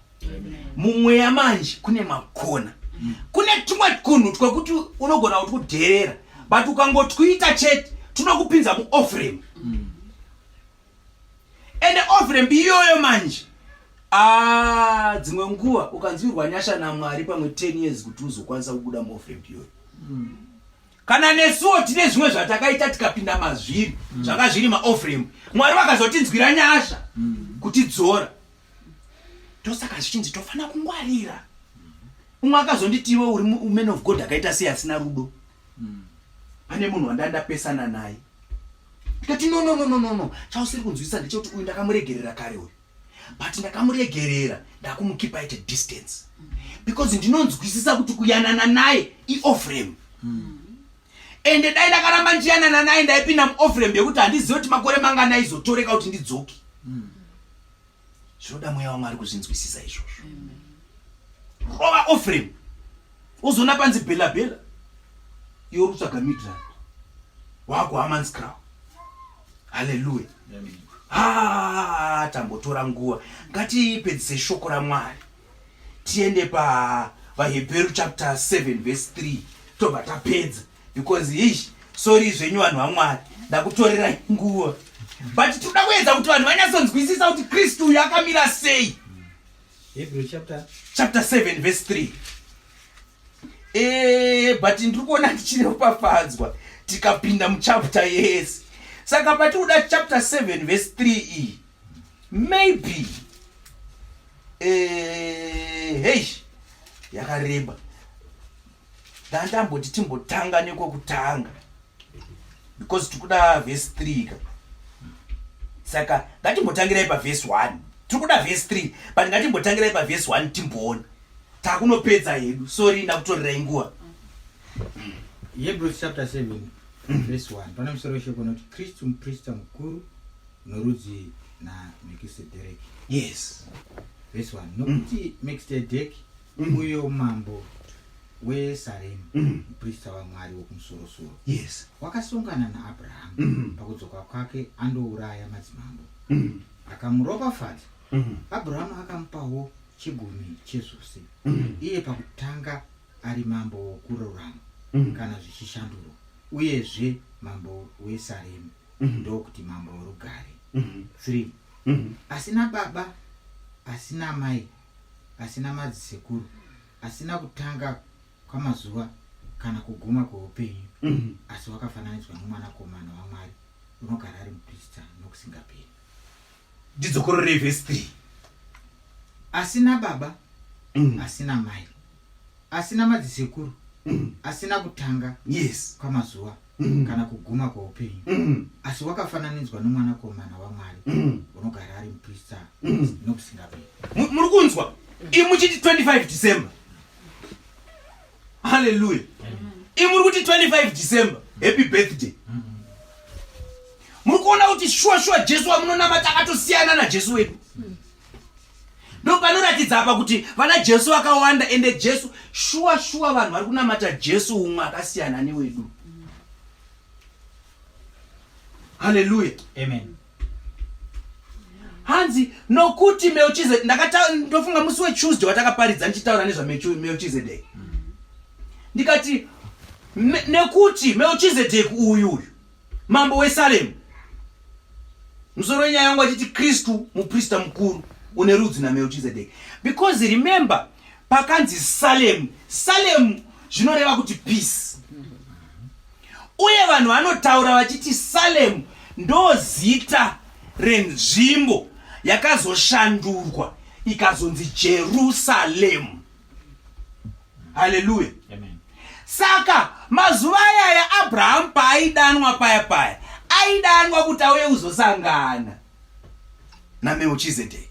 Mumweya manje kune makona, kune tumwe kunhu twekuti unogona kuti kudherera, but ukangotwita chete tunokupinza muofframp. Ende offramp iyoyo manje, ah, dzimwe nguva ukanzwirwa nyasha naMwari, pamwe 10 years kuti uzokwanisa kubuda muofframp iyoyo. Kana nesuwo tine zvimwe zvatakaita tikapinda mazviri, zvanga zviri maofframp, Mwari vakazotinzwira nyasha kutidzora. Ndosaka zvichinzi tofanira kungwarira. Umwe akazonditi, "Iwe uri man of God akaita sei asina rudo?" Pane munhu wandandapesana naye. Ndikati, "No, no, no, no, no, no, chausiri kunzwisisa ndechekuti uyu ndakamuregerera kare uyu, but ndakamuregerera ndakumukeepa at a distance because ndinonzwisisa kuti kuyanana naye iofframp. Ende dai ndakaramba ndichiyanana naye, ndaipinda muofframp yekuti handizivi kuti makore mangani aizotoreka kuti ndidzoke." Zvinoda mweya waMwari kuzvinzwisisa izvozvo. Rova offramp, uzoona panzi Bela Bela, iwe uri kutsvaga Midrand, wakuHammanskraal. Haleluya. Ha, tambotora nguva, ngatipedzise shoko raMwari. Tiende paVaHebheru chapter 7 verse 3, tobva tapedza, because ish, sorry zvenyu vanhu vaMwari, ndakutorerai nguva, but tinoda kuedza kuti vanhu vanyatsonzwisisa kuti Kristu uyu akamira sei. Hebrew chapter Chapter 7 verse 3. Eh, but ndiri kuona ndichiropafadzwa tikapinda muchapter yese. Saka patikuda chapter 7 verse 3 iyi, maybe eh, hey yakareba. Ndandamboti timbotanga nekwekutanga because tikuda verse 3 ka. Saka ngatimbotangirai paverse 1. Tiri kuda verse 3 but ngatimbotangirai paverse 1 timboona. Takunopedza hedu. Sorry ndakutorerai nguva. Hebrews chapter 7 verse 1 pane musoro weshoko unoti Kristu muprista mukuru norudzi naMerkisedheki. Yes. Verse 1 nokuti Merkisedheki uyo mambo weSaremu muprista waMwari wokumusorosoro Yes. wakasongana naAbhurahamu pakudzoka kwake andouraya madzimambo akamuropafadza. Abhurahamu akamupawo chegumi chezvose, iye pakutanga ari mambo wokururama kana zvichishandurwa, uyezve mambo weSaremu, ndokuti mambo worugare. 3 asina baba, asina mai, asina madzisekuru, asina kutanga kwamazuva kana kuguma kweupenyu, asi wakafananidzwa noMwanakomana waMwari, unogara ari muprista nokusingaperi. Ndidzokororei verse 3. Asina baba, asina mai, asina madzisekuru, asina kutanga kwamazuva kana kuguma kweupenyu, asi wakafananidzwa noMwanakomana waMwari, unogara ari muprista nokusingaperi. Muri kunzwa imi muchiti 25 December? Haleluya. Imi muri kuti 25 December happy birthday. Muri kuona kuti shuwa shuwa Jesu wamunonamata akatosiyana naJesu wedu. Ndo panoratidza apa kuti vana Jesu vakawanda, ende Jesu shuwa shuwa vanhu vari kunamata Jesu umwe akasiyana newedu. Haleluya. Amen. Hanzi nokuti Melchizedek, ndakata ndofunga musi weTuesday watakaparidza ndichitaura nezvaMelchizedek. Ndikati nekuti Melchizedek uyu uyu mambo weSalemu, musoro wenyaya yangu achiti Kristu muprista mukuru une rudzi naMelchizedek. Because remember pakanzi Salem, Salem zvinoreva kuti peace. Uye vanhu vanotaura vachiti Salem ndo zita renzvimbo yakazoshandurwa ikazonzi Jerusalem. Haleluya. Amen. Saka mazuva ayaya Abraham paaidanwa paya paya, aidanwa kuti auye kuzosangana naMelchizedek.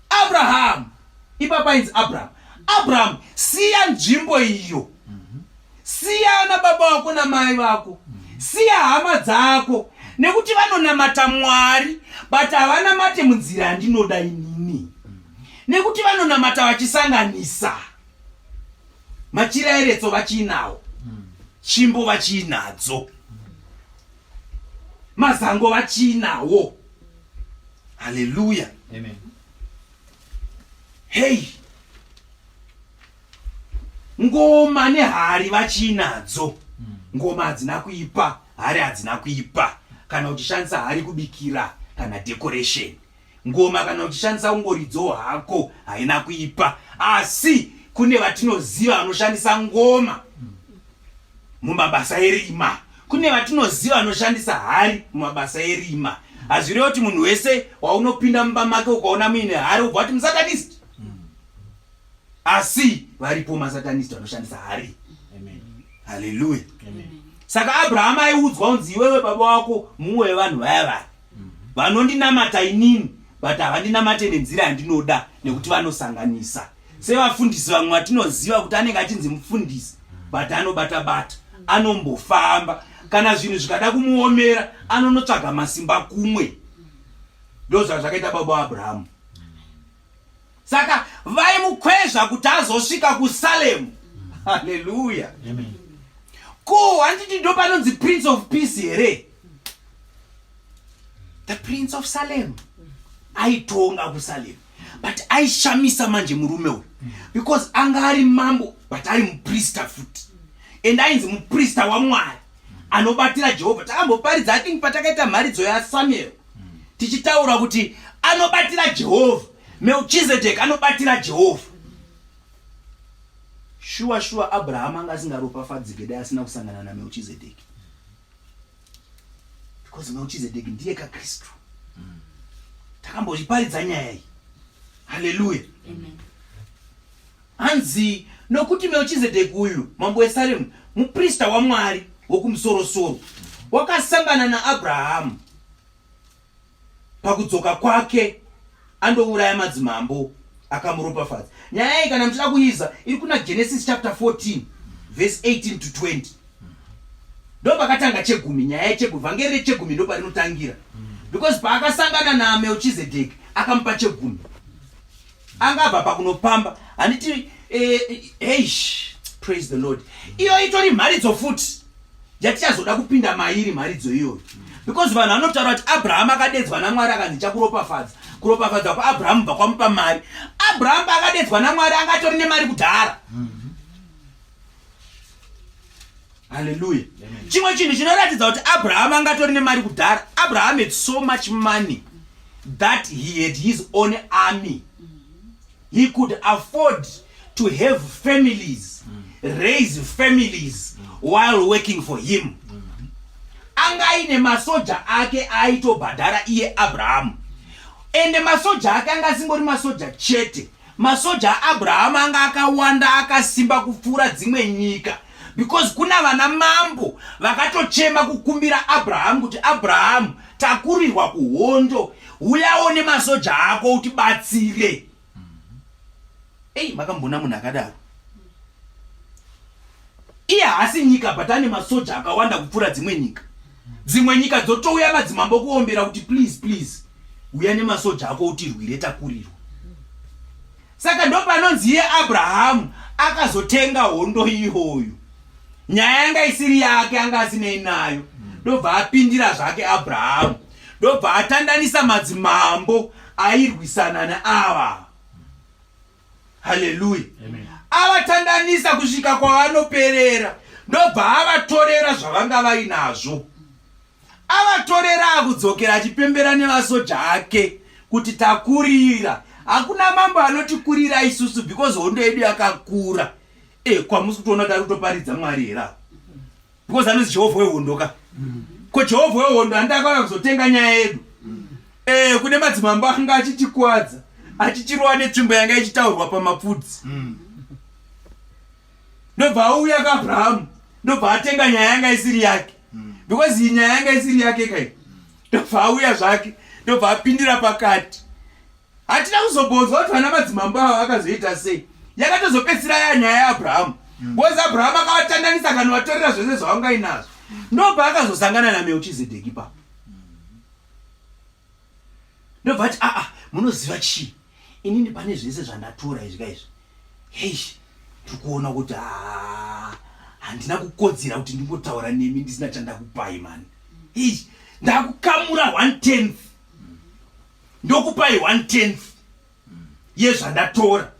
Abraham, ipapa ainzi Abraham. Abraham, siya nzvimbo iyo. Siya ana baba vako namai vako. Siya hama dzako, nekuti vanonamata Mwari, but havanamate munzira yandinoda inini. Nekuti vanonamata vachisanganisa machira eretso vachiinawo, tsvimbo vachiinadzo, mazango vachiinawo. Haleluya. Amen. Hey, ngoma nehari vachiinadzo. Ngoma hadzina kuipa, hari hadzina kuipa. Kana uchishandisa hari kubikira kana decoration, ngoma kana uchishandisa ungoridzowo hako haina kuipa. Asi kune vatinoziva vanoshandisa ngoma mumabasa erima, kune vatinoziva vanoshandisa hari mumabasa erima. Hazvirevi kuti munhu wese waunopinda mumba make ukaona muine hari ubva wati musatanist. Asi varipo masatanist vanoshandisa hari. Amen. Haleluya. Amen. Saka Abraham aiudzwa kunzi iwewe baba wako mumwe wevanhu vaya vaya vanondinamata inini, but havandinamate nenzira yandinoda, nekuti vanosanganisa. Sevafundisi vamwe vatinoziva kuti anenge achinzi mufundisi, but anobata bata, anombofamba. Kana zvinhu zvikada kumuomera anonotsvaga masimba kumwe. Ndozvazvakaita baba waAbrahamu. Saka vaimukwezva kuti azosvika kuSalemu. Haleluya. Amen. Ko handiti ndo panonzi Prince of Peace here? The Prince of Salem aitonga kuSalem, but aishamisa manje murume uyu, because anga ari mambo but ari muprista futi, and ainzi muprista waMwari anobatira Jehovha. Takamboparidza, I think patakaita mharidzo yaSamuel, tichitaura kuti anobatira Jehovha. Melchizedek anobatira Jehovha. Shuwa shuwa Abraham anga asingaropafadzike dai asina kusangana naMelchizedeki. Because Melchizedeki ndiye kaKristu. Takambozviparidza nyaya iyi. Haleluya. Amen. Hanzi nokuti Melchizedeki uyu mambo weSaremu muprista waMwari wokumusorosoro wakasangana naAbrahamu pakudzoka kwake andouraya madzimambo akamuropafadza. Nyaya iyi kana muchida kuiza iri kuna Genesis chapter 14 verse 18 to 20. Ndopakatanga chegumi, nyaya yechegumi, vhangeri rechegumi ndoparinotangira. Because paakasangana naMelchizedeki akamupa chegumi. Angabva pakunopamba handiti eh, eish praise the Lord. Iyo itori mharidzo futi yatichazoda kupinda mairi mharidzo iyoyo because vanhu vanotaura kuti Abraham akadedzwa naMwari akanzi chakuropafadza kuropafadza kwaAbraham bva kwamupa mari. Abraham paakadedzwa naMwari anga atori nemari kudhara. Haleluya. Chimwe chinhu chinoratidza kuti Abraham anga atori nemari kudhara, Abraham had so much money that he had his own army. He could afford to have families, raise families while working for him. Anga aine masoja ake aitobhadhara iye Abraham. Ende masoja ake anga asingori masoja chete. Masoja aAbraham anga akawanda akasimba kupfuura dzimwe nyika because kuna vana mambo vakatochema kukumbira Abraham kuti Abraham takurirwa kuhondo uyawo nemasoja ako utibatsire. Ei, makamboona munhu akadaro? Iye haasi nyika but ane masoja akawanda kupfuura dzimwe nyika. Dzimwe nyika dzotouya madzimambo kuombera kuti please please uya nemasoja ako utirwire takurirwa. Saka ndopanonzi iye Abrahamu akazotenga hondo iyoyo. Nyaya yanga isiri yake, anga asinei nayo. Ndobva apindira zvake Abrahamu. Ndobva atandanisa madzimambo airwisana neava. Haleluya. Avatandanisa kusvika kwavanoperera. Ndobva avatorera zvavanga vainazvo. Avatorera akudzokera achipembera nevasoja ake kuti takurira. Hakuna mambo anotikurira isusu because hondo yedu yakakura. E, kwamusi kutoona kuti ari kutoparidza Mwari here apa? Because anonzi Jehovha wehondo ka. Ko Jehovha wehondo handi akauya kuzotenga nyaya yedu? E, kune madzimambo anga achitikwadza achitirova netsvimbo yanga ichitaurwa pamapfudzi. Ndobva auya kaAbrahamu ndobva atenga nyaya yanga isiri yake. Because iyi nyaya yanga isiri yake kai. Ndobva auya zvake ndobva apindira pakati. Hatina kuzombonzwa kuti vana madzimambo ava vakazoita sei. Yakatozopedzisira ya nyaya yaAbrahamu. Because Abrahamu akavatandanisa akanovatorera zvese zvavanga inazvo. Ndobva akazosangana naMelchizedeki ipapo. Ndobva ati aa munoziva chii? Inini pane zvese zvandatora izvi ka izvi. Heish, ndiri kuona kuti haa handina kukodzera kuti ndingotaura nemi ndisina chandakupai mani. Heish, ndakukamura 1/10. Ndokupai 1/10 yezvandatora.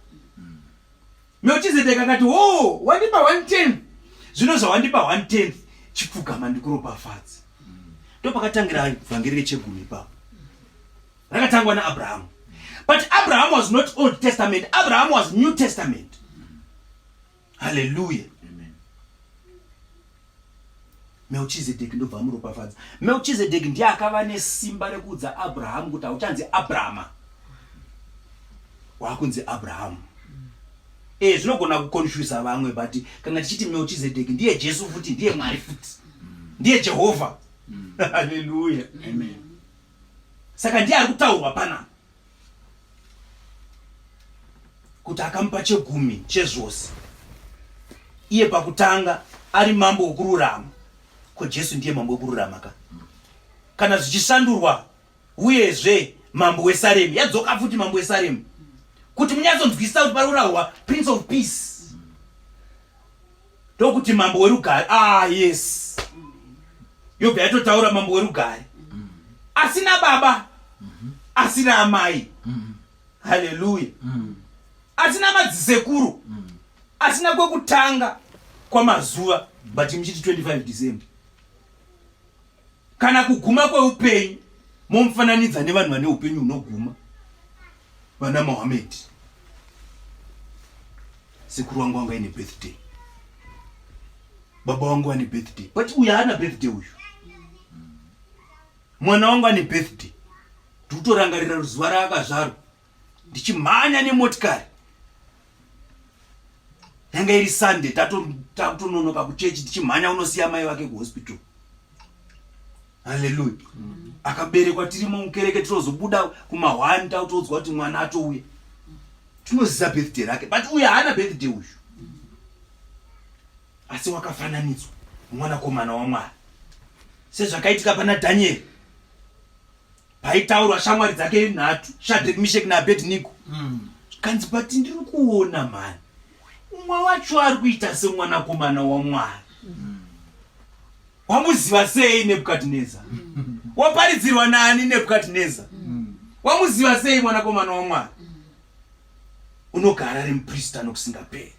Melchizedek akati, "Oh, wandipa 1/10. Zvino zvawandipa 1/10, chipfugama ndikuropafadze." Ndopakatangira vhangeri rechegumi ipapo. Rakatangwa naAbraham. But Abraham was not Old Testament. Abraham was New Testament. Hallelujah. Amen. Melchizedek ndobva amuropafadza. Melchizedek ndiye akava nesimba rekuudza Abraham kuti hauchanzi Abrama, wakunzi Abraham. Eh, zvinogona kuconfusa vamwe but kana tichiti Melchizedek ndiye Jesu futi, ndiye Mwari futi, ndiye Jehovha. Hallelujah. Amen. Saka ndiye ari kutaurwa panapa kuti akamupa chegumi chezvose, iye pakutanga ari mambo wokururama. Ko Jesu ndiye mambo wekururama ka? Kana zvichishandurwa uyezve mambo weSaremi, yadzoka futi mambo weSaremi, kuti munyatsonzwisisa kuti pari kurahwa Prince of Peace, ndokuti mambo werugare. Ah, yes, yobva yatotaura mambo werugare, asina baba, asina amai. Haleluya. Asina madzisekuru, asina kwekutanga kwamazuva, but muchiti 25 December kana kuguma kweupenyu, momufananidza nevanhu vane upenyu hunoguma, vana Mohammed. Sekuru wangu wanga ine birthday, baba wangu ane birthday, but uyu haana birthday uyu. Mwana wangu ane birthday, ndikutorangarira zuva raakazvarwa ndichimhanya nemotikari. Yanga iri Sunday, takutononoka kuchechi, tichimhanya unosiya mai vake kuhospital. Haleluya. Akaberekwa tirimo mukereke, tinozobuda kumahwani takutoudzwa kuti mwana atouya. Tinoziva birthday rake, but uyu haana birthday uyu, asi wakafananidzwa mwanakomana waMwari, sezvakaitika pana Dhanieri paitaurwa shamwari dzake nhatu, Shadrek, Mishek naAbednego. Kanzi, but ndiri kuona mhani umwe wacho ari kuita semwanakomana waMwari. Wamuziva sei, Nebukadhineza? Waparidzirwa nani, Nebukadhineza? Wamuziva sei mwanakomana waMwari? Unogara ari muprista nokusingaperi.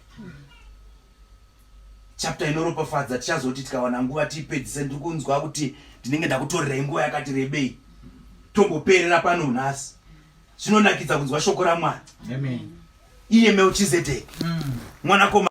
Chapter inoropafadza. Tichazoti tikawana nguva tiipedzise. Ndiri kunzwa kuti ndinenge ndakutorerai nguva yakati rebei. Tomboperera pano nhasi. Zvinonakidza kunzwa shoko raMwari. Iye Melchizedeki, mwanakomana.